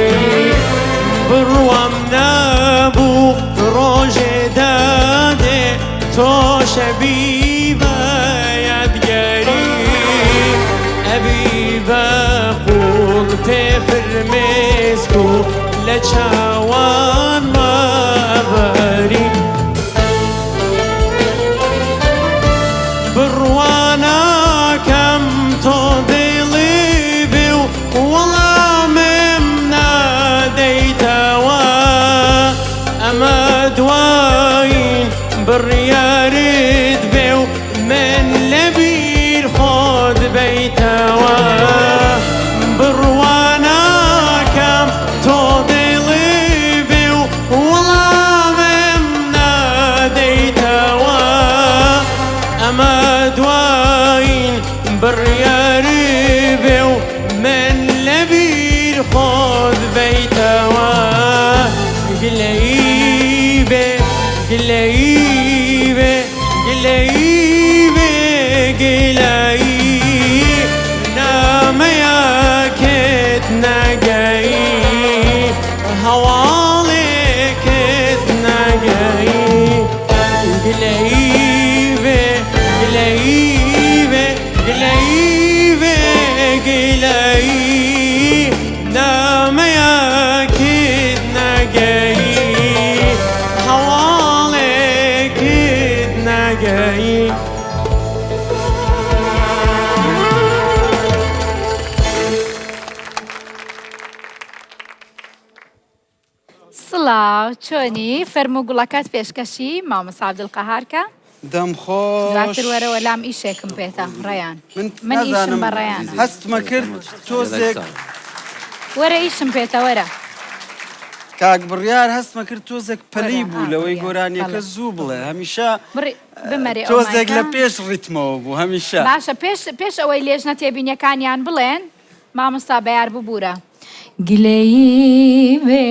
Speaker 14: بڕوام نەبوو ڕۆژێ دادێ تۆش ئەبی بە یادگاری ئەبی بە قوڵ پێ فرمێسک و لە چاوانما بەری بڕوا ناکەم تۆ دڵی بی و وەڵامم نادەیتەوە ئەمە دوایین بڕیارت بێ و من لەبیر خۆت بەیتەوە بڕوا ناکەم تۆ دڵی.
Speaker 18: گلەیی بێ گلەیی بێ گلەیی بێ گلەیی نامەیەکت نەگەی هەواڵێکت نەگەی گلەیی بێ گلەیی بێ گلەیی بێ گلەیی نامەیەکت نەگەی هەواڵێکت نەگەی.
Speaker 2: سڵاو چۆنی فەرموو گوڵەکەت پێشکەشی مامۆستا عەبدولقەهار کە.
Speaker 1: دەم خۆش.
Speaker 2: دواتر وەرەوە لام ئیشێکم پێتە ڕەیان.
Speaker 1: من
Speaker 2: من ئیشم
Speaker 1: نازانم
Speaker 2: بە ڕەیانە.
Speaker 1: هەستمە کرد تۆزێک.
Speaker 2: وەرە ئیشم پێتە وەرە.
Speaker 1: کاک بڕیار هەستمە کرد تۆزێک پەلی
Speaker 2: وەرە،
Speaker 1: بوو
Speaker 2: ها،
Speaker 1: لەوەی
Speaker 2: بڕیار.
Speaker 1: گۆرانیەکە
Speaker 2: بەڵێ.
Speaker 1: زوو بڵێ هەمیشە
Speaker 2: بڕی بمەرێ ئەو
Speaker 1: تۆزێک لە
Speaker 2: مایکە.
Speaker 1: پێش ڕیتمەوە بوو هەمیشە.
Speaker 2: باشە پێش پێش ئەوەی لێژنە تێبینیەکانیان بڵێن مامۆستا بەیار ببورە. گلەیی بێ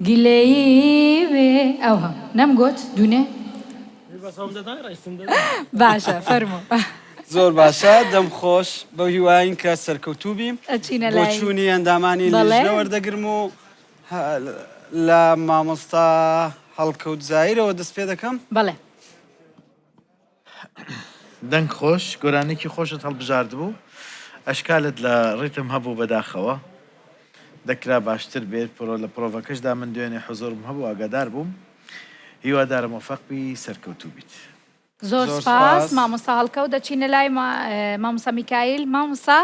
Speaker 2: گلەیی بێ ئەوها نەمگۆت دوونێ باشە فەرموو.
Speaker 1: زۆر باشە دەم خۆش بەو هیواین کە سەرکەوتوو بی
Speaker 2: ئەچینە لای
Speaker 1: بۆچوونی ئەندامانی
Speaker 2: بەڵێ.
Speaker 1: لیژنە وەردەگرم و لە مامۆستا هەڵکەوت زایرەوە دەست پێ دەکەم.
Speaker 2: بەڵێ.
Speaker 3: دەنگ خۆش گۆرانیکی خۆشت هەڵبژاردبوو ئەشکالت لە ڕیتم هەبوو بەداخەوە دەکرا باشتر بێت پرۆ لە پرۆڤەکەشدا من دوێنێ حزۆرم هەبوو ئاگادار بووم هیوادارم مۆفەق بی سەرکەوتوو بیت.
Speaker 2: زۆر
Speaker 1: زۆر
Speaker 2: سپاس
Speaker 1: سپاس.
Speaker 2: مامۆستا هەڵکەوت دەچینە لای مامۆستا میکایل مامۆستا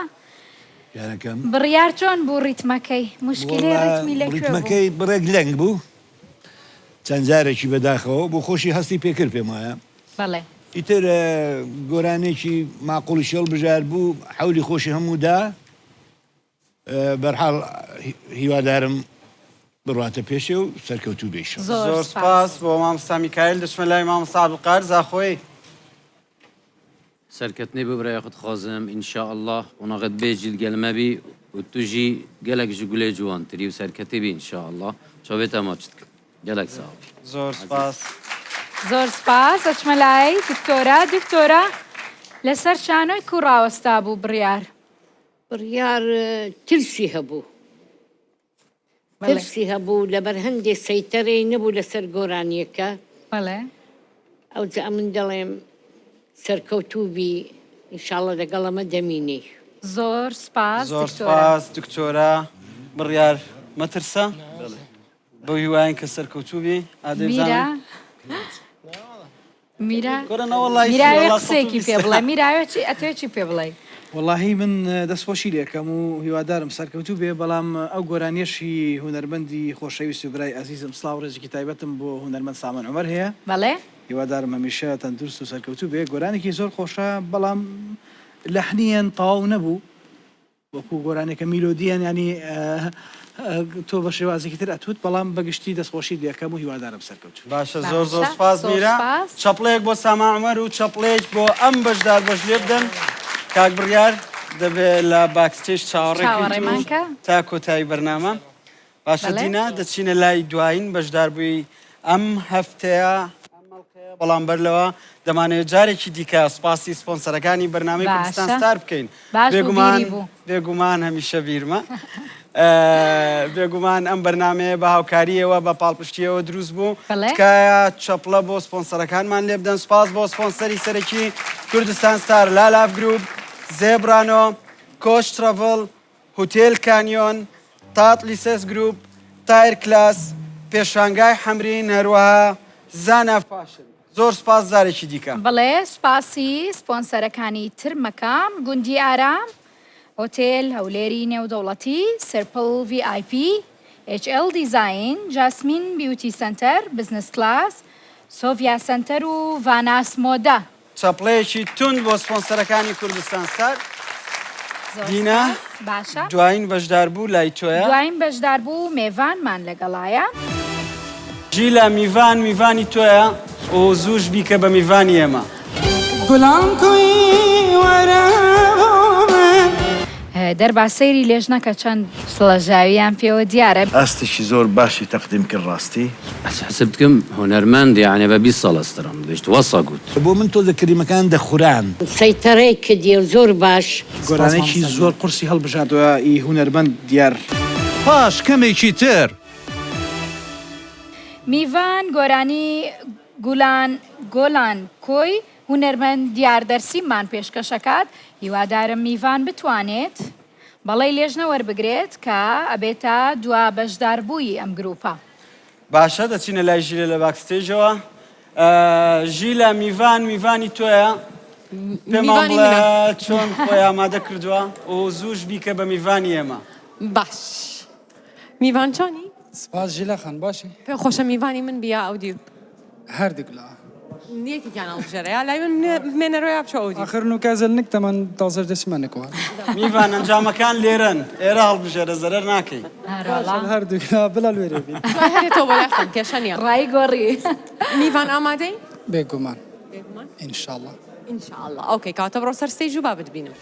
Speaker 4: گیانەکەم.
Speaker 2: بڕیار چۆن بوو ڕیتمەکەی موشکیلەی
Speaker 4: وەڵا
Speaker 2: ڕیتمی لە کوێ بوو؟
Speaker 4: ڕیتمەکەی بڕێک لەنگ بوو چەند جارێکی بەداخەوە بۆ خۆشی هەستی پێکرد پێم وایە.
Speaker 2: بەڵێ.
Speaker 4: ئیتر گۆرانیەکی ماقوڵیشی هەڵبژارد بوو حەولی خۆشی هەموو دا بەرحاڵ هیوادارم بڕواتە پێشێ و سەرکەوتوو بێ ئیشەڵا.
Speaker 2: زۆر
Speaker 1: زۆر
Speaker 2: سپاس.
Speaker 1: سپاس بۆ مامۆستا میکایل دەچمە لای مامۆستا عەبدولقادر زاخۆیی.
Speaker 6: سەرکەتنێ بۆ برای خود خوازم ان شاء اللە قوناغت بێ جیل گەل مەبی و تو ژی گەلەک ژ گولێ جوانتری و سەرکەتی بی ان شاء اللە چاوێ تە ماچ دکم گەلەک ساغ بی
Speaker 1: زۆر
Speaker 6: عەزیز.
Speaker 1: سپاس.
Speaker 2: زۆر سپاس ئەچمە لای دکتۆرە دکتۆرە لەسەر شانۆی کو ڕاوەستا بوو بڕیار.
Speaker 5: بڕیار ترسی هەبوو. ترسی هەبوو لەبەر هەندێ سەیتەرەی نەبوو لەسەر گۆرانیەکە ئەوجا ئەمن دەڵێم سەرکەوتوو بی ئینشاڵڵە لەگەڵ ئەمە دەمینێی.
Speaker 2: زۆر سپاس
Speaker 1: زۆر
Speaker 2: دکتۆرە.
Speaker 1: سپاس دکتۆرە بڕیار مەترسە بەو هیواین کە سەرکەوتوو بی ئادەی
Speaker 2: میرا
Speaker 1: بزانم.
Speaker 2: میرا
Speaker 1: کورە نەوەڵای چی
Speaker 2: میراوێ
Speaker 1: وەڵا
Speaker 2: قسەیەکی پێ
Speaker 1: 120.
Speaker 2: بڵێ میراوێ چی ئەتەوێ چی پێ بڵێی.
Speaker 7: وەڵاهی من دەست خۆشی لێکەم و هیوادارم سەرکەوتوو بێ بەڵام ئەو گۆرانیەشی هونەرمەندی خۆشەویست و برای ئەزیزم سڵاو ڕێزێکی تایبەتم بۆ هونەرمەند سامان عومەر هەیە
Speaker 2: بەڵێ.
Speaker 7: هیوادارم هەمیشە تەندروست و سەرکەوتوو بێ گۆرانێکی زۆر خۆشە بەڵام لەحنیان تەواو نەبوو وەکو گۆرانیەکە میلۆدیەن یانی تۆ بە شێوازێکی تر ئەتوت بەڵام بە گشتی دەستخۆشیت لێکەم و هیوادارم سەرکەوتوو.
Speaker 1: باشە زۆر زۆر
Speaker 2: باشە
Speaker 1: سوپاس
Speaker 2: زۆر
Speaker 1: میرا
Speaker 2: سوپاس.
Speaker 1: چەپڵەیەک بۆ سامان عومەر و چەپڵەیەک بۆ ئەم بەشداربەش لێ بدەن کاک بڕیار دەبێ لە backstage چاوەڕێ کەیت و
Speaker 2: چاوەڕێمان کە.
Speaker 1: تا کۆتایی بەرنامە باشە
Speaker 2: بەڵێ.
Speaker 1: دینا دەچینە لای دوایین بەشداربووی ئەم هەفتەیە ئەم ئەڵقەیە بەڵام بەر لەوە دەمانەوێت جارێکی دیکە سوپاسی سپۆنسەرەکانی بەرنامەی کوردستان
Speaker 2: باشە
Speaker 1: ستار بکەین
Speaker 2: باش بوو
Speaker 1: بێگومان
Speaker 2: بیری بوو.
Speaker 1: بێگومان هەمیشە بیرمە بێگومان ئەم بەرنامەیە بە هاوکاریەوە بە پاڵپشتیەوە دروست بوو
Speaker 2: بەڵێ.
Speaker 1: تکایە چەپڵە بۆ سپۆنسەرەکانمان لێ بدەن سوپاس بۆ سپۆنسەری سەرەکی کوردستان ستار لالاف گروپ زێبرانۆ کۆش ترەڤڵ هوتێل کانیۆن، تاتلیسس گروپ، تایر کلاس، پێشانگای حەمرین، هەروەها زانا فاشن. زۆر سوپاس جارێکی دیکە.
Speaker 2: بەڵێ سوپاسی سپۆنسەرەکانی تر مەکەم، گوندی ئارام، هۆتێل هەولێری نێودەوڵەتی، سرپل ڤی ئای پی، ئێچ ئێڵ دیزاین، جاسمین بیوتی سەنتەر، بزنس کلاس، سۆڤیا سەنتەر و ڤاناس مۆدە.
Speaker 1: چەپڵەیەکی توند بۆ سپۆنسەرەکانی کوردستان ستار.
Speaker 2: زۆر
Speaker 1: دینا
Speaker 2: سوپاس. باشە.
Speaker 1: دواین بەشداربوو لای تۆیە.
Speaker 2: دواین بەشداربوو مێڤانمان لەگەڵایە.
Speaker 1: ژیلا میڤان میڤانی تۆیە و زووش بیکە بە میڤانی ئێمە.
Speaker 13: گوڵام کوی وەرە بۆ من.
Speaker 2: دەربا سەیری لێژنەکە چەند شڵەژاویان پێوە دیارە.
Speaker 3: ئاستێکی زۆر باشی تەقدیم کرد ڕاستی.
Speaker 6: حسب دکم هونەرمەند یەعنی بە 20 ساڵە ستران دبێژت وەسا گوت.
Speaker 4: بۆ من تۆزە کریمەکان دەخوران.
Speaker 5: سەیتەرەی کردیە زۆر باش.
Speaker 7: گۆرانیەکی زۆر قورسی هەڵبژاردوە ئی هونەرمەند دیار.
Speaker 11: پاش کەمێکی تر.
Speaker 2: میڤان گۆرانی گولان گۆلان کۆی هونەرمەند دیار دەرسیممان پێشکەش ئەکات، هیوادارم میڤان بتوانێت بەڵێی لێژنە وەربگرێت کە ئەبێتە دوا بەشداربووی ئەم گروپە.
Speaker 1: باشە دەچینە لای ژیلە لە backstage ەوە ژیلە میڤان میڤانی تۆیە پێمان بڵێ چۆن خۆی ئامادە کردووە و زووش بیکە بە میڤانی ئێمە.
Speaker 9: باش میڤان چۆنی؟
Speaker 19: سپاس ژیلا خان باشی؟
Speaker 9: پێ خۆشە میوانی من بی یا ئەو دیو؟
Speaker 19: هەردووک لا.
Speaker 9: یەکێکیان هەڵبژێرە یا لای من بمێنەرەوە یا بچۆ ئەو دیو.
Speaker 19: ئاخر نوکە زل نک تەمەن تازەش دەچمە نکوە.
Speaker 1: میوان ئەنجامەکان لێرەن ئێرە هەڵبژێرە زەرەر ناکەی.
Speaker 19: باشە هەردووک لا بلا لوێرێ بی.
Speaker 9: دوای هەرێتەوە بۆ لای خۆم کێشە نییە.
Speaker 2: ڕای گۆڕی.
Speaker 9: میوان ئامادەی؟
Speaker 19: بێگومان. بێگومان؟ ئینشاڵڵا.
Speaker 9: ئینشاڵڵا okay کەواتە بڕۆ سەر stage و با بتبینم.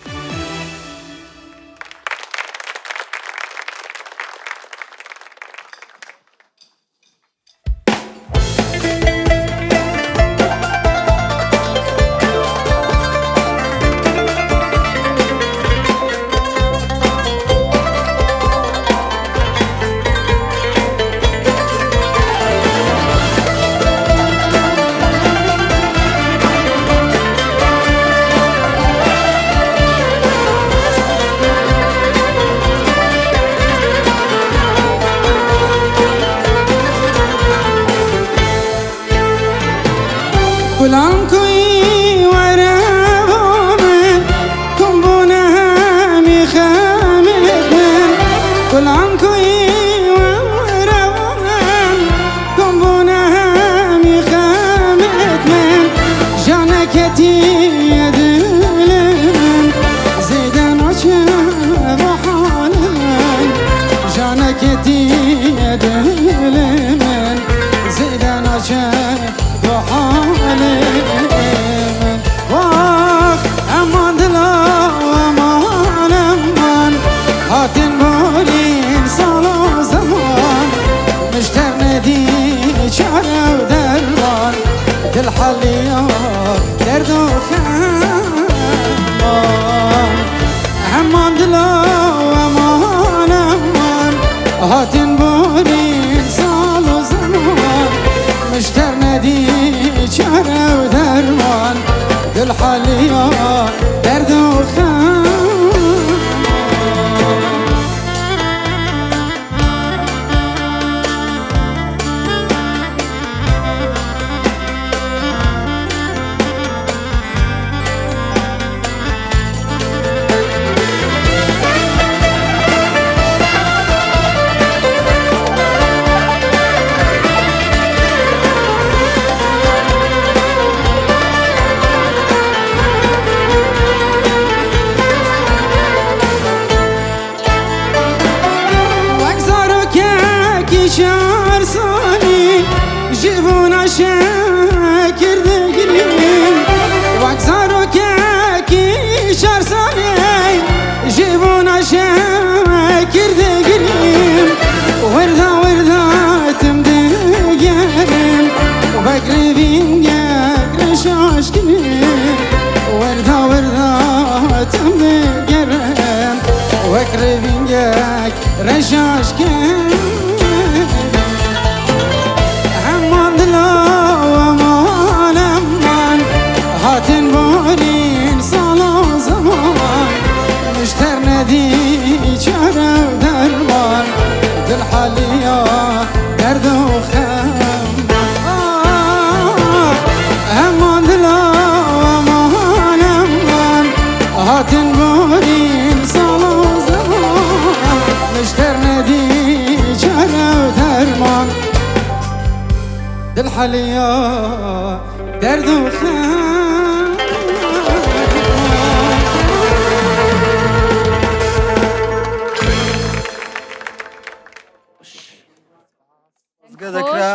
Speaker 1: خۆزگە دەکرا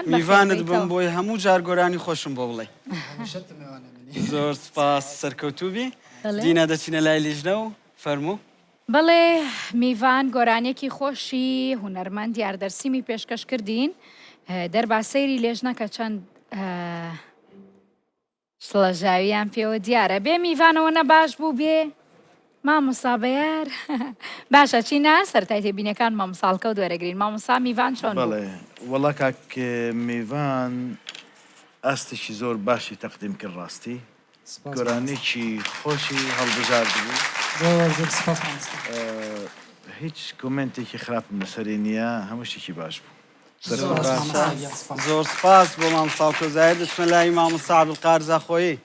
Speaker 1: میوانت بم بۆی هەموو جار گۆرانی خۆشم بۆ بڵێ زۆر سپاس سەرکەوتوبی دینا دەچینە لای لیژنە و فەرموو.
Speaker 2: بەڵێ میڤان گۆرانیەکی خۆشی هونەرمەند دیار دەرسیمی پێشکەش کردین دەربا سەیری لێژنەکە چەند شڵەژاویان پێوە دیارە بێ میڤانەوە نە باش بوو بێ مامۆسا بەیار باشە چینە سەرای تێبینەکان مامۆساڵکە و دوێرەگرین مامۆسا میڤان چۆن
Speaker 3: بەڵێ وەڵا کاک میڤان ئاستێکی زۆر باشی تەقدیم کرد ڕاستی گۆرانیەکی خۆشی هەڵبژاردبوو.
Speaker 19: زۆر زۆر سپاس مامۆستا.
Speaker 3: هیچ کۆمێنتێکی خراپم لەسەری نییە هەموو شتێکی باش بوو.
Speaker 1: زۆر باشە زۆر سپاس بۆ مامۆستا کۆزایە دەچمە لای مامۆستا عەبدولقادر زاخۆیی.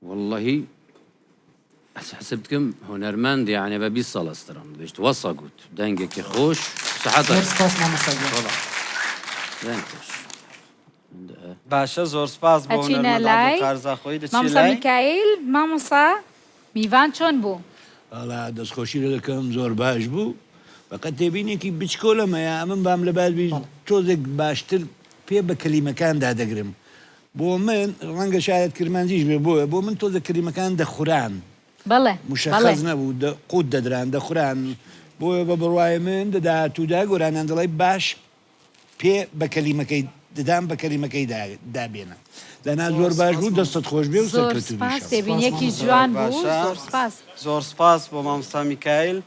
Speaker 6: واللهی ئەس حسب دکم هونەرمەند یعنی بە 20 ساڵ ئەسترام دەبێژت وەسا گوت دەنگێکی خۆش سەحەت
Speaker 19: زۆر سپاس مامۆستا گیان.
Speaker 6: دەنگ خۆش.
Speaker 1: باشە زۆر سپاس بۆ
Speaker 2: ئەچینە
Speaker 1: هونەرمەند
Speaker 2: لای
Speaker 1: عەبدولقادر زاخۆیی دەچیە
Speaker 2: مامۆستا
Speaker 1: لای.
Speaker 2: میکایل مامۆستا میڤان چۆن بوو؟
Speaker 4: وەڵا دەستخۆشی لێ دەکەم زۆر باش بوو فەقەت تێبینێکی بچکۆلەم هەیە ئەمن بام لەبار بی تۆزێک باشتر پێ بە کەلیمەکان دادەگرم بۆ من ڕەنگە شایەد کرمانجیش بێ بۆیە بۆ من تۆزێک کەلیمەکان دەخوران
Speaker 2: بەڵێ بەڵێ.
Speaker 4: مشەخەس نەبوو دە قوت دەدران دەخوران بۆیە بە بڕوای من دە داهاتوودا گۆرانیان دەڵێ باش پێ بە کەلیمەکەی ددان بە کەلیمەکەی دا بێنە دانا زۆر باش بوو دەستت خۆش بێ و
Speaker 2: زۆر
Speaker 4: سەرکەوتوو بی
Speaker 2: سپاس
Speaker 4: ئیشەڵا.
Speaker 2: تێبینیەکی
Speaker 1: زۆر
Speaker 2: جوان بوو
Speaker 1: باشە
Speaker 2: زۆر سپاس.
Speaker 1: زۆر سپاس بۆ مامۆستا میکایل.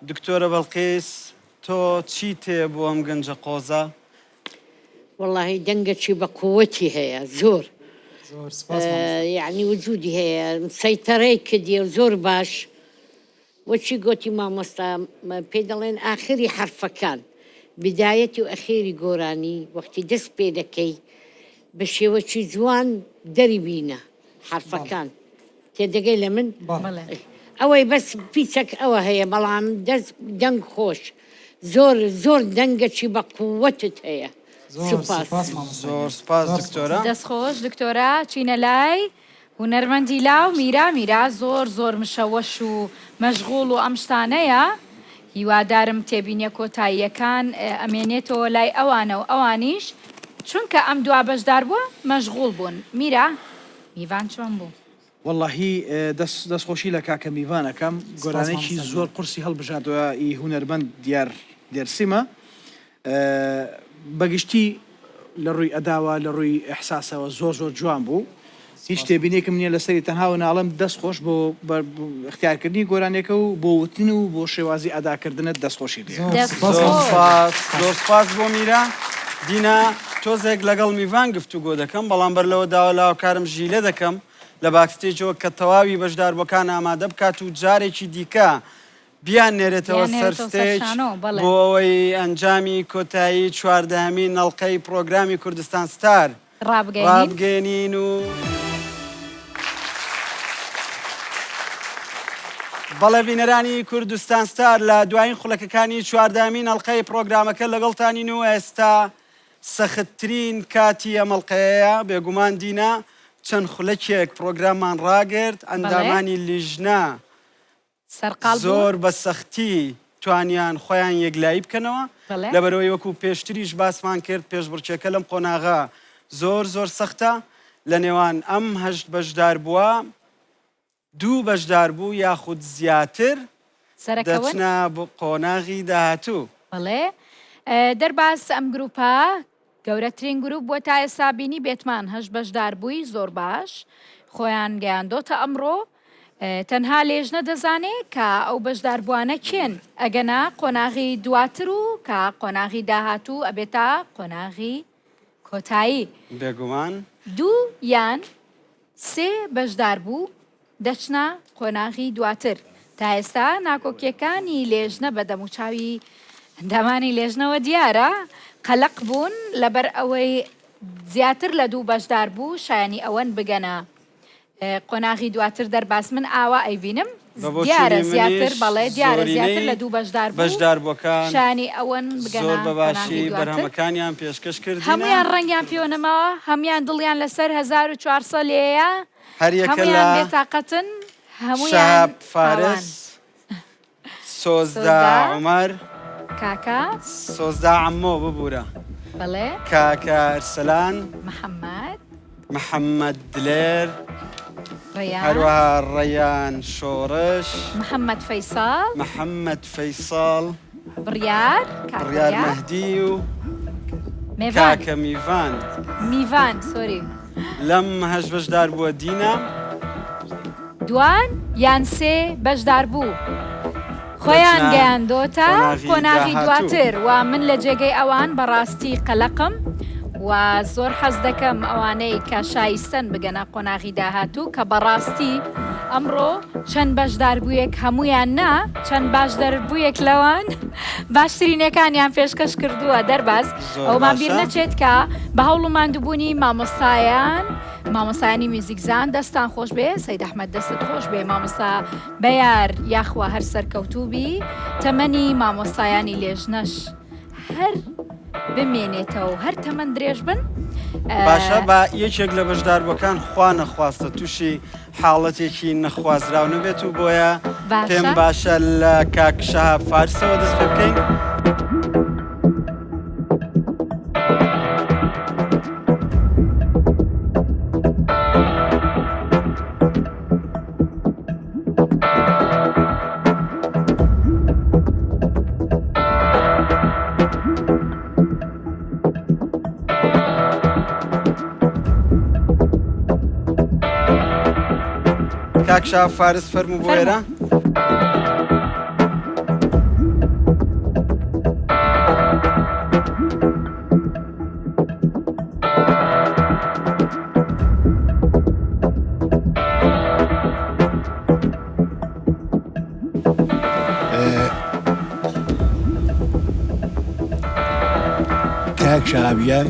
Speaker 1: دکتۆرە بەڵقیس تۆ چیت هەیە بۆ ئەم گەنجە قۆزە؟
Speaker 5: وەڵاهی دەنگەکی بە قوەتی هەیە زۆر
Speaker 19: زۆر سپاس مامۆستا.
Speaker 5: یەعنی وجودی هەیە سەیتەرەی کردیە زۆر باش وەچی گۆتی مامۆستا پێی دەڵێن ئاخری حەرفەکان بدایەتی و ئەخیری گۆرانی وەختی دەست پێ دەکەی بە شێوەکی جوان دەری بینە حەرفەکان تێدەگەی لە من ئەوەی بەس پیچەک ئەوە هەیە بەڵام دەست دەنگ خۆش زۆر زۆر دەنگەکی بە قووەتت هەیە سوپاس.
Speaker 1: زۆر سوپاس دکتۆرە.
Speaker 2: دەست خۆش دکتۆرە چینە لای هونەرمەندی لاو میرا میرا زۆر زۆر مشەوەش و مەشغوڵ و ئەم شتانەیە هیوادارم تێبینیە کۆتاییەکان ئەمێنێتەوە لای ئەوانە و ئەوانیش چونکە ئەم دوا بەشداربووە مەشغوڵ بوون میرا میڤان چۆن بوو؟
Speaker 7: وەڵاهی دەست دەست خۆشی لە کاکە میڤان ئەکەم گۆرانێکی زۆر قورسی هەڵبژاردوە ئی هونەرمەند دیار دێرسیمە بەگشتی لە ڕووی ئەداوە لە ڕووی ئیحساسەوە زۆر زۆر جوان بوو هیچ تێبینێکم نییە لەسەری تەنها و ناڵێم دەست خۆش بۆ اختیارکردنی گۆرانیەکە و بۆ وتن و بۆ شێوازی ئەداکردنت دەست خۆشی لێ
Speaker 1: زۆر سپاس زۆر سپاس بۆ میرا دینا تۆزێک لەگەڵ میڤان گفتوگۆ دەکەم بەڵام بەر لەوە داوا لاوکارم ژیلە دەکەم لە backstage ەوە کە تەواوی بەشداربووەکان ئامادە بکات و جارێکی دیکە بیاننێرێتەوە سەر stage بۆ ئەوەی ئەنجامی کۆتایی چواردەهەمین ئەڵقەی پڕۆگرامی کوردستان ستار ڕابگەیەنین و بەڵێ بینەرانی کوردستان ستار لە دوایین خولەکەکانی چواردەهەمین ئەڵقەی پڕۆگرامەکە لەگەڵتانین و ئێستا سەختترین کاتی ئەم ئەڵقەیەیە بێگومان دینا چەند خولەکێک پڕۆگراممان ڕاگرت ئەندامانی لیژنە
Speaker 2: سەرقاڵ بوون.
Speaker 1: زۆر بە سەختی توانیان خۆیان یەکلایی بکەنەوە،
Speaker 2: بەڵێ.
Speaker 1: لەبەرئەوەی وەکو پێشتریش باسمان کرد پێشبڕکێکە لەم قۆناغە زۆر زۆر سەختە، لە نێوان ئەم هەشت بەشداربووە دوو بەشداربوو یاخود زیاتر
Speaker 2: سەرەکەون.
Speaker 1: دەچنە قۆناغی داهاتوو.
Speaker 2: بەڵێ دەرباز ئەم گروپە گەورەترین گروپ بووە تا ئێستا بینی بێتمان هەشت بەشداربووی زۆر باش خۆیان گەیاندۆتە ئەمڕۆ تەنها لێژنە دەزانێ کە ئەو بەشداربووانە کێن ئەگەنا قۆناغی دواتر و کە قۆناغی داهاتوو ئەبێتە قۆناغی کۆتایی.
Speaker 1: بێگومان.
Speaker 2: دوو یان سێ بەشداربوو دەچنە قۆناغی دواتر. تا ئێستا ناکۆکییەکانی لێژنە بە دەموچاوی ئەندامانی لێژنەوە دیارە، قەلەق بوون لەبەر ئەوەی زیاتر لە دوو بەشداربوو شایەنی ئەوەن بگەنە قۆناغی دواتر دەرباز من ئاوا ئەیبینم
Speaker 1: بە بۆچوونی
Speaker 2: دیارە زیاتر
Speaker 1: منیش
Speaker 2: بەڵێ دیارە زیاتر
Speaker 1: زۆرینەی
Speaker 2: لە دوو بەشدار بوو
Speaker 1: بەشداربووەکان
Speaker 2: شایەنی ئەوەن بگەنە
Speaker 1: زۆر بە
Speaker 2: قۆناغی
Speaker 1: باشی
Speaker 2: دواتر.
Speaker 1: بەرهەمەکانیان پێشکەش کردینە.
Speaker 2: هەموویان ڕەنگیان پێوە نەماوە هەموویان دڵیان لەسەر 1400 لێیە
Speaker 1: هەریەکە
Speaker 2: هەموویان
Speaker 1: لە
Speaker 2: بێتاقەتن هەموویان
Speaker 1: شەهاب
Speaker 2: پاوان.
Speaker 1: فارس، سۆزدا
Speaker 2: سۆزدا
Speaker 1: عومەر،
Speaker 2: کاکە.
Speaker 1: سۆزدا عەممۆ ببورە.
Speaker 2: بەڵێ.
Speaker 1: کاکە ئەرسەلان.
Speaker 2: محەممەد.
Speaker 1: محەممەد دلێر.
Speaker 2: ڕەیان.
Speaker 1: هەروەها ڕەیان شۆڕش.
Speaker 2: محەممەد فەیسەڵ.
Speaker 1: محەممەد فەیسەڵ.
Speaker 2: بڕیار، کاک
Speaker 1: بڕیار
Speaker 2: بڕیار.
Speaker 1: مەهدی و
Speaker 2: مێڤان.
Speaker 1: کاکە میڤان.
Speaker 2: میڤان، sorry.
Speaker 1: لەم هەشت بەشداربووە دینا.
Speaker 2: دوان یان سێ بەشداربوو خۆیان
Speaker 1: دەچنە
Speaker 2: گەیاندۆتە
Speaker 1: قۆناغی
Speaker 2: قۆناغی
Speaker 1: داهاتوو.
Speaker 2: دواتر و من لە جێگەی ئەوان بەڕاستی قەلەقم و زۆر حەز دەکەم ئەوانەی کە شایستەن بگەنە قۆناغی داهاتوو کە بەڕاستی ئەمڕۆ چەند بەشداربوویەک هەموویان نا چەند باشدەربوویەک لەوان باشترینەکانیان پێشکەش کردووە دەرباز
Speaker 1: زۆر
Speaker 2: ئەومان بیر
Speaker 1: باشە.
Speaker 2: نەچێت کە بە هەوڵ و ماندووبوونی مامۆستایان مامۆستایانی میوزیکزان دەستان خۆش بێ سەید ئەحمەد دەستت خۆش بێ مامۆستا بەیار یاخوا هەر سەرکەوتوو بی تەمەنی مامۆستایانی لێژنەش هەر بمێنێتەوە هەر تەمەن درێژ بن.
Speaker 1: باشە با یەکێک لە بەشداربووەکان خوا نەخواستە تووشی حاڵەتێکی نەخوازراو نەبێت و بۆیە پێم باشە لە کاک شەهاب فارسەوە دەست پێ بکەین. کاک شا فارس فەرموو بۆ ئێرە.
Speaker 4: کاک شەهاب گیان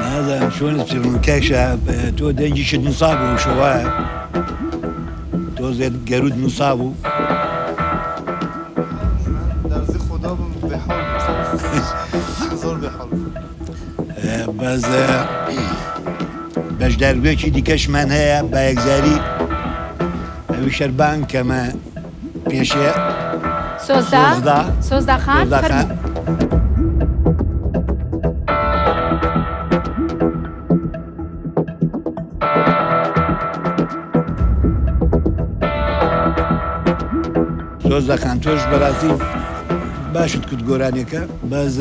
Speaker 4: نازانم چۆنت پێ بڵێم کاک شەهاب تۆ دەنگیشت نووسا بوو شەوایە تۆزێت گەروت نووسا بوو
Speaker 10: دەرزی خۆدا بووم بێحاڵ بووم زۆر بێحاڵ بووم.
Speaker 4: بەس بەشداربوویەکی دیکەشمان هەیە بە یەکجاری ئەویش هەر بانگ کەمە پێشێ
Speaker 2: سۆزدا
Speaker 4: سۆزدا
Speaker 2: سۆزدا خان
Speaker 4: سۆزدا خان.
Speaker 2: فەرموو.
Speaker 4: سۆزدا خان تۆش بەڕاستی باشت کرد گۆرانیەکە بەس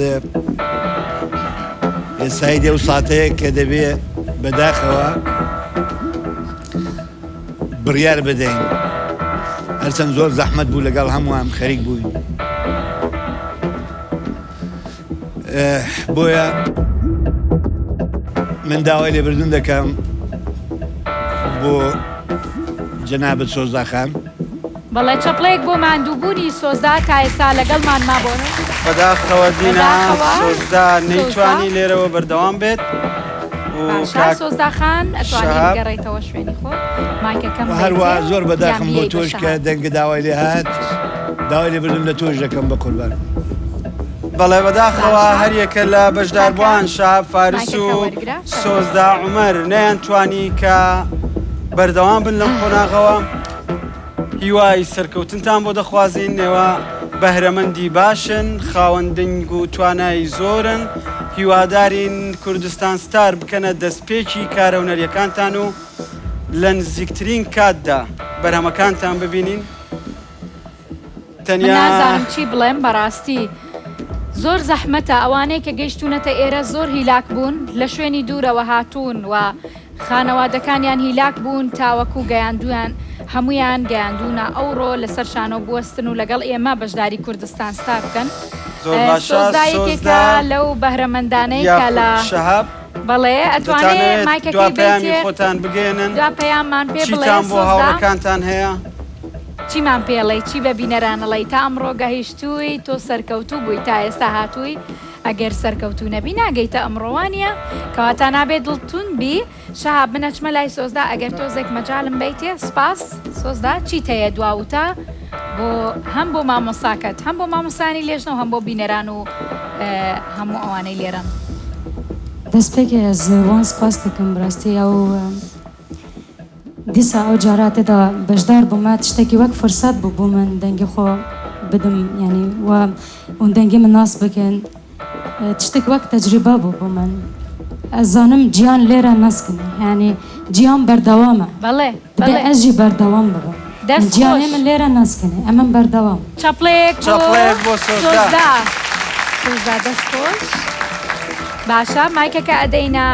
Speaker 4: ئێستای دێ و ساتەیە کە دەبێ بەداخەوە بڕیار بدەین هەرچەند زۆر زەحمەت بوو لەگەڵ هەمووان خەریک بووین بۆیە من داوای لێبردن دەکەم بۆ جەنابت سۆزدا خان.
Speaker 2: بەڵێ چەپڵەیەک بۆ ماندووبوونی سۆزدا تا ئێستا لەگەڵمان مابوون.
Speaker 1: بەداخەوە دینا
Speaker 2: بەداخەوە
Speaker 1: سۆزدا
Speaker 2: سۆزدا.
Speaker 1: نەیتوانی لێرەوە بەردەوام بێت و
Speaker 2: باشە
Speaker 1: کاک
Speaker 2: سۆزدا خان ئەتوانی
Speaker 1: شەهاب.
Speaker 2: بگەڕێیتەوە شوێنی خۆت مایکەکەم
Speaker 4: وە هەروەها
Speaker 2: بەیتێ
Speaker 4: زۆر
Speaker 2: یان
Speaker 4: بەداخم بۆ
Speaker 2: بیەی بە
Speaker 4: تۆش کە
Speaker 2: شەهاب.
Speaker 4: دەنگت داوای لێ هات داوای لێبردن لە تۆش دەکەم بەقوربان.
Speaker 1: بەڵێ بەداخەوە
Speaker 2: باشە
Speaker 1: هەریەکە لە
Speaker 2: کاکە
Speaker 1: بەشداربووان شەهاب فارس
Speaker 2: مایکەکە
Speaker 1: و
Speaker 2: وەرگرە فەرموو.
Speaker 1: سۆزدا عومەر نەیانتوانی کە بەردەوام بن لەم قۆناغەوە هیوای سەرکەوتنتان بۆ دەخوازین ئێوە بەهرەمەندی باشن خاوەن دەنگ و توانای زۆرن هیوادارین کوردستان ستار بکەنە دەستپێکی کارە هونەریەکانتان و لە نزیکترین کاتدا بەرهەمەکانتان ببینین
Speaker 2: من
Speaker 1: تەنیا
Speaker 2: نازانم چی بڵێم بەڕاستی زۆر زەحمەتە ئەوانەی کە گەیشتونەتە ئێرە زۆر هیلاک بوون لە شوێنی دوورەوە هاتوون و خانەوادەکانیان هیلاک بوون تاوەکو گەیاندویان هەموویان گەیاندوونە ئەوڕۆ لەسەر شانۆ بوەستن و لەگەڵ ئێمە بەشداری کوردستان ستار بکەن
Speaker 1: زۆر باشە
Speaker 2: سۆزدا یەکێکە
Speaker 1: سۆزدا
Speaker 2: لەو بەهرەمەندانەی کە لە
Speaker 1: یاخود شەهاب
Speaker 2: بەڵێ ئەتوانێ
Speaker 1: دەتانەوێت دوا
Speaker 2: مایکەکەی
Speaker 1: پەیامی
Speaker 2: بەیتێ
Speaker 1: خۆتان بگەیەنن
Speaker 2: دوا پەیاممان پێ بڵێ
Speaker 1: چیتان بۆ
Speaker 2: سۆزدا
Speaker 1: هاوڕێکانتان هەیە؟
Speaker 2: چیمان پێڵێی چی بە بینەران ئەڵێی تا ئەمڕۆ گەهیشتووی تۆ سەرکەوتوو بووی تا ئێستا هاتووی ئەگەر سەرکەوتوو نەبی ناگەیتە ئەمڕۆ وانیە کەواتە نابێ دڵ توند بی شەهاب من ئەچمە لای سۆزدا ئەگەر تۆزێک مەجالم بەیتێ سپاس سۆزدا چیت هەیە دوا وتە بۆ هەم بۆ مامۆستاکەت هەم بۆ مامۆستایانی لێژنە و هەم بۆ بینەران و هەموو ئەوانەی لێرەن.
Speaker 12: دەستپێکێ ئەز وان سپاس دکم بڕاستی ئەو دیسا ئەو جارا تێدا بەشدار بوومە تشتێکی وەک فرسەت بوو بۆ من دەنگی خۆ بدم یانی و ئون دەنگی من ناس بکەن تشتێک وەک تەجریبە بوو بۆ من ئەزانم جیان لێرە نەسکنێ یانی جیان بەردەوامە
Speaker 2: بەڵێ
Speaker 12: دەبێ
Speaker 2: بەڵێ
Speaker 12: ئەژی بەردەوام ببم
Speaker 2: دەست
Speaker 12: جیانێ
Speaker 2: خۆش.
Speaker 12: من لێرە نەسکنێ ئەمن بەردەوام.
Speaker 2: چەپڵەیەک بۆ
Speaker 1: چەپڵەیەک بۆ سۆزدا.
Speaker 2: سۆزدا. سۆزدا دەست خۆش. باشە مایکەکە ئەدەینە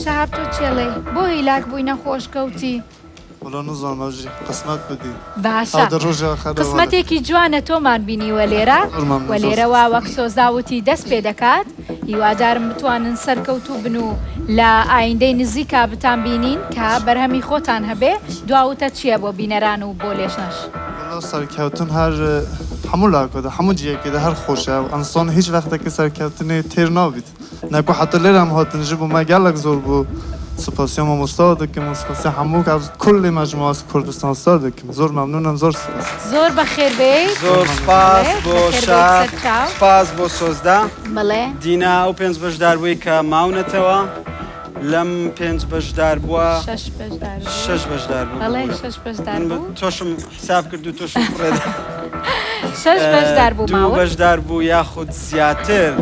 Speaker 2: شەهاب تۆ چێڵێی بۆ هیلاک بووی نەخۆش کەوتی؟
Speaker 10: وەڵا نزانم ئەوژی قسمەت بدی
Speaker 2: باشە
Speaker 10: ئەو دە ڕۆژێ خەرە وەڵێ.
Speaker 2: قسمەتێکی جوانە تۆمان بینیوە لێرە
Speaker 10: زۆر مەمنون
Speaker 2: وە
Speaker 10: زۆر
Speaker 2: لێرەوە
Speaker 10: سپاس.
Speaker 2: وەک سۆزدا وتی دەست پێ دەکات هیوادارم بتوانن سەرکەوتوو بن و لە ئایندەی نزیکا بتان بینین کە بەرهەمی خۆتان هەبێ دوا وتە چیە بۆ بینەران و بۆ لێژنەش؟
Speaker 10: وەڵا سەرکەوتن هەر هەموو لاکۆدە هەموو جیەکێدە هەر خۆشە ئەنسان هیچ وەختەکە سەرکەوتنێ تێر نابیت نەکو حەتا لێرەم هاتن ژ بۆ مە گەلەک زۆر بوو سوپاسیا مامۆستا دەکەم و سوپاسیا هەموو کەس کولی مەجموعە کوردستان ستار دەکەم زۆر مەمنونم زۆر سوپاس.
Speaker 2: زۆر بەخێر بێیت.
Speaker 1: زۆر سوپاس
Speaker 2: بەڵێ
Speaker 1: بۆ
Speaker 2: بەخێر بێیت
Speaker 1: شا
Speaker 2: سەرچاو.
Speaker 1: سوپاس بۆ سۆزدا.
Speaker 2: بەڵێ.
Speaker 1: دینا ئەو پێنج بەشداربووی کە ماونەتەوە لەم پێنج بەشداربووە
Speaker 2: شەش بەشداربوو.
Speaker 1: شەش بەشداربوو
Speaker 2: بەڵێ
Speaker 1: ببورە.
Speaker 2: شەش بەشدار
Speaker 1: من بە
Speaker 2: بوو.
Speaker 1: تۆشم حساب کرد و تۆشم فڕێدا.
Speaker 2: شەش بەشدار بوو
Speaker 1: دوو
Speaker 2: ماون.
Speaker 1: بەشدار بوو یاخود زیاتر.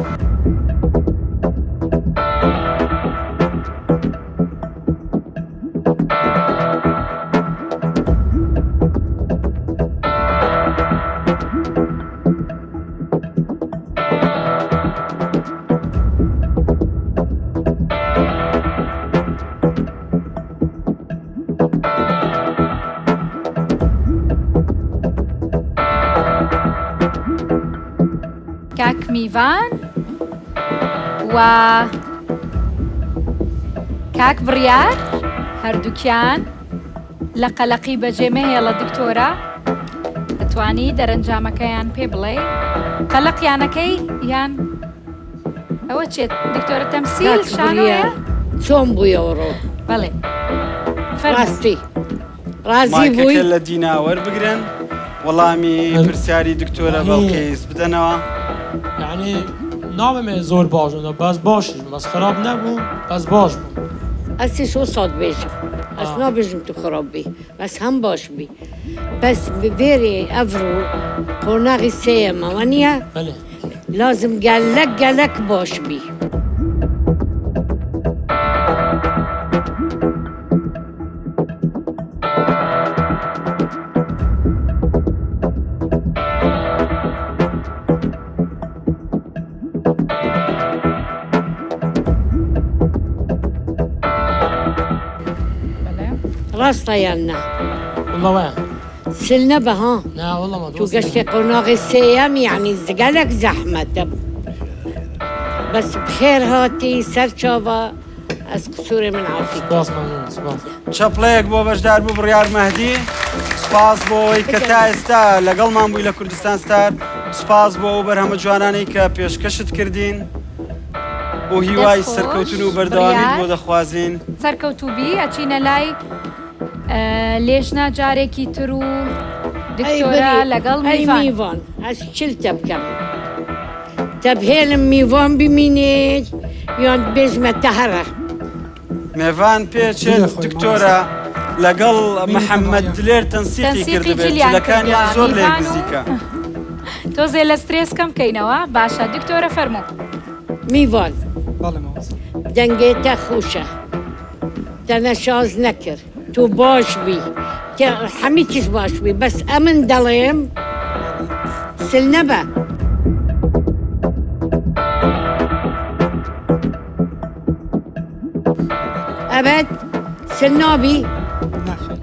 Speaker 2: کاک میڤان و کاک بڕیار هەردووکیان لە قەلەقی بەجێ مەهێڵە دکتۆرە دەتوانی دەرەنجامەکەیان پێ بڵێ قەلەقیانەکەی یان ئەوە چێت دکتۆرە تەمسیل
Speaker 5: کاک
Speaker 2: شانۆیە
Speaker 5: بڕیار چۆن بووی ئەوڕۆ؟
Speaker 2: بەڵێ فەرموو.
Speaker 5: ڕاستی ڕازی بووی؟
Speaker 1: مایکەکە لە دینا وەربگرن وەڵامی پرسیاری دکتۆرە بەڵقیس بدەنەوە.
Speaker 20: یعنی ناڵێم زۆر باش بوو بەس باشیش بوو بەس خراپ نەبوو بەس باش بوو.
Speaker 5: ئەسیش وسا دبێژم ئەس نابێژم تو خراپ بی بەس هەم باش بی بەس بێرێ ئەڤرو قۆناغی سێیەمە وەنیە؟
Speaker 20: بەلێ.
Speaker 5: لازم گەلەک گەلەک باش بی. ڕاستە یان نا؟
Speaker 20: واللە وایە.
Speaker 5: سل نەبە ها.
Speaker 20: نا واللە ما
Speaker 5: تو گەشتێ قۆناغی سێیەم یەعنی گەلەک زەحمەتە بەس بخێر هاتی سەر چاوە ئەس قسوورێ من عافی
Speaker 20: سپاس مەمنون سپاس.
Speaker 1: چەپڵەیەک بۆ بەشداربوو بڕیار مەهدی سوپاس بۆ ئەوەی کە تا ئێستا لەگەڵمان بووی لە کوردستان ستار سوپاس بۆ ئەو بەرهەمە جوانانەی کە پێشکەشت کردین و هیوای
Speaker 2: دەست خۆش
Speaker 1: سەرکەوتن و بەردەوامیت
Speaker 2: بڕیار
Speaker 1: بۆ دەخوازین.
Speaker 2: سەرکەوتوو بی ئەچینە لای لێژنە جارێکی تر و
Speaker 5: ئەی
Speaker 2: دکتۆرە
Speaker 5: بری
Speaker 2: لەگەڵ
Speaker 5: ئەی
Speaker 2: میڤان.
Speaker 5: میڤان ئەس چل تە بکەم تە بهێلم میڤان بمینێت یان بێژمە تە هەرە.
Speaker 1: مێڤان پێچێت
Speaker 19: بلێ خۆی
Speaker 1: دکتۆرە
Speaker 19: مامۆستا.
Speaker 1: لەگەڵ
Speaker 19: بینی
Speaker 1: محەممەد
Speaker 19: تەمایا.
Speaker 1: دلێر تەنسیقی
Speaker 2: تەنسیقی
Speaker 1: کردبێت
Speaker 2: جلیان
Speaker 1: جلەکانیان
Speaker 2: کردووە
Speaker 1: زۆر لێک
Speaker 2: میڤان و
Speaker 1: نزیکە.
Speaker 2: تۆزێ لە سترێس کەم کەینەوە باشە دکتۆرە فەرموو.
Speaker 5: میڤان
Speaker 19: بەڵێ مامۆستا.
Speaker 5: دەنگێ تە خوشە تە نەشاز نەکرد تو باش بی تە حەمیتیش باش بی بەس ئەمن دەڵێم سل نەبە. ئەبەد سل نابی؟
Speaker 19: نەخێر.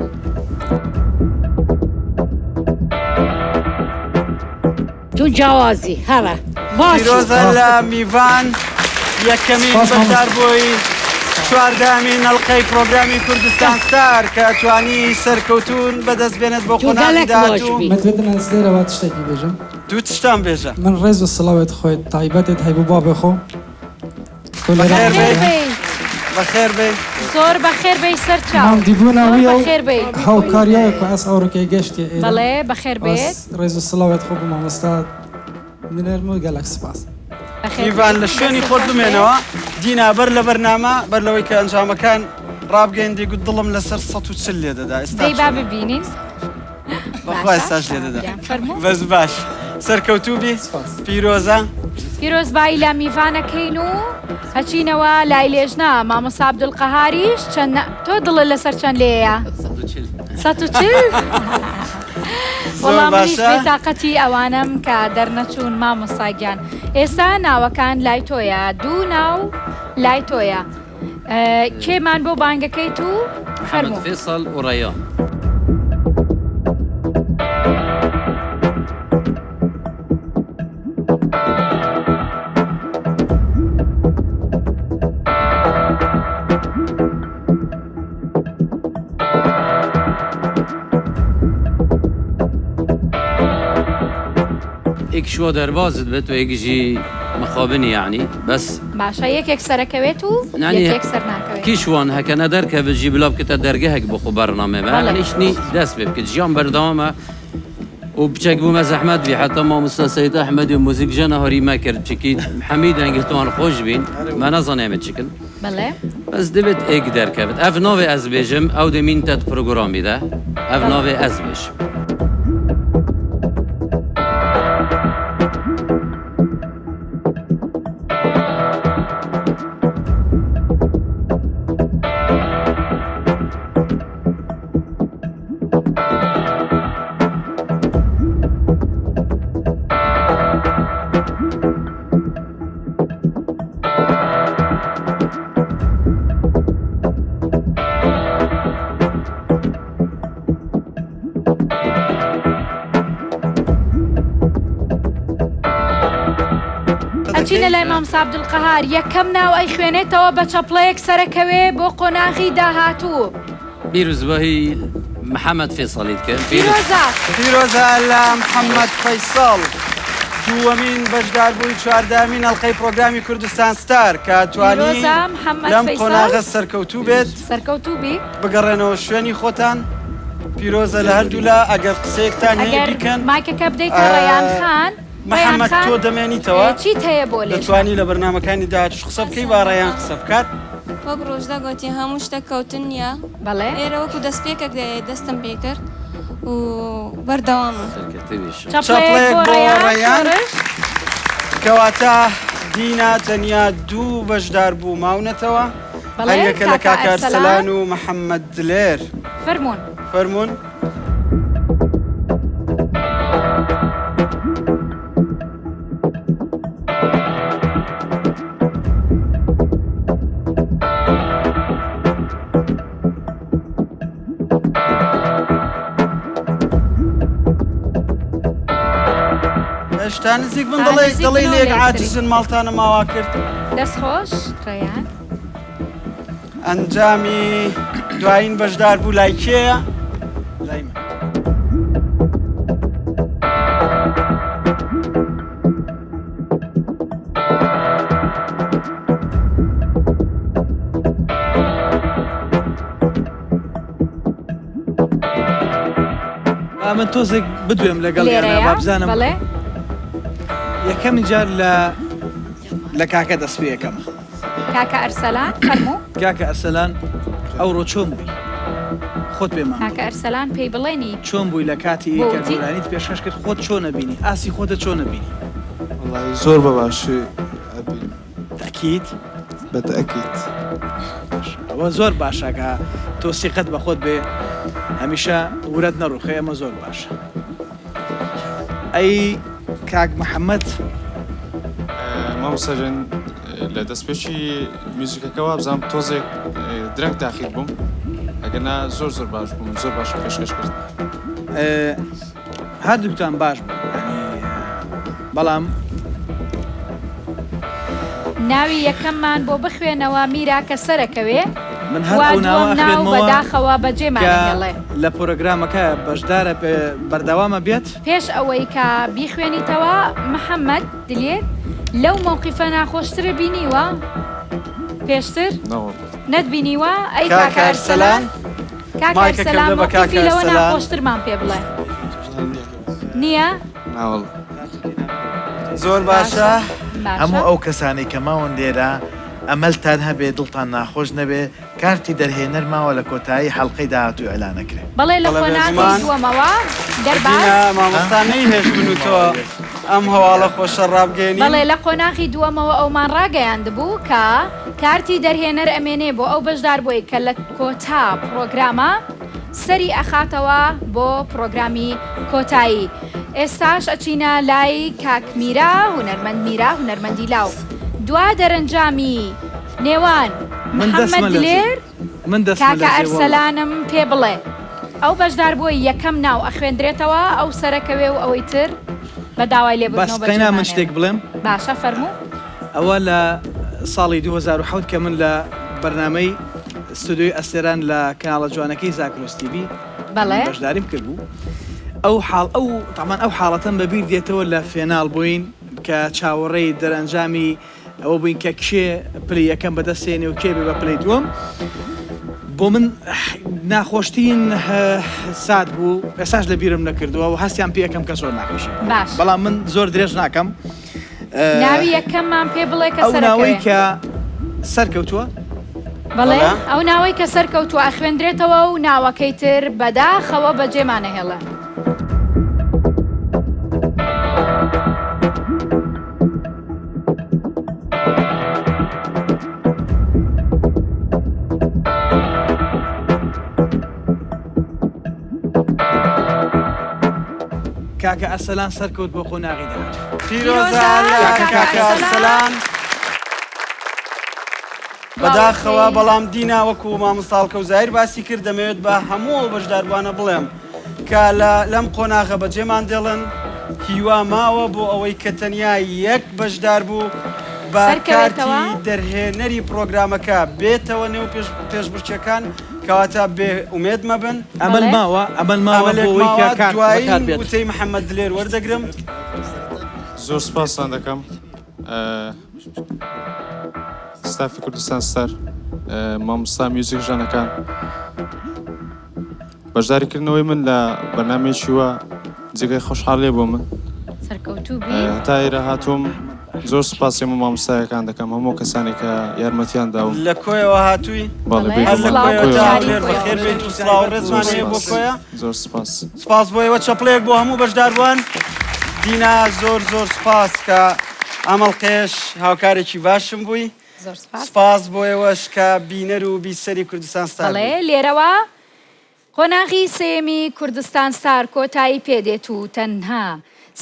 Speaker 5: تو جیاوازی هەرە باشی.
Speaker 1: پیرۆزە لە میڤان یەکەمین
Speaker 19: سپاس مامۆستا.
Speaker 1: بەشداربووی چواردەهەمین ئەڵقەی پرۆگرامی کوردستان ستار کە توانی سەرکەوتوون بەدەست بێنێت بۆ
Speaker 5: تو
Speaker 1: قۆناغی
Speaker 5: گەلەک باش
Speaker 1: داهاتوو.
Speaker 5: بی.
Speaker 19: متوێتن ئەس لێرەوە تشتێکی بێژم.
Speaker 1: دوو تشتان بێژە.
Speaker 19: من ڕێز و سڵاوێت خۆێت تایبەتێت هەیبوو بابێ خۆ تۆ لێرە
Speaker 1: بەخێر
Speaker 2: بەخێر
Speaker 1: بێی.
Speaker 2: بێی.
Speaker 1: بەخێر بێی.
Speaker 2: زۆر بەخێر بێی سەرچاو.
Speaker 19: مام دیبوونا
Speaker 2: زۆر
Speaker 19: ویە و
Speaker 2: بەخێر بێی.
Speaker 19: هاوکاریایە کو ئەس ئەوڕکێ گەشتێ ئێرە.
Speaker 2: بەڵێ بەخێر
Speaker 19: ئەس
Speaker 2: بێت.
Speaker 19: ڕێز و سڵاوێت خۆ بۆ مامۆستا دنێرم و گەلەک سپاس.
Speaker 1: میڤان لە شوێنی خۆت بمێنەوە دینا بەر لە بەرنامە بەر لەوەی کە ئەنجامەکان ڕابگەین دەیگوت دڵم لەسەر 140 لێ دەدا ئێستا
Speaker 2: با ببینین
Speaker 1: بەخوا ئێستاش لێ دەدا بەس باش سەرکەوتوو بی پیرۆزە.
Speaker 2: پیرۆزبایی لە میڤانەکەین و ئەچینەوە لای لێژنە مامۆستا عەبدولقەهاریش چەند تۆ دڵت لەسەر چەند لێیە؟ 140 وەڵا منیش بێتاقەتی ئەوانەم کە دەرنەچوون مامۆستا گیان ئێستا ناوەکان لای تۆیە دوو ناو لای تۆیە کێمان بۆ بانگەکەیت و
Speaker 6: فەرموو فێسەڵ و ڕەیان. ئێک شوە دەربازت بێت و ئێک ژی مخابنی یعنی بەس
Speaker 2: باشە یەکێک سەرەکەوێت و یەکێک سەر ناکەوێت
Speaker 6: کیشوان هەکە نەدەرکەڤت ژی بلا بکتە دەرگەهەک بۆ خۆ بەرنامە بە یعنی دەست پێ بکت ژیان بەردەوامە و بچەک بوومە زەحمەت بی حتا مامۆستا سەید ئەحمەدی و موزیک ژەنە هەری مەکرد چکی حەمی دەنگتوان خۆش بین مە نەزانێمە چکن
Speaker 2: بەڵێ
Speaker 6: بەس دەبێت ئێک دەرکەوت ئەف ناوێ ئەز بێژم ئەو دەمین تەت پرۆگرامی دە ئەف ناوێ ئەز بێژم.
Speaker 2: ئەچینە لای مامۆستا عەبدولقەهار یەکەم ناو ئەیخوێنێتەوە بە چەپڵەیەک سەرەکەوێ بۆ قۆناغی داهاتوو.
Speaker 6: پیرۆزبایی محەمەد فێسەڵیت کرد.
Speaker 2: پیرۆزە.
Speaker 1: پیرۆزە لە محەمەد فەیسەڵ دووەمین بەشداربووی چواردەهەمین ئەڵقەی پرۆگرامی کوردستان ستار کە توانی
Speaker 2: پیرۆزە محەمەد
Speaker 1: لەم
Speaker 2: فەیسەڵ.
Speaker 1: قۆناغە سەرکەوتوو بێت.
Speaker 2: سەرکەوتوو بی.
Speaker 1: بگەڕێنەوە شوێنی خۆتان. پیرۆزە لە هەردوولا ئەگەر قسەیەکتان هەیە
Speaker 2: ئەگەر
Speaker 1: بیکەن.
Speaker 2: مایکەکە بدەیتە ڕەیان خان. ڕەیان
Speaker 1: محەمەد
Speaker 2: خان
Speaker 1: تۆ دەمێنیتەوە؟
Speaker 2: چیت هەیە بۆ لێژنە؟
Speaker 1: دەتوانی لە بەرنامەکانی داهاتووش قسە بکەی با ڕەیان قسە بکات.
Speaker 16: وەک ڕۆژدا گۆتی هەموو شتەک کەوتن نیە
Speaker 2: بەڵێ.
Speaker 16: ئێرە وەکو دەستپێکەک دەستم پێکرد و بەردەوامم.
Speaker 2: چەپڵەیەک بۆ ڕەیان شۆرش.
Speaker 1: کەواتە دینا تەنیا دوو بەشدار بوو ماونەتەوە
Speaker 2: بەڵێ
Speaker 1: هەریەکە لە
Speaker 2: کاکە
Speaker 1: کاکە
Speaker 2: ئەرسەلان
Speaker 1: ئەرسەلان و محەممەد دلێر.
Speaker 2: فەرموون.
Speaker 1: فەرموون. هێشتا نزیک بن
Speaker 2: تا
Speaker 1: دەڵێ
Speaker 2: نزیک
Speaker 1: دەڵێ
Speaker 2: بنەوە
Speaker 1: لێک
Speaker 2: لە یەکتری.
Speaker 1: عاجزن ماڵتانە ماوا کرد.
Speaker 2: دەست خۆش ڕەیان.
Speaker 1: ئەنجامی دوایین بەشدار بوو لای کێیە؟ لای من.
Speaker 7: با من تۆزێک بدوێم لەگەڵ یانە
Speaker 2: لێرەیە
Speaker 7: بابزانم
Speaker 2: بەڵێ
Speaker 7: یەکەم جار لە لە کاکە دەست پێ یەکەم
Speaker 2: کاکە ئەرسەلان فەرموو.
Speaker 7: کاکە ئەرسەلان ئەوڕۆ چۆن بووی خۆت پێمان
Speaker 2: کاکە ئەرسەلان پێی بڵێنی
Speaker 7: چۆن بووی لە کاتی
Speaker 2: بۆ
Speaker 7: کە
Speaker 2: وتی؟
Speaker 7: گۆرانیت پێشکەش کرد خۆت چۆن ئەبینی ئاستی خۆتە چۆن ئەبینی؟
Speaker 10: وەڵایی زۆر بە باشی ئەبینم.
Speaker 7: تەئکید؟
Speaker 10: بە تەئکید.
Speaker 7: باشە ئەوە زۆر باشە کە تۆ سیقەت بە خۆت بێ هەمیشە ورەت نەڕوخێ ئەمە زۆر باشە. ئەی کاک محەممەد؟
Speaker 15: مامۆستا گیان لە دەستپێکی میوزیکەکە وابزانم تۆزێک درەنگ داخیل بووم ئەگەر نا زۆر زۆر باش بووم زۆر باشم پێشکەش کرد.
Speaker 7: هەردووکتان باش بوون یانی بەڵام.
Speaker 2: ناوی یەکەممان بۆ بخوێنەوە میرا کە سەرەکەوێ
Speaker 7: من هەر
Speaker 2: و
Speaker 7: ئەو ناوە
Speaker 2: دووەم ناو
Speaker 7: ئەخوێنمەوە
Speaker 2: بەداخەوە بەجێمان
Speaker 7: کە
Speaker 2: ئەهێڵێ.
Speaker 7: لە پۆرۆگرامەکە بەشدارە بەردەوامە بێت.
Speaker 2: پێش ئەوەی کە بیخوێنیتەوە محەمەد دلێر لەو مەوقیفە ناخۆشترە بینیوە پێشتر؟
Speaker 15: نەوەڵا.
Speaker 2: نەتبینیوە؟ ئەی
Speaker 1: کاک
Speaker 2: کاکە
Speaker 1: ئەرسەلان
Speaker 2: ئەرسەلان کاک
Speaker 1: مایکەکە
Speaker 2: ئەرسەلان
Speaker 1: بدە بە کاکە
Speaker 2: مەوقیفی لەوە
Speaker 1: ئەرسەلان.
Speaker 2: ناخۆشترمان پێ بڵێ نییە؟
Speaker 15: ناوەڵا.
Speaker 1: زۆر باشە.
Speaker 2: باشە.
Speaker 3: هەموو ئەو کەسانەی کە ماون لێرە ئەمەلتان هەبێ دڵتان ناخۆش نەبێ کارتی دەرهێنەر ماوە لە کۆتایی حەڵقەی داهاتوو ئیعلان ئەکرێ.
Speaker 2: بەڵێ لە
Speaker 1: بەڵێ
Speaker 2: قۆناغی
Speaker 1: بێگومان.
Speaker 2: دووەمەوە دەرباز.
Speaker 1: دینا مامۆستا نەیهێشت من و تۆ ئەم هەواڵە خۆشە ڕابگەیەنین.
Speaker 2: بەڵێ لە قۆناغی دووەمەوە ئەومان ڕاگەیاندبوو کە کارتی دەرهێنەر ئەمێنێ بۆ ئەو بەشداربووەی کە لە کۆتا پڕۆگرامە سەری ئەخاتەوە بۆ پڕۆگرامی کۆتایی. ئێستاش ئەچینە لای کاک میرا هونەرمەند میرا هونەرمەندی لاو دوا دەرەنجامی نێوان
Speaker 7: من
Speaker 2: محەمەد
Speaker 7: دەستمە لەرزێ
Speaker 2: دلێر
Speaker 7: من دەستمە
Speaker 2: کاکە
Speaker 7: لەرزێ واللە.
Speaker 2: ئەرسەلانم پێ بڵێ ئەو بەشداربووەی یەکەم ناو ئەخوێندرێتەوە ئەو سەرەکەوێ و ئەوەی تر بە داوای
Speaker 7: بەس
Speaker 2: لێبوردنەوە
Speaker 7: قەینا من
Speaker 2: بەجێمانێ.
Speaker 7: شتێک بڵێم؟
Speaker 2: باشە فەرموو.
Speaker 7: ئەوە لە ساڵی 2007 کە من لە بەرنامەی ستۆدیۆی ئەستێران لە کەناڵە جوانەکەی زاگرۆس تیڤی
Speaker 2: بەڵێ.
Speaker 7: بەشداریم کردبوو ئەو حاڵ ئەو تامان ئەو حاڵەتەم بەبیر دێتەوە لە فێناڵ بووین کە چاوەڕێی دەرەنجامی ئەوە بووین کە کێ پلەی یەکەم بەدەست هێنێ و کێ بێ بە پلەی دووەم بۆ من ناخۆشترین سات بوو ئێساش لە بیرم نەکردووە و هەستیان پێ ئەکەم کە زۆر ناخۆشی
Speaker 2: باش
Speaker 7: بەڵام من زۆر درێژ ناکەم
Speaker 2: ناوی یەکەممان پێ بڵێ کە
Speaker 7: ئەو ناوەی
Speaker 2: سەرەکەوێ
Speaker 7: کە سەرکەوتووە
Speaker 2: بەڵێ ئەو ناوەی کە سەرکەوتووە ئەخوێندرێتەوە و ناوەکەی تر بەداخەوە بەجێمانەهێڵێ.
Speaker 7: کاکە ئەرسەلان سەرکەوت بۆ قۆناغی داهاتوو.
Speaker 1: پیرۆزە لە کاکە ئەرسەلان. بەداخەوە بەڵام دینا وەکو مامۆستا هەڵکەوت زاهیر باسی کرد دەمەوێت بە هەموو ئەو بەشداربووانە بڵێم کە لە لەم قۆناغە بەجێمان دێڵن هیوا ماوە بۆ ئەوەی کە تەنیا یەک بەشدار بوو بە
Speaker 2: سەرکەوێتەوە.
Speaker 1: کارتی دەرهێنەری پڕۆگرامەکە بێتەوە نێو پێش پێشبڕکێکان کەواتە بێ ئومێد مەبن.
Speaker 7: ئەمەل
Speaker 2: بەڵێ.
Speaker 7: ماوە ئەمەل ماوە بۆ
Speaker 1: ئەمەلێک
Speaker 7: ئەوەی کە
Speaker 1: ماوە
Speaker 7: کارت
Speaker 1: دوایین
Speaker 7: بەکار بێت.
Speaker 1: وتەی محەممەد دلێر وەردەگرم.
Speaker 15: زۆر سپاستان دەکەم ستافی کوردستان ستار مامۆستا میوزیک ژەنەکان. بەشداری کردنەوەی من لە بەرنامەیەکی وا جێگای خۆشحاڵیە بۆ من.
Speaker 2: سەرکەوتوو بی.
Speaker 15: هەتا ئێرە هاتووم زۆر سوپاسی هەموو مامۆستایەکان دەکەم هەموو کەسانێک کە یارمەتیان داوم.
Speaker 1: لە کۆیەوە هاتووی؟
Speaker 15: بەڵێ
Speaker 2: بەڵێ
Speaker 15: بێگومان
Speaker 1: هەر لە
Speaker 2: سڵاو
Speaker 1: کۆیەوە
Speaker 2: بۆ
Speaker 1: تا
Speaker 2: شاری
Speaker 1: هەولێر
Speaker 2: کۆیەوە.
Speaker 1: بەخێر بێیت و سڵاو و ڕێزمان
Speaker 15: زۆر
Speaker 1: هەیە بۆ
Speaker 15: سوپاس
Speaker 1: کۆیە.
Speaker 15: زۆر سوپاس.
Speaker 1: سپاس بۆ ئێوە چەپڵەیەک بۆ هەموو بەشداربووان. دینا زۆر زۆر سپاس کە ئەم ئەڵقەیەش هاوکارێکی باشم بووی.
Speaker 2: زۆر سپاس.
Speaker 1: سپاس بۆ ئێوەش کە بینەر و بیسەری کوردستان ستار
Speaker 2: بەڵێ
Speaker 1: بوون.
Speaker 2: لێرەوە قۆناغی سێیەمی کوردستان ستار کۆتایی پێدێت و تەنها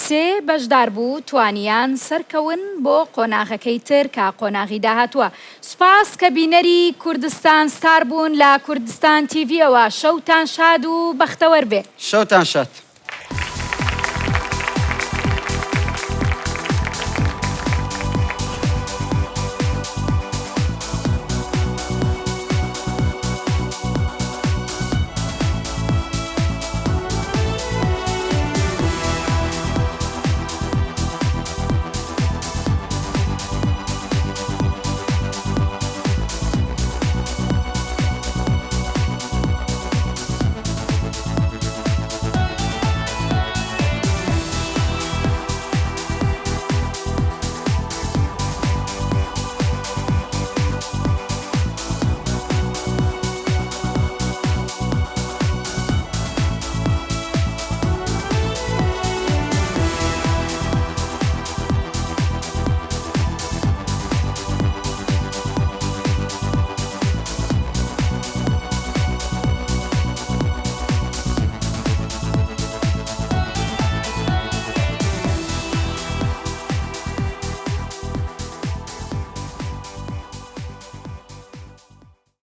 Speaker 2: سێ بەشداربوو توانیان سەرکەون بۆ قۆناغەکەی تر کە قۆناغی داهاتووە. سوپاس کە بینەری کوردستان ستار بوون لە کوردستان تیڤیەوە شەوتان شاد و بەختەوەر بێ.
Speaker 1: شەوتان شاد.